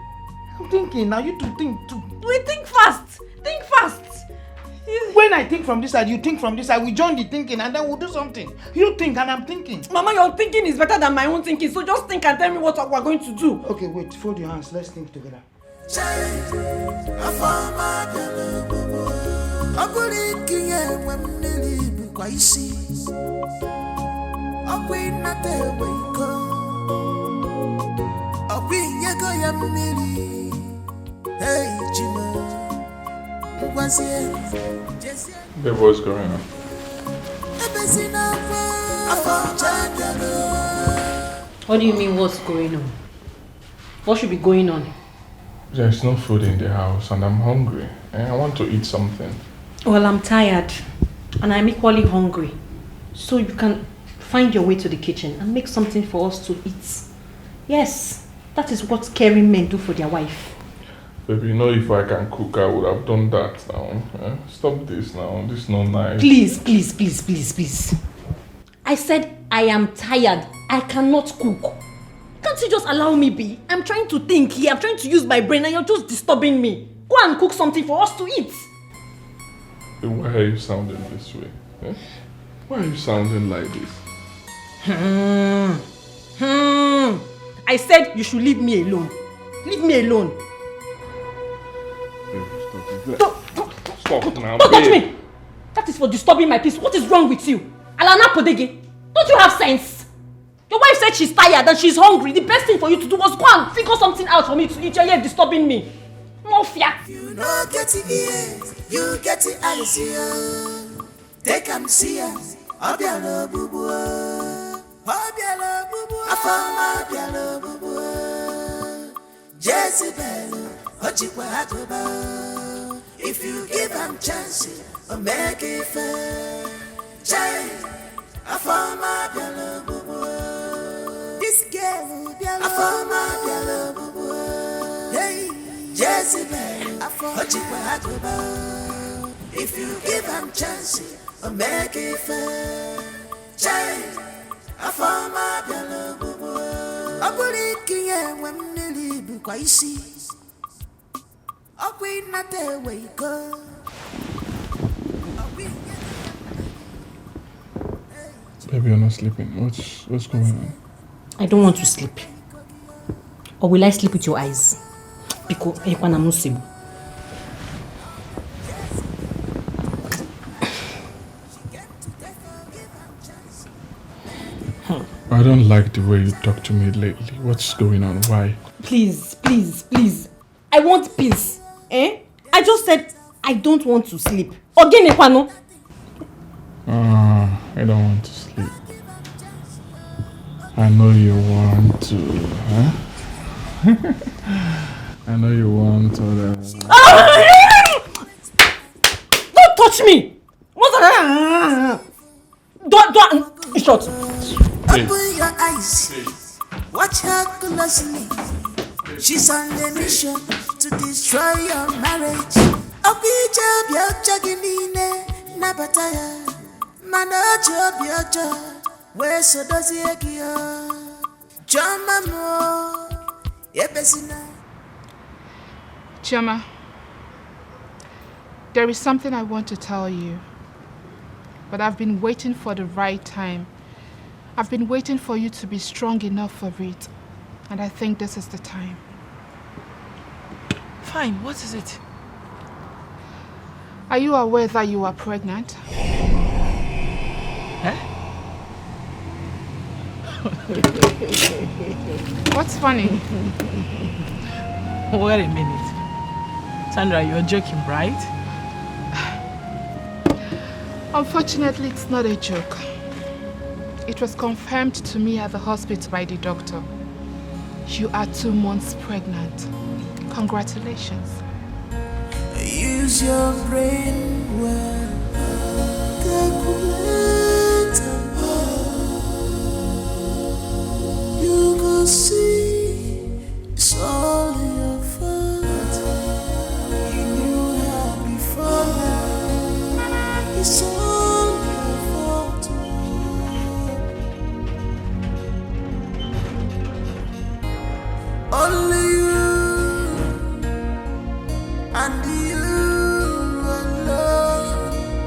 I'm thinking. Now you two think too. We think fast. Think fast. When I think from this side, you think from this side. We join the thinking and then we'll do something. You think and I'm thinking. Mama, your thinking is better than my own thinking. So just think and tell me what we're going to do. Okay, wait. Fold your hands. Let's think together. Ọ bụrụ ike ya enwe mmiri bụkwa isi. Ọkwa ịnata enwe iko. Ọkwa inyego ya mmiri. Hey, Chimo. Ngwazie. Jezie. Babe, what's going on? Ebezina akwa. Afọ ọcha abịago. What do you mean, what's going on? What should be going on? There's no food in the house and I'm hungry. Eh, I want to eat something. Well, I'm tired and I'm equally hungry. So you can find your way to the kitchen and make something for us to eat. Yes, that is what caring men do for their wife. Baby, you know, if I can cook, I would have done that now. Eh? Stop this now. This is not nice. Please, please, please, please, please. I said I am tired. I cannot cook. Can't you just allow me be? I'm trying to think here. I'm trying to use my brain and you're just disturbing me. Go and cook something for us to eat. Then why are you sounding this way? Eh? Why are you sounding like this? Hmm. Hmm. I said you should leave me alone. Leave me alone. Baby, stop it. Don't, don't, Stop now, don't touch babe. me. That is for disturbing my peace. What is wrong with you? Alana Podege, don't you have sense? Your wife said she's tired and she's hungry. The best thing for you to do was go and figure something out for me to eat. You're here disturbing me. Mafia. You no get the ears, you get the eyes, yeah. Take am see am, Obiara Ogbugbu. Obiara Ogbugbu. Afama Obiara Ogbugbu. Jezebel, Ojikwa Agoba. If you give am chance, o make it fair. Chai, Afama Obiara Ogbugbu. This girl, Obiara Afama Obiara Ogbugbu. Hey, Jezebel, Ojikwa Agoba. If you give am chance, o make it fair. Chai, Afama Obiara Ogbugbu. Ọ bụrụ ikinye enwe mmiri bụkwa isi. Ọkwa ịnata ewe iko. Baby, you're not sleeping. What's what's going on? I don't want to sleep. Or will I sleep with your eyes? Biko, ekwana m nsogbu. I don't like the way you talk to me lately. What's going on? Why? Please, please, please. I want peace. Eh? I just said I don't want to sleep. Ogene kwano. Uh, I don't want to sleep. I know you want to, huh? I know you want to. Don't touch me. What? Don't, don't. Shut. Open your eyes. Watch her closely. She's on a mission to destroy your marriage. Ọkwa ije obi ọjọọ gị niile nabata ya. Mana o ji obi ọjọọ wee so dozie gị o. Chioma m o, ebezina. Chioma, there is something I want to tell you, but I've been waiting for the right time. I've been waiting for you to be strong enough for it, and I think this is the time. Fine, what is it? Are you aware that you are pregnant? Eh? What's funny? Wait a minute. Sandra, you're joking, right? Unfortunately, it's not a joke. It was confirmed to me at the hospital by the doctor. You are two months pregnant. Congratulations. Use your brain well. Calculate and you go see it's all your fault. You knew her before now. It's all your fault. Only you and you alone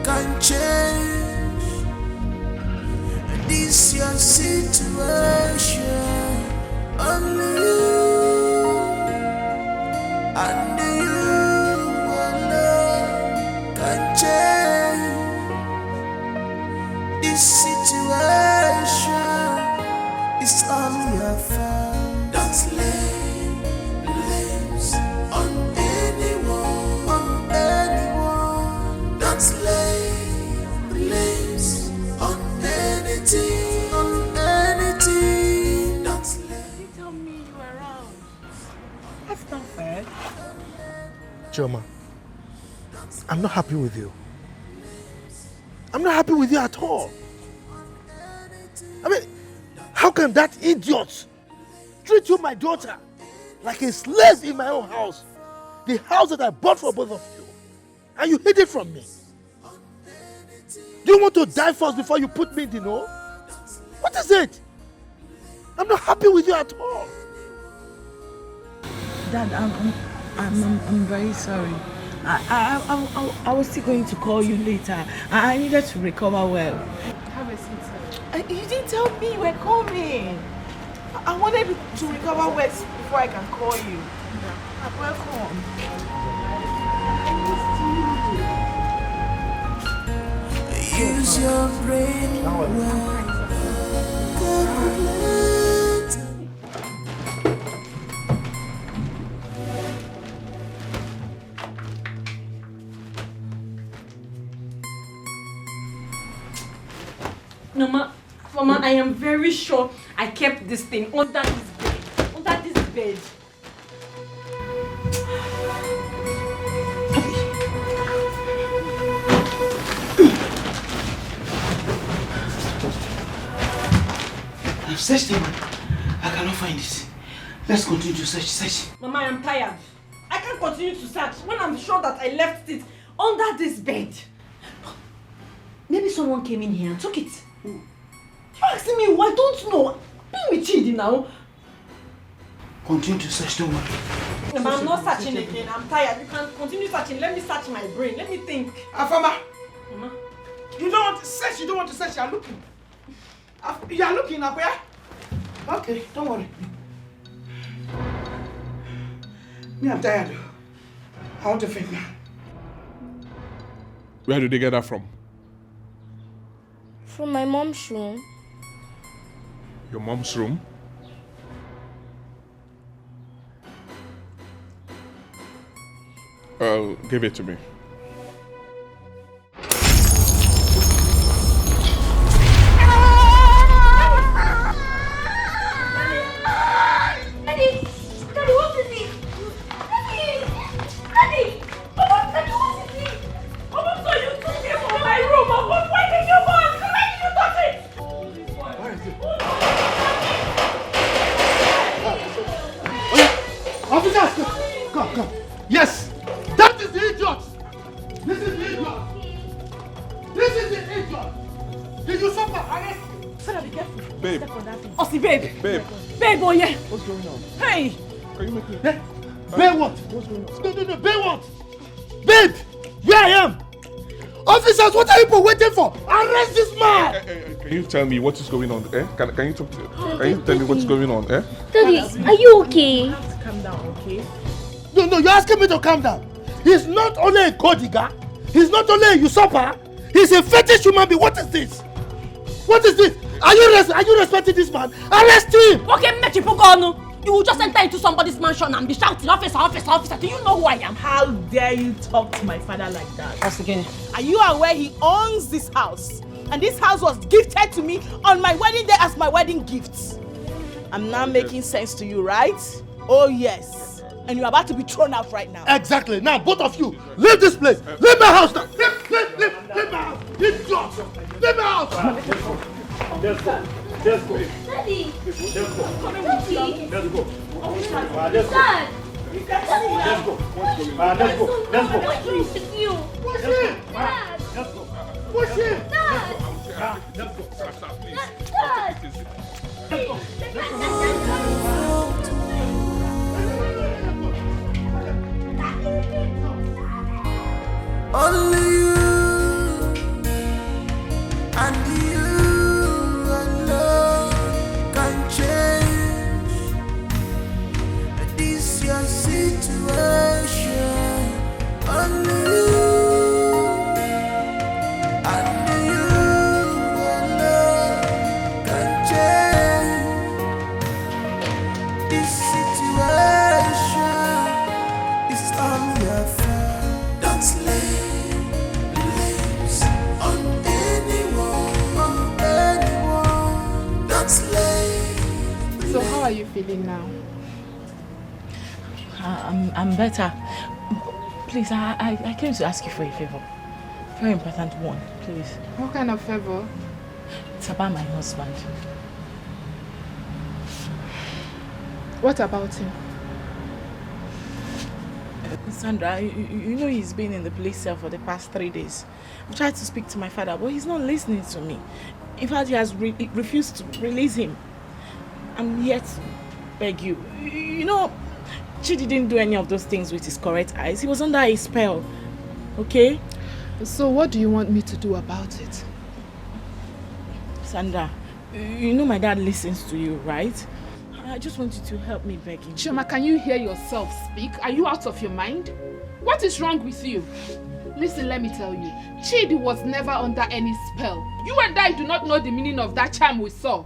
can change this your situation. Only you and you alone can change this situation. It's all your fault. Don't lay blames on anyone, on anyone. Don't lay blames on anything, on anything. Don't lay. You tell me you were wrong. That's not fair. Chioma, I'm not happy with you. I'm not happy with you at all. I mean, how can that idiot treat you, my daughter, like a slave in my own house? The house that I bought for both of you. And you hid it from me. Do you want to die first before you put me in the know? What is it? I'm not happy with you at all. Dad, I'm, I'm, I'm, I'm, I'm very sorry. I, I, I, I, I was still going to call you later. I, I needed to recover well. Have a seat, sir. Uh, you didn't tell me you were coming. I, I wanted to recover well before I can call you. Welcome. Use your brain well. Mama, Mama, I am very sure I kept this thing under this bed. Under this bed. I've searched him. I cannot find it. Let's continue to search. Search. Mama, I'm tired. I can't continue to search when I'm sure that I left it under this bed. Maybe someone came in here and took it. You asking me? I don't know. Be with Chidi now. Continue to search, don't worry. Mama, I'm not searching again. I'm tired. You can continue searching. Let me search my brain. Let me think. Afama! Mama. You don't want to search, you don't want to search, you are looking. You are looking up where? Okay, don't worry. Me, I'm tired. I want to faint now. Where did they get that from? From my mom's room. Your mom's room? Uh, give it to me. Yes! That is the idiot! This is the idiot! This is the idiot! The usurper! Arrest him! Father, be careful. Babe. Osi, babe. Babe. Babe, oh yeah. What's going on? Hey! Can you make me? Hey, babe, what? What's going on? No, no, no, babe, what? Babe! Here I am! Officers, what are you waiting for? Arrest this man! Hey, hey, hey, can you tell me what is going on? Eh? Can, can you talk to Can you tell me what's going on? Eh? Daddy, are you okay? You have to calm down, okay? No, no, you're asking me to calm down. He's not only a Kodiga, he's not only a usurper, he's a fetish human being. What is this? What is this? Are you res- are you respecting this man? Arrest him! Okay, make you put on. You will just enter into somebody's mansion and be shouting, "Officer, officer, officer." Do you know who I am? How dare you talk to my father like that? Once again. Are you aware he owns this house? And this house was gifted to me on my wedding day as my wedding gift. I'm now making sense to you, right? Oh yes. And you're about to be thrown out right now. Exactly. Now, both of you, leave this place. Leave my house now. Leave, leave, leave, leave my house. Idiot. Leave my house. Let's go. Let's go. Daddy. Let's go. Daddy. Let's go. Dad. Let's go. Let's go. Let's go. What is with you? Let's go. Dad. Let's go. Push him. Dad. Let's go. Dad. Only you and you alone can change this your situation. Only you and you alone can change this situation. It's all your fault. Don't lay blames on anyone, on anyone. Don't lay So how are you feeling now? I- I'm, I'm better. Please, I, I, I came to ask you for a favor. Very important one, please. What kind of favor? It's about my husband. What about him? Sandra, you, you know he's been in the police cell for the past three days. I tried to speak to my father, but he's not listening to me. In fact, he has re- refused to release him. I'm here to beg you. You know, Chidi didn't do any of those things with his correct eyes. He was under a spell. Okay? So what do you want me to do about it? Sandra, you know my dad listens to you, right? I just want you to help me beg him. Chioma, can you hear yourself speak? Are you out of your mind? What is wrong with you? Listen, let me tell you. Chidi was never under any spell. You and I do not know the meaning of that charm we saw.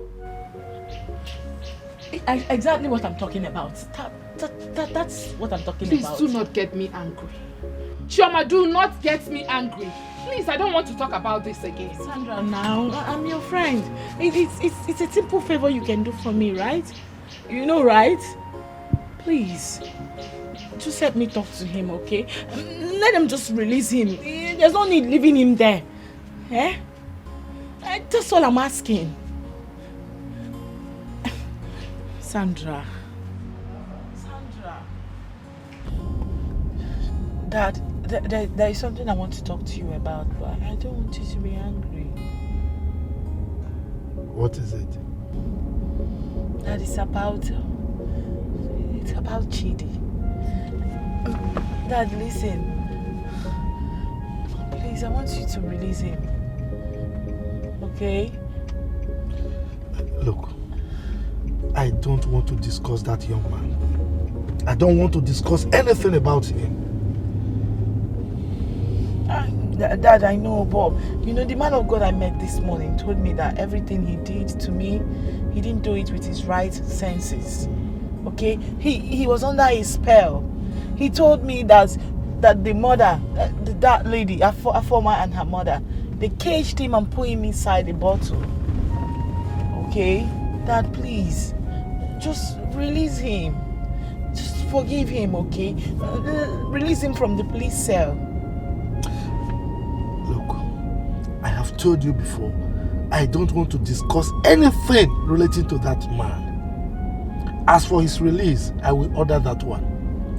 I, exactly what I'm talking about. That, that, that, that's what I'm talking Please about. Please do not get me angry. Chioma, do not get me angry. Please, I don't want to talk about this again. Sandra, now, I- I'm your friend. It, it's, it's, it's a simple favor you can do for me, right? You know, right? Please, just help me talk to him, okay? Let them just release him. There's no need leaving him there. Eh? Eh, that's all I'm asking. Sandra. Sandra. Dad, there, there, there is something I want to talk to you about, but I don't want you to be angry. What is it? That is about, it's about Chidi. Dad, listen. Please, I want you to release him. Okay? Look, I don't want to discuss that young man. I don't want to discuss anything about him. Ah, Dad, I know, but you know, the man of God I met this morning told me that everything he did to me, he didn't do it with his right senses. Okay? He, he was under a spell. He told me that, that the mother, uh, th- that lady, Afo- Afoma and her mother, they caged him and put him inside a bottle. Okay? Dad, please, just release him. Just forgive him, okay? Uh, release him from the police cell. Look, I have told you before, I don't want to discuss anything relating to that man. As for his release, I will order that one.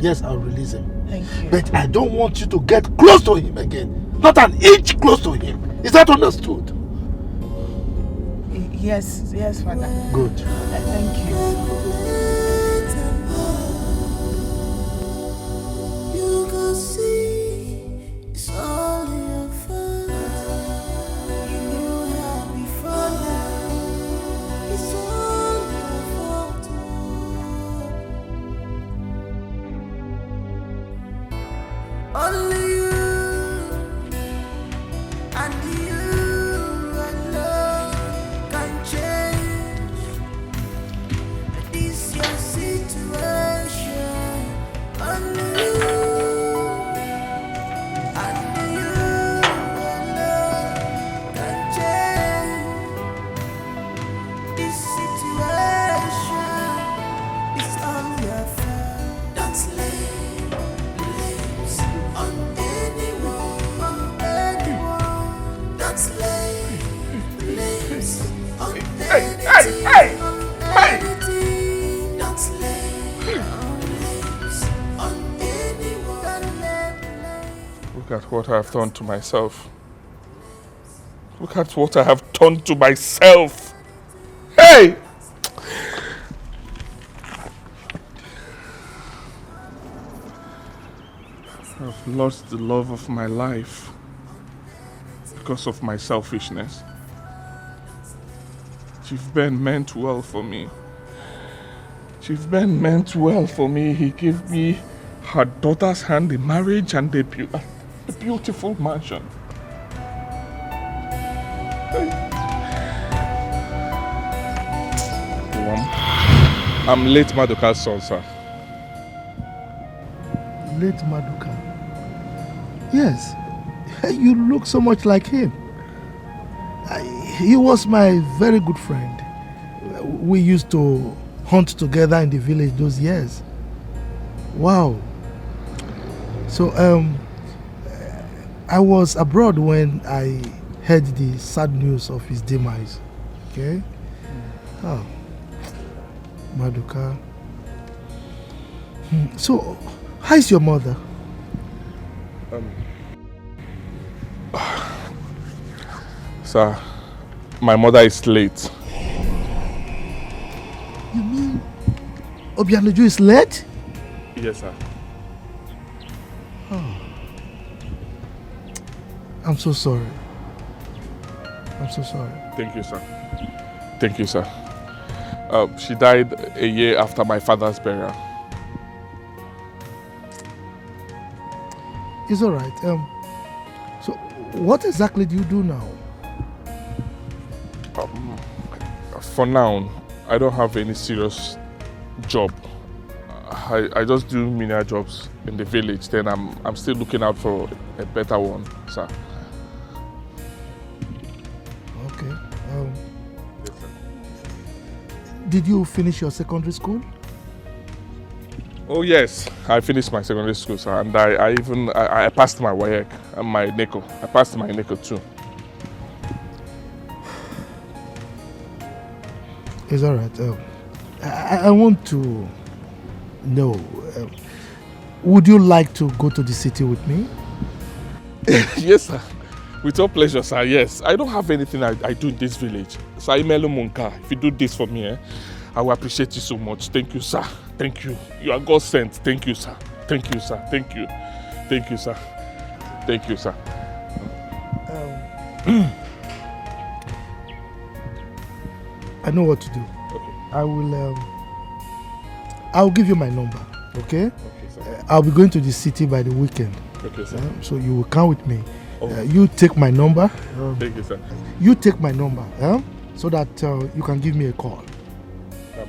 Yes, I'll release him. Thank you. But I don't want you to get close to him again. Not an inch close to him. Is that understood? Y- Yes, yes, Father. Good. Th- Thank you. You go see, it's all your fault. You know how before now, it's all your fault. Only you and you alone can change this your situation. Only you and you alone can change this situation. It's all your fault. Don't lay blames on anyone, on anyone. Don't lay blames on Hey, hey, hey, hey! anything. Don't lay blames on anyone. Don't lay blames. Look at what I've done to myself. Look at what I have done to myself. Hey! I've lost the love of my life because of my selfishness. Chief Ben meant well for me. Chief Ben meant well for me. He gave me her daughter's hand in marriage and a, beau- a beautiful mansion. Hey. Owam, I'm late Maduka's son, sir. Late Maduka. Yes, you look so much like him. I, he was my very good friend. We used to hunt together in the village those years. Wow. So, um, I was abroad when I heard the sad news of his demise. Okay? Oh, Maduka. Hmm. So, how is your mother? Sir, my mother is late. You mean Obianuju is late? Yes, sir. I'm so sorry. I'm so sorry. Thank you, sir. Thank you, sir. Uh, she died a year after my father's burial. It's all right. Um, so, what exactly do you do now? Um, for now, I don't have any serious job. I, I just do menial jobs in the village. Then I'm I'm still looking out for a better one, sir. Okay. Um, did you finish your secondary school? Oh yes, I finished my secondary school, sir, and I, I even I, I passed my WAEC and my NECO. I passed my NECO too. It's all right. Um, I, I want to know. Um, would you like to go to the city with me? Yes, sir. With all pleasure, sir. Yes, I don't have anything I, I do in this village, sir. Imelu Munka, if you do this for me, eh, I will appreciate you so much. Thank you, sir. Thank you. You are God sent. Thank you, sir. Thank you, sir. Thank you. Thank you, sir. Thank you, sir. Um, I know what to do. Okay. I will. Um, I'll give you my number. Okay. Okay, sir. Uh, I'll be going to the city by the weekend. Okay, sir. Um, so you will come with me. Oh. Uh, you take my number. Um, Thank you, sir. You take my number, um, so that uh, you can give me a call. Um,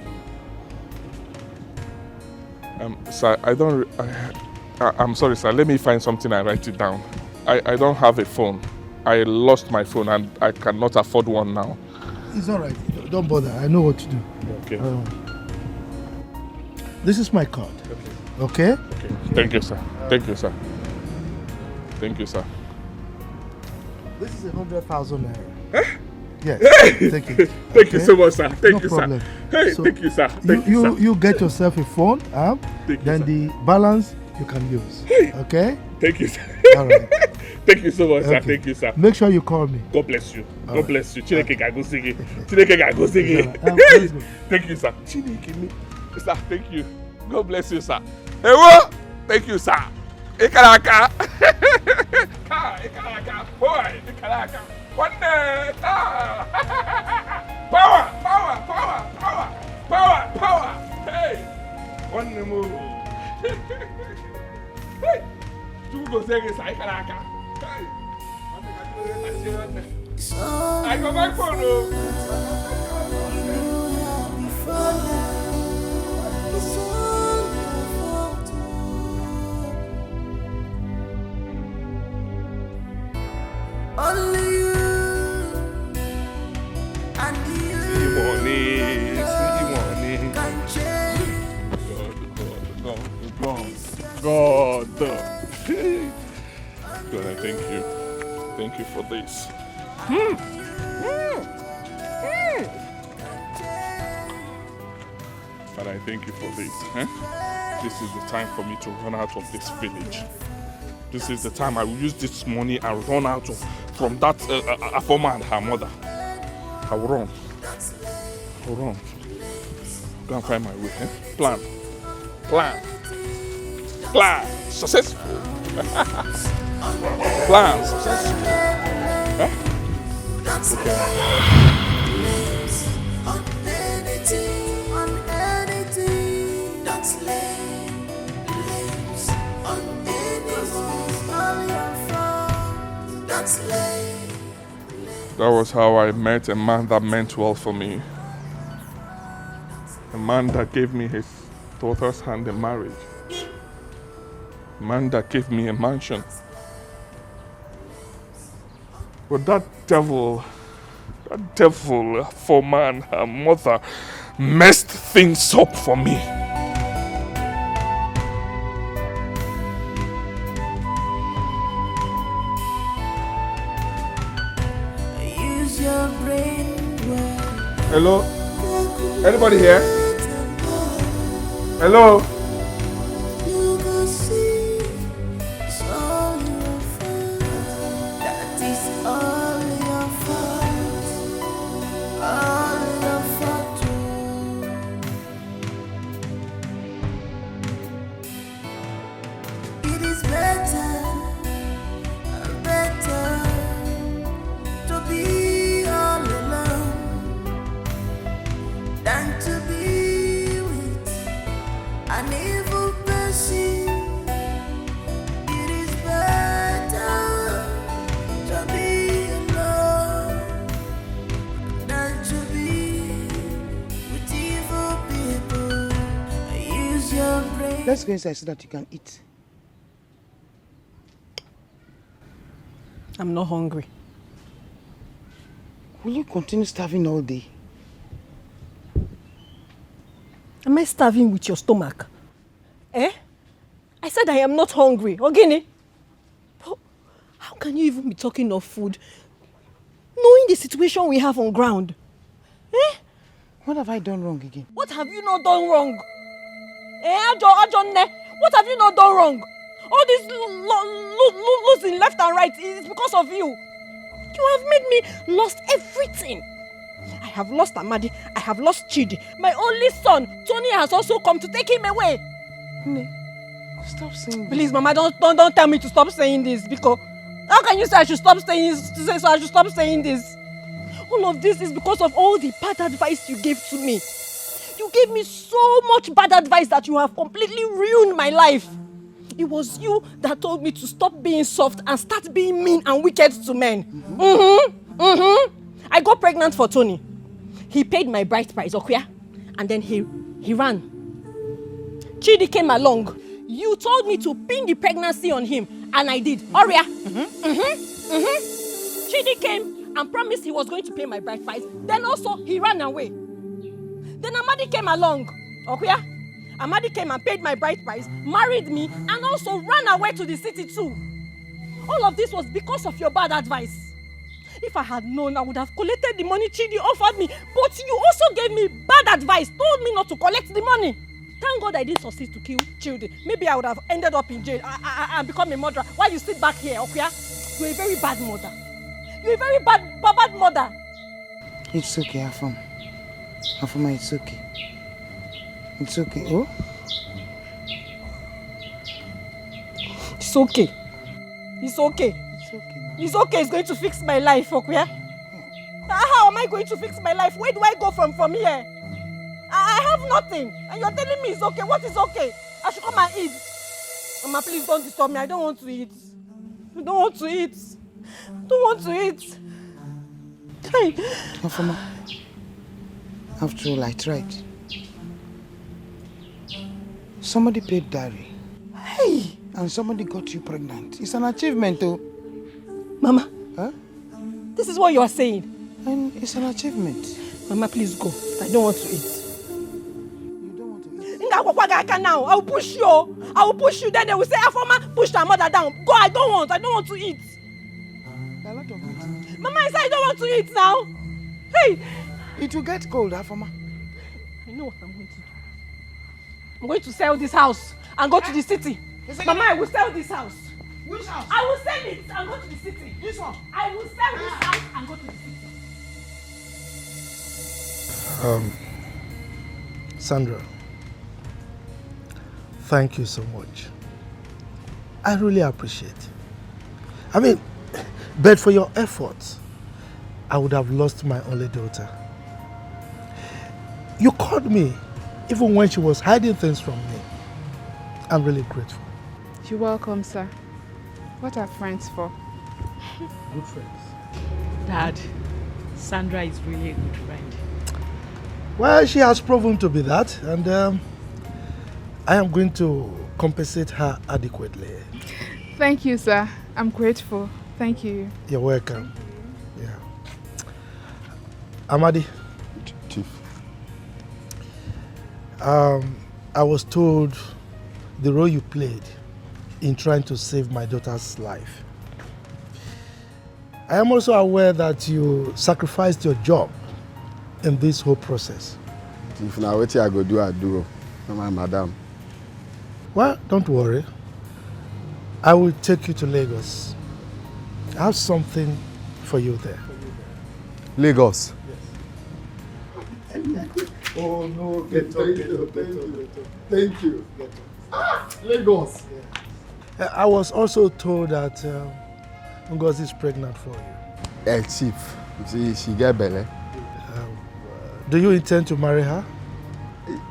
um, sir, I don't. I, I, I'm sorry, sir. Let me find something and write it down. I, I don't have a phone. I lost my phone and I cannot afford one now. It's all right. Don't bother. I know what to do. Okay. Um, this is my card. Okay. Okay. Okay. Thank you, sir. Thank you, sir. Thank you, sir. This is a hundred thousand naira. Eh? Yes. Hey! Thank you. Thank okay? you so much, sir. Thank no you, problem. Sir. Hey, so thank you, sir. Thank you, you, sir. You get yourself a phone, huh? Thank then you, the balance you can use. Hey! Okay? Thank you, sir. All right. Thank you so much, okay. Sir. Thank you, sir. Make sure you call me. God bless you. All God right. Bless you. Chineke okay. Ga-agozi gị. Chineke ga-agozi gị. Thank you, sir. Chineke me. Sir, thank you. God bless you, sir. Ewo! Thank you, sir. Ị kara aka. Ị kara aka. Boy, ị kara aka. Nwanne taa. Power, power, power, power, power, power. Hey. Nwanne m. Hey. Chukwu gozie gị, sir, ị kara aka. Hey. I go back for no. Only you and you see money, see money. Can change. God, God, God, God. God, I thank you. Thank you for this. Mm. Mm. Mm. And I thank you for this. Eh? This is the time for me to run out of this village. This is the time I will use this money and run out of, from that uh, uh, uh, former and her mother. I will run. I will run. Go and find my way. Eh? Plan. Plan. Plan. Successful. Plan successful. Huh? Okay. That was how I met a man that meant well for me. A man that gave me his daughter's hand in marriage. A man that gave me a mansion. But that devil, that devil for man, her mother, messed things up for me. Hello? Anybody here? Hello? Let's go inside so that you can eat. I'm not hungry. Will you continue starving all day? Am I starving with your stomach? Eh? I said I am not hungry. Ogini? But how can you even be talking of food, knowing the situation we have on ground? Eh? What have I done wrong again? What have you not done wrong? Eh, Ajo, Ajo Nne, what have you not done wrong? All this lo- lo- lo- lo- losing left and right is because of you. You have made me lost everything. I have lost Amadi. I have lost Chidi. My only son, Tony, has also come to take him away. Nne, stop saying this. Please, Mama, don't, don't, don't tell me to stop saying this, because how can you say I should stop saying this? To say so I should stop saying this. All of this is because of all the bad advice you gave to me. You gave me so much bad advice that you have completely ruined my life. It was you that told me to stop being soft and start being mean and wicked to men. Mm-hmm. Mm-hmm. I got pregnant for Tony. He paid my bride price, Okuya, and then he he ran. Chidi came along. You told me to pin the pregnancy on him, and I did. Oria. Mm-hmm. Mm-hmm. Chidi came and promised he was going to pay my bride price. Then also he ran away. Then Amadi came along. Okuya. Amadi came and paid my bride price, married me, and also ran away to the city too. All of this was because of your bad advice. If I had known, I would have collected the money Chidi offered me. But you also gave me bad advice, told me not to collect the money. Thank God I didn't succeed to kill Chidi. Maybe I would have ended up in jail, I, I, I, and become a murderer. Why you sit back here, Okuya? You're a very bad mother. You're a very bad, bad, bad mother. It's okay, Afam. Afama, it's okay. It's okay. Oh? It's okay. It's okay. It's okay, ma. It's okay. It's going to fix my life, Okuya. How am I going to fix my life? Where do I go from from here? I, I have nothing. And you're telling me it's okay. What is okay? I should come and eat. Mama, please don't disturb me. I don't want to eat. I don't want to eat. I don't want to eat. Hey. Afama, after all, I tried. Somebody paid dowry. Hey. And somebody got you pregnant. It's an achievement, though. Mama, Huh? this is what you are saying. And it's an achievement. Mama, please go. I don't want to eat. You don't want to eat. Nga akwakwa gị aka now. I will push you. I will push you. Then they will say, Afoma pushed her mother down. Go, I don't want. I don't want to eat. A lot of it. Mama, I said I don't want to eat now. Hey, It will get cold, Afoma. I know what I'm going to do. I'm going to sell this house and go to the city. Mama, I will sell this house. Which house? I will sell it and go to the city. This one. I will sell this house and go to the city. Um, Sandra, thank you so much. I really appreciate. I mean, but for your efforts, I would have lost my only daughter. You called me even when she was hiding things from me. I'm really grateful. You're welcome, sir. What are friends for? Good friends. Dad, Sandra is really a good friend. Well, she has proven to be that, and um, I am going to compensate her adequately. Thank you, sir. I'm grateful. Thank you. You're welcome. Yeah. Amadi, Chief. um, I was told the role you played in trying to save my daughter's life. I am also aware that you sacrificed your job in this whole process. If na wetin I go do, I do. Oh. Na my madam. Well, don't worry. I will take you to Lagos. I have something for you there. Lagos. Oh no, get up, get up, get up, get up. Thank you. Lagos. Uh, I was also told that um, Ngozi is pregnant for you. Eh, chief, she, she get belle. Um, do you intend to marry her?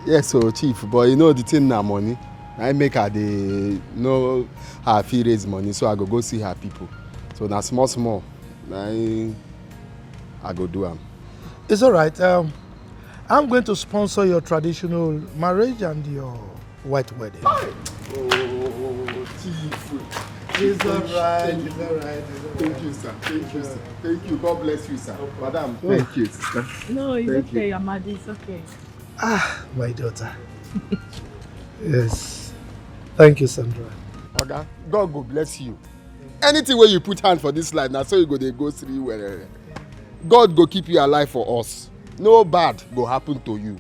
Yes, so chief, but you know the thing na money. I make her dey know how I fit raise money, so I go go see her people. So na small small, na im I go do am. It's all right. Um, I'm going to sponsor your traditional marriage and your white wedding. Oh, Chief. It's all right. Thank you. It's all right. It's all Thank right. you, sir. Thank you, sir. Thank you. God bless you, sir. Madam, Oh. Thank you, sister. No, it's Thank okay, you. Amadi, it's okay. Ah, my daughter. Yes. Thank you, Sandra. Oga, God go bless you. Anything where you put hand for this life, now so you go dey go through well. God go keep you alive for us. No bad go happen to you.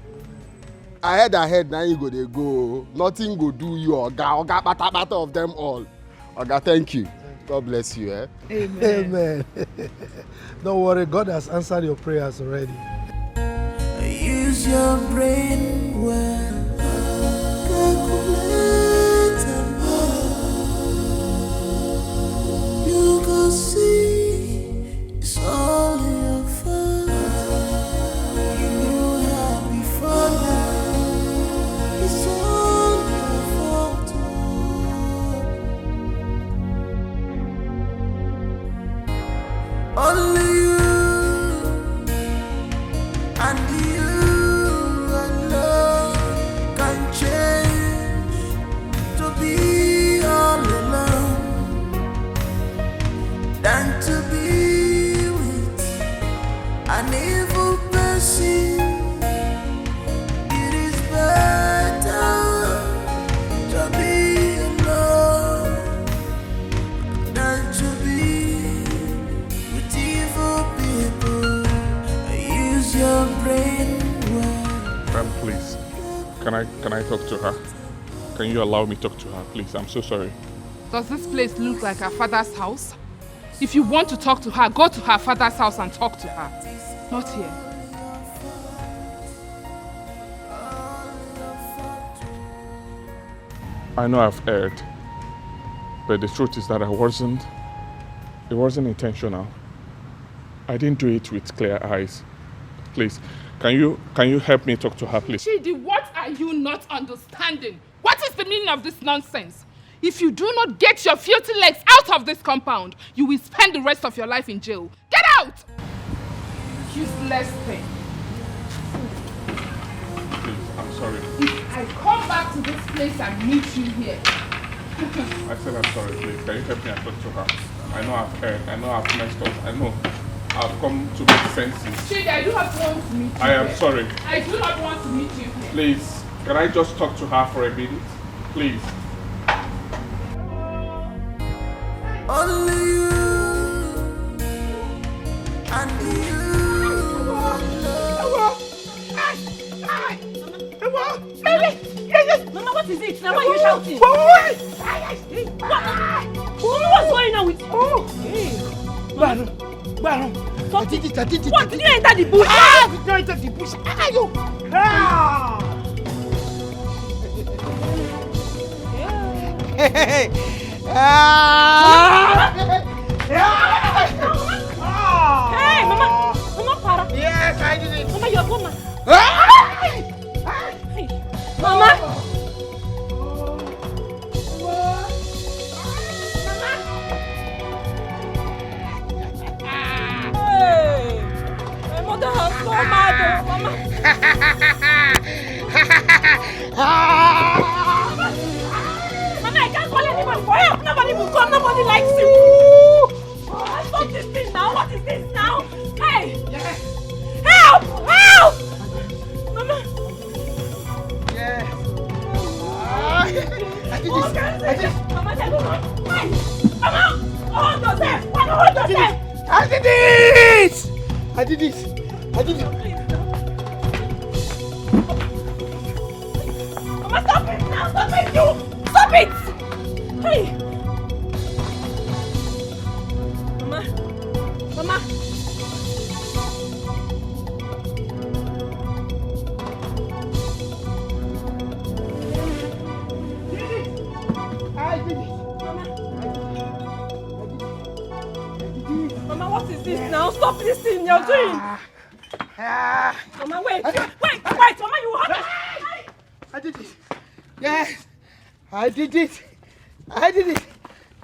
Ahead, ahead, now you go dey go. Nothing go do you, Oga. Oga, bata bata of them all. Oga, thank you. God bless you, eh? Amen. Amen. Don't worry, God has answered your prayers already. Use your brain well. Calculate and you go see it's all your fault. You know how before now. It's all your fault. Oh. Only you and you alone can change to be all alone than to be with an evil person. It is better to be alone than to be with evil people. Use your brain well. Um, please, can I can I talk to her? Can you allow me talk to her, please? I'm so sorry. Does this place look like her father's house? If you want to talk to her, go to her father's house and talk to her. Not here. I know I've erred, but the truth is that I wasn't. It wasn't intentional. I didn't do it with clear eyes. Please, can you can you help me talk to her, please? Chidi, what are you not understanding? What is the meaning of this nonsense? If you do not get your filthy legs out of this compound, you will spend the rest of your life in jail. Get out! Useless thing. Please, I'm sorry. If I come back to this place and meet you here. I said I'm sorry, please. Can you help me and talk to her? I know I've erred. I know I've messed up. I know I've come to my senses. Chidi, I do not want to meet you I am here. Sorry. I do not want to meet you here. Please, can I just talk to her for a minute? Please. Only you and you alone. Mama, what is it? Now why are you shouting? Boy! What? Mama, what's going on with you? Hey. Gbanu, Gbanu. I did it, I did it. What? Did you enter the bush? Ah, did not enter the bush. Ah, you. Ah! Ah! Hey, Mama! Mama, para! Yes, I did it. Mama, you're gone. Ah! Hey, Mama! Hey! My mother has gone mad, oh, Mama! Mama, I can't call anybody for help. Nobody will come. Nobody likes you. Mama, stop this thing now. What is this now? Hey! Help! Help! Mama! Yes. Ah, I did this. I did. Mama, tell me what? Hey! Mama! Hold yourself! Mama, hold yourself! I did it. I did it. I did it. Mama, stop it now! Stop it, you! Stop it! Hey! Mama! Mama! I did it. Mama, what is this now? Stop this thing you're doing. Ah, Mama, wait, wait, wait, Mama, you have. I did it. Yes, I did it. I did it.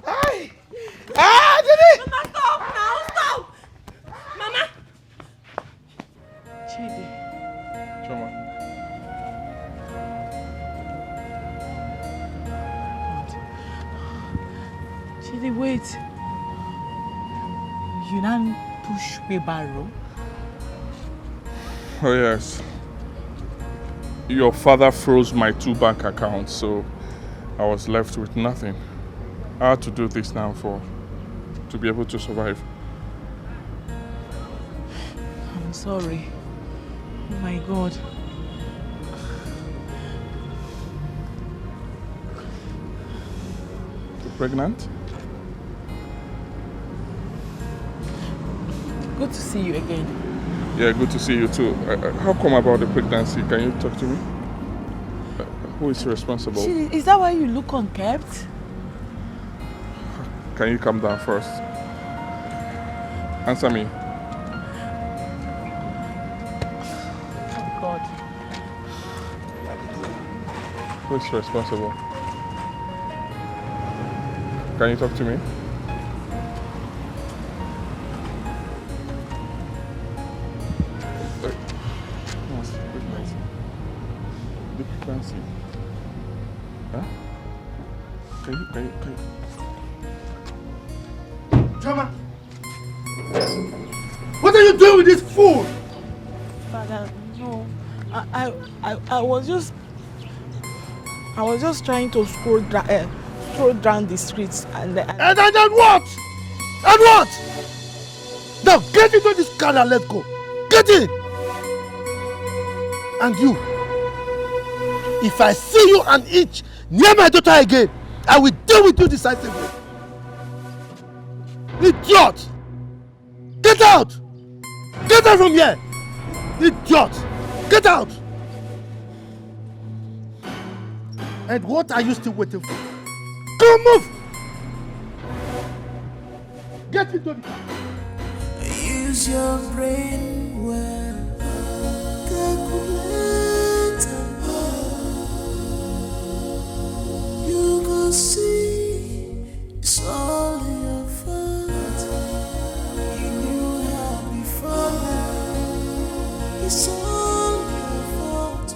I, I did it. Mama, stop now, stop. Mama. Chidi. Choma. Baby, wait. You now push wheelbarrow? Oh yes. Your father froze my two bank accounts, so I was left with nothing. I had to do this now for to be able to survive. I'm sorry. Oh my God. You pregnant? Good to see you again. Yeah, good to see you too. Uh, uh, how come about the pregnancy? Can you talk to me? Uh, who is responsible? Is that why you look unkempt? Can you calm down first? Answer me. God. Who's responsible? Can you talk to me? The pregnancy. Huh? Can you, can you, can you? Drama! What are you doing with this fool? Father, no. I, I, I, I was just, I was just trying to scroll, dra- uh, scroll down the streets and then. And, and, and what? And what? Now get into this car and let's go. Get in. And you, if I see you an inch near my daughter again, I will deal with you decisively. Idiot! Get out! Get out from here! Idiot! Get out! And what are you still waiting for? Come, move! Get into the car. Use your brain well. Calculate and you go see it's all your fault. You knew her before now. It's all your fault.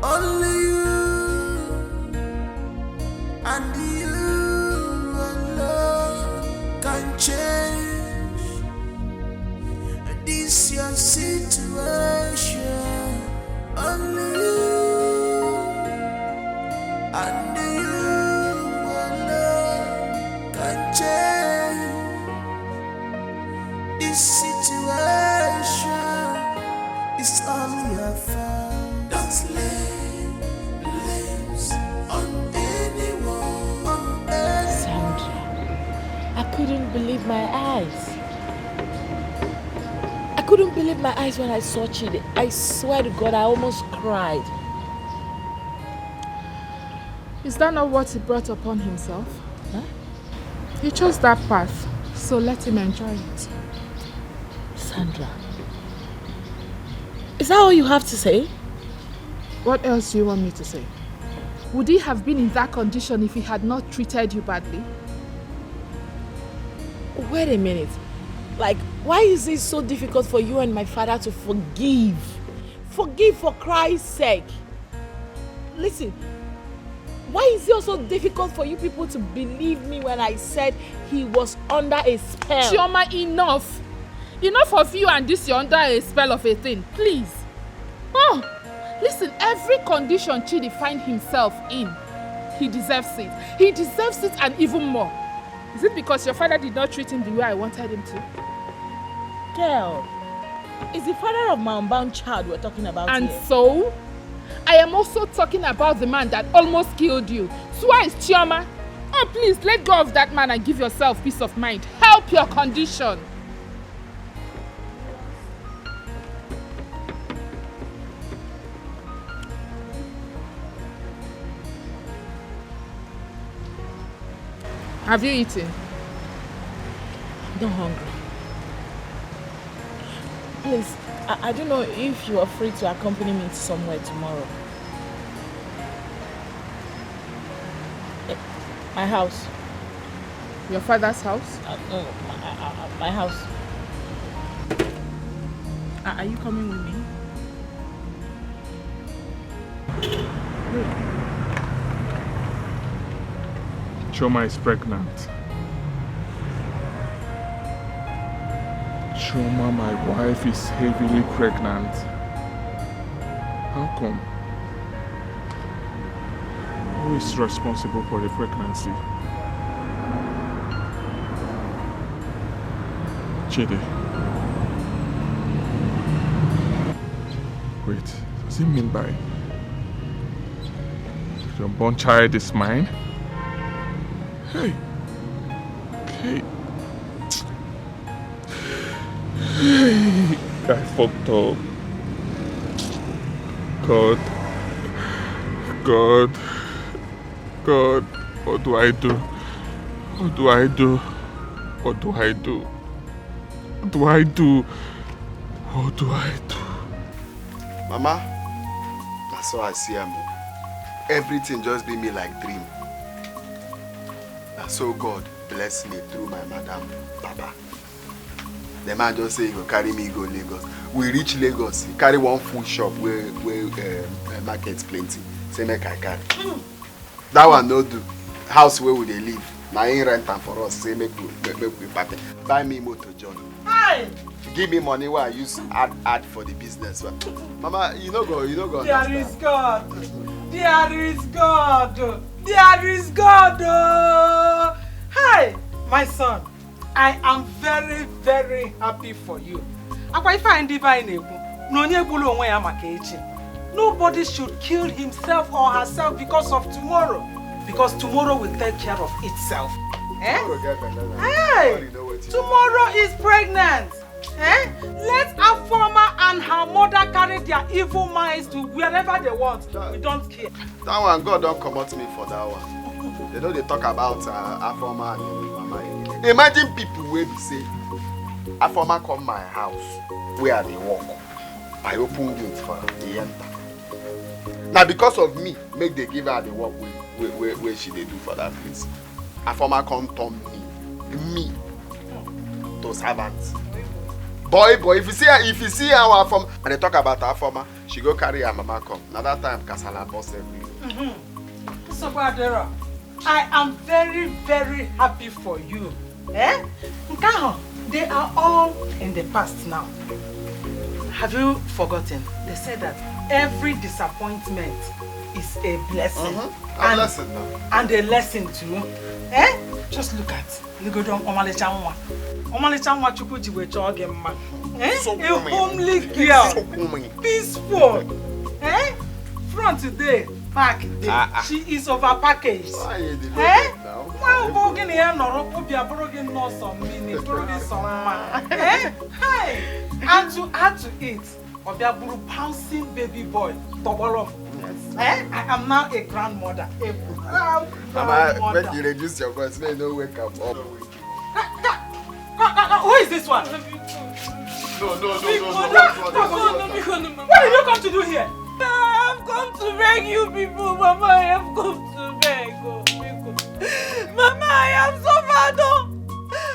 Only you and you alone can change this your situation. Only you and you alone can change this situation. It's all your fault. Don't lay blames on anyone. Sandra, I couldn't believe my eyes. I couldn't believe my eyes when I saw Chidi. I swear to God, I almost cried. Is that not what he brought upon himself? He chose that path, so let him enjoy it. Sandra, is that all you have to say? What else do you want me to say? Would he have been in that condition if he had not treated you badly? Wait a minute. Like, why is it so difficult for you and my father to forgive? Forgive for Christ's sake. Listen, why is it also difficult for you people to believe me when I said he was under a spell? Chioma, enough! Enough of you and this you're under a spell of a thing, please. Oh, listen, every condition Chidi find himself in, he deserves it. He deserves it and even more. Is it because your father did not treat him the way I wanted him to? Girl, it's the father of my unbound child we're talking about And here. So? I am also talking about the man that almost killed you. Twice, Chioma. Oh, please, let go of that man and give yourself peace of mind. Help your condition. Have you eaten? I'm not hungry. Please, I, I don't know if you are free to accompany me to somewhere tomorrow. Eh, my house. Your father's house? Uh, no, my, uh, uh, my house. Are, are you coming with me? Chioma is pregnant. Chioma, my wife, is heavily pregnant. How come? Who is responsible for the pregnancy? Chidi. Wait, does it mean by the unborn child is mine? Hey. Hey. Hey. I fucked up. God. God. God. What do I do? What do I do? What do I do? What do I do? What do I do? Mama, that's how I see am. Everything just be me like dream. Na so God bless me through my madam, Papa. The man just say he go carry me go Lagos. We reach Lagos, he carry one food shop where where um, uh, market plenty. Say make I carry. That one no do. House where we dey live, na him rent am for us. Say make we make, make we party. Buy me motor, John. Hi. Give me money wey I use add add for the business. Mama, you no go you no go There understand. Is God. There is God. There is God. Oh. Hi, my son. I am very, very happy for you. Akwa ife anyị ndị be anyị na-ekwu na onye gburu onwe ya maka echi. Nobody should kill himself or herself because of tomorrow. Because tomorrow will take care of itself. Eh? Tomorrow get better than Hey! Nobody know wetin. Tomorrow is pregnant. Eh? Let Afoma and her mother carry their evil minds to wherever they want. We don't care. That one, God don comot me for that one. They no dey talk about uh, Afoma and him mama. Imagine people wey be say Afoma come my house where I dey work. I open gate for am, he enter. Na because of me, make they give her the work wey wey wey wey she dey do for that place. Afoma come turn me me to servant. Boy boy, if you see her, if you see how Afoma, and they talk about Afoma, she go carry her mama come. Na that time kasala burst everywhere. Nsogbu adịrọ. I am very, very happy for you. Eh? Nke ahụ, they are all in the past now. Have you forgotten? They said that every disappointment is a blessing. Mm-hmm. A And, blessing now. And a lesson too. Eh? Just look at Legodo ọmalịcha nwa. Ọmalịcha nwa Chukwu ji wee chọọ gị mma. Eh? So A homely girl. So homely. Peaceful. Eh? Front today, back day. Ah, ah. She is over package. Why you dey Eh? Look at now? Nwa ahụ bụ gị na ya nọrọ, obi abụrụ gị nnọọ sọ mmiri, bụrụ gị sọ mma. Eh? Hi. And to add to it, ọ bịa bụrụ bouncing baby boy tọgbọrọ m. Eh? I am now a grandmother. A proud Mama, grandmother. Make you reduce your voice, make you no wake am up. Who is this one? No, no, no, no, no, no, no, no, no, no, no, no, no. What did you come to do here? I have come to beg you people, Mama. I have come to beg. Oh, people. Mama, I have suffered. Oh.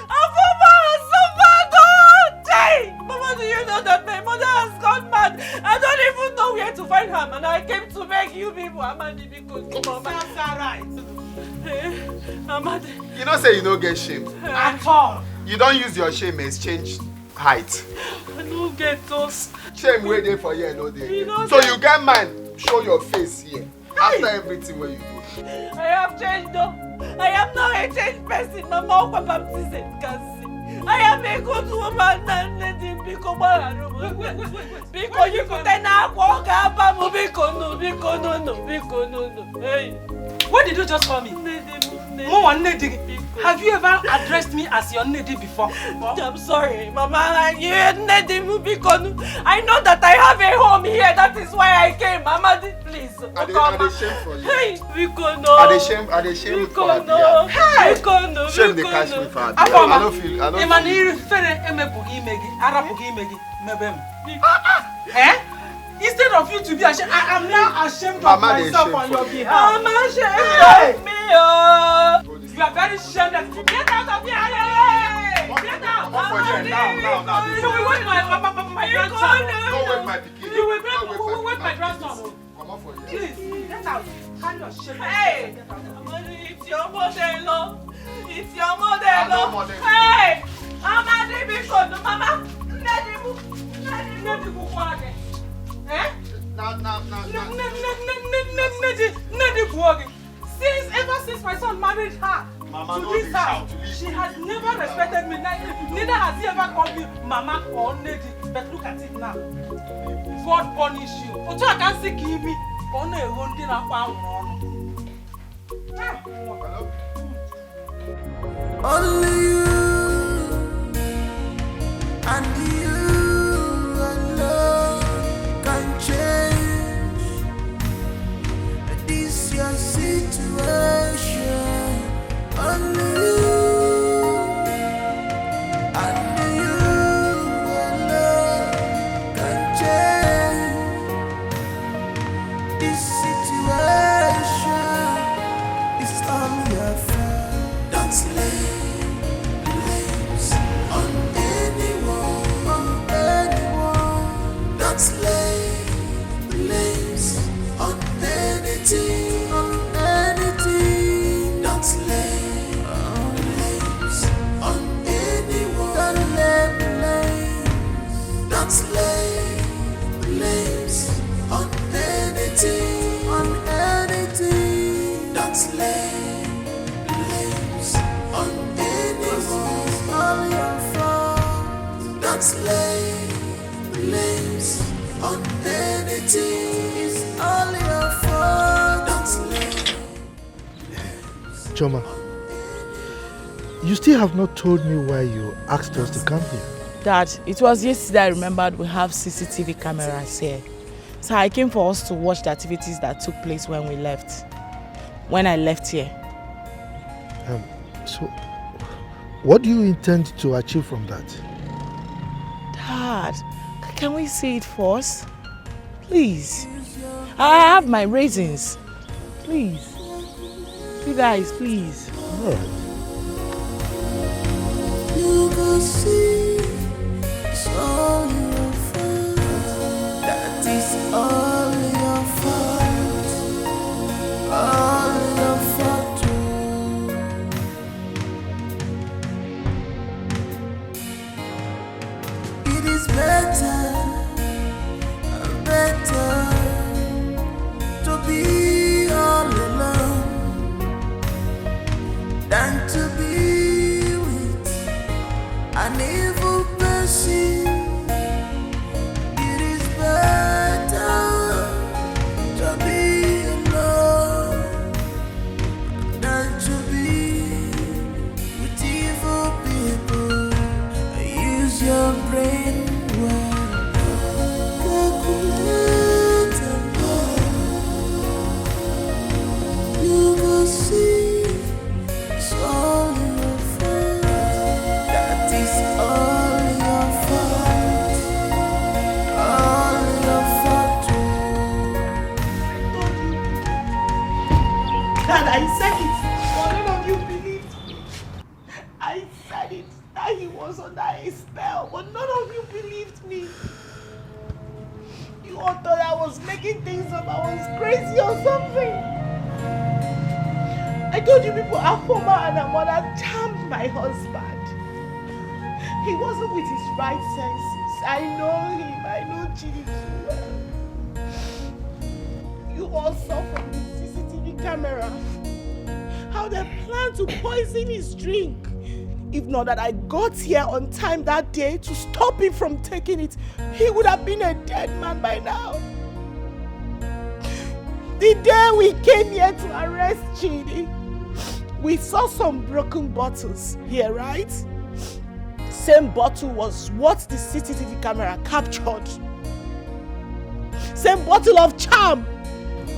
Afoma has suffered. Oh. Hey, Mama, do you know that my mother has gone mad? I don't even know where to find her, and I came to beg you people, Amadi, because Mama. That's all right. Eh, Amadi. You know say you no get shame. At all. You don use your shame exchange height. I no get those. Shame wey dey for here no dey. You know So say you get mind show your face here after everything wey you do. I have changed though. I am now a changed person. Mama, Okwa baptism can see. I am a good woman, Nne di m, biko gbaghara m. Biko, you put an akwa, ọ ga-aba m, biko, no, biko, no, no, biko, no, no. Hey. What did you just call me? Nne di m, nne. Mụnwa nne di gị. Have you ever addressed me as your nne di before? I'm sorry, Mama. You nne di m, biko, no. I know that I have a home here. That is why I came, Amadi. Please, I dey, I dey shame for you. Hey, biko no. I dey shame, I dey shame for Biko no. Hey! Biko no, Shame dey biko catch no. me for Abia. Afoma, I no feel, I no ị ma na feel. Ifere emepụghị ime gị, arapụghị ime gị, mebe m. Eh? Instead of you to be ashamed, I am now ashamed of Mama dey myself shame on for your you. behalf. Mama, shame Hey! of me, oh. You are very shameless. Get out of here. Hey! Get out. Come for here now, now, now. You will wake my, my, my, my grandchild. Don't wake my pikin. You will wake, Don't wake my wake my pikin. grandson. Comot Please, get out. Carry your shame. Hey! Get out. It's your mother-in-law. It's your mother-in-law. Hey! Amadi, biko, no, mama. Nnedi bu, Nnedi bu kwa gị. Eh? Na, na, na, na. Nnedi, Nnedi bu gị. Since, ever since my son married her Mama, to no this dey house, shout, leave she me. Has never respected me. Neither, neither has he ever called me mama or Nnedi. But look at it now. God punish you. Otu a ka m si ka imi ka ọ na-egho ndị na-akpa anwụrụ ọnụ. Ah, Only you and you alone can change this your situation. Only you and you alone can change this situation. It's all your fault. Don't lay blames on anyone, on anyone. Don't lay blames on anything, on anything. Don't lay blames on anyone. Don't lay blames. Don't lay blames on anything, on anything. Don't lay blames on anyone. It's all your fault. Don't lay blames on anything. It's all your fault. Don't lay Choma, you still have not told me why you asked us to come here. Dad, it was yesterday I remembered we have C C T V cameras here. So I came for us to watch the activities that took place when we left. When I left here. Um, so, what do you intend to achieve from that? Dad, c- can we see it first? Please. I have my reasons. Please. You guys, please. All right. You go see, it's all your fault. That is all your fault. All your fault. It is better, better to be all alone than to be with an evil person. It is better to be alone than to be with evil people. Use your brain well. Calculate and know. You go see it's all your fault. That is all your fault. All your fault. Dad, I said it, but none of you believed me. I said it, that he was under a spell, but none of you believed me. You all thought I was making things up, I was crazy or something. I told you people, Afoma and Amola charmed my husband. He wasn't with his right senses. I know him, I know Chidi too well. You all saw from the C C T V camera how they plan to poison his drink. If not that I got here on time that day to stop him from taking it, he would have been a dead man by now. The day we came here to arrest Chidi, we saw some broken bottles here, right? Same bottle was what the C C T V camera captured. Same bottle of charm.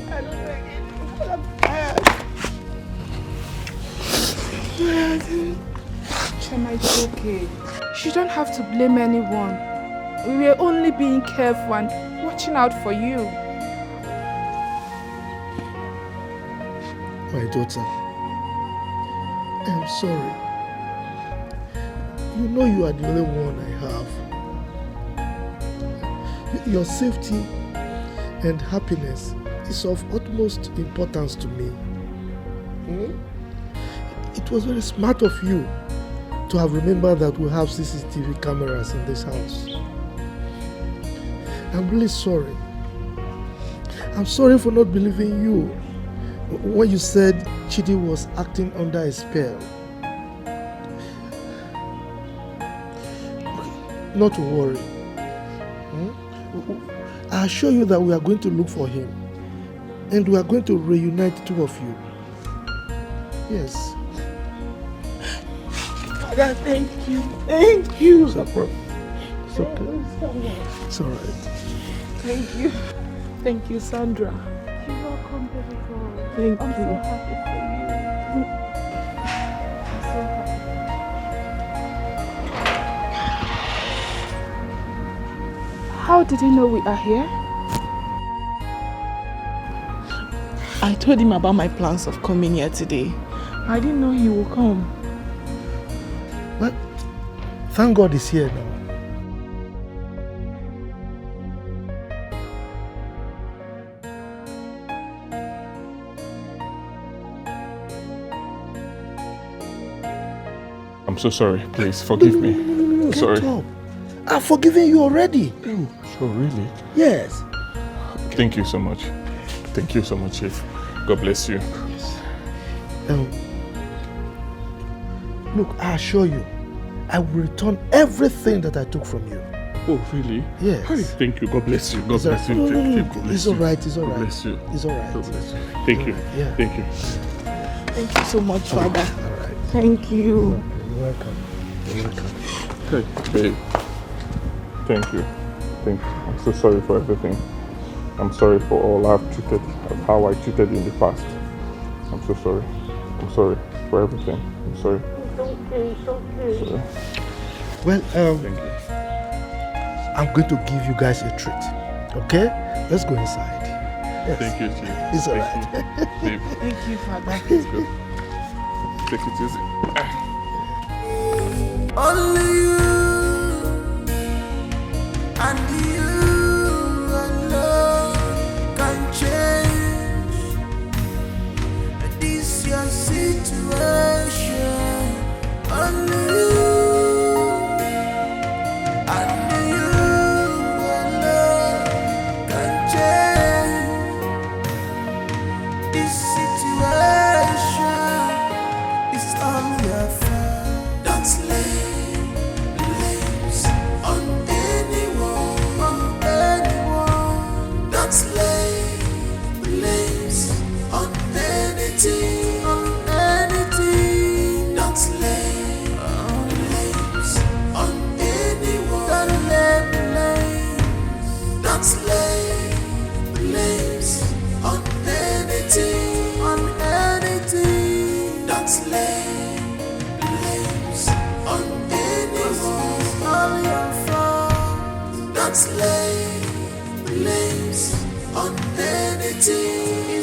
I don't know again. I'm tired. Choma, it's okay. You don't have to blame anyone. We were only being careful and watching out for you. My daughter, I'm sorry. You know you are the only one I have. Y- Your safety and happiness is of utmost importance to me. Hmm? It was very smart of you to have remembered that we have C C T V cameras in this house. I'm really sorry. I'm sorry for not believing you when you said Chidi was acting under a spell. Not to worry. Hmm? I assure you that we are going to look for him. And we are going to reunite the two of you. Yes. Father, thank you. Thank you. It's okay. It's okay. Thank you so much. It's all right. Thank you. Thank you, Sandra. You're welcome, baby girl. Thank you. I'm so happy for you. I'm so happy. How did he know we are here? I told him about my plans of coming here today. I didn't know he would come. Well, thank God he's here now. I'm so sorry. Please forgive me. No, no, no, no, no. Sorry. Get up. I've forgiven you already. Oh, really? Yes. Thank you so much. Thank you so much, Chief. God bless you. Yes. Um, look, I assure you, I will return everything that I took from you. Oh, really? Yes. Hey, thank you. God bless you. God bless you. It's all right. It's all right. God bless you. It's all right. God bless you. Thank you. Yeah. Thank you. Thank you so much, Father. All right. Thank you. You're welcome. You're welcome. Hey, babe. Thank you. Thank you. I'm so sorry for everything. I'm sorry for all I've treated, how I treated you in the past. I'm so sorry. I'm sorry for everything. I'm sorry. It's okay. It's okay. Sorry. Well, um, thank you. I'm going to give you guys a treat. Okay? Let's go inside. Yes. Thank you, Chief. It's all right. Thank you. Babe. Thank you, Father. Let's go. Take it easy. Only you and you alone can change this your situation. Only you and you alone can change this situation. It's all your fault. Don't lay blames on anyone, on anyone. Don't lay blames on anything, on anything. Don't lay blames on anyone. Don't lay blames. Don't lay blames on anything, on anything. Don't lay blames on anyone. It's all your fault. Don't lay blames on anything.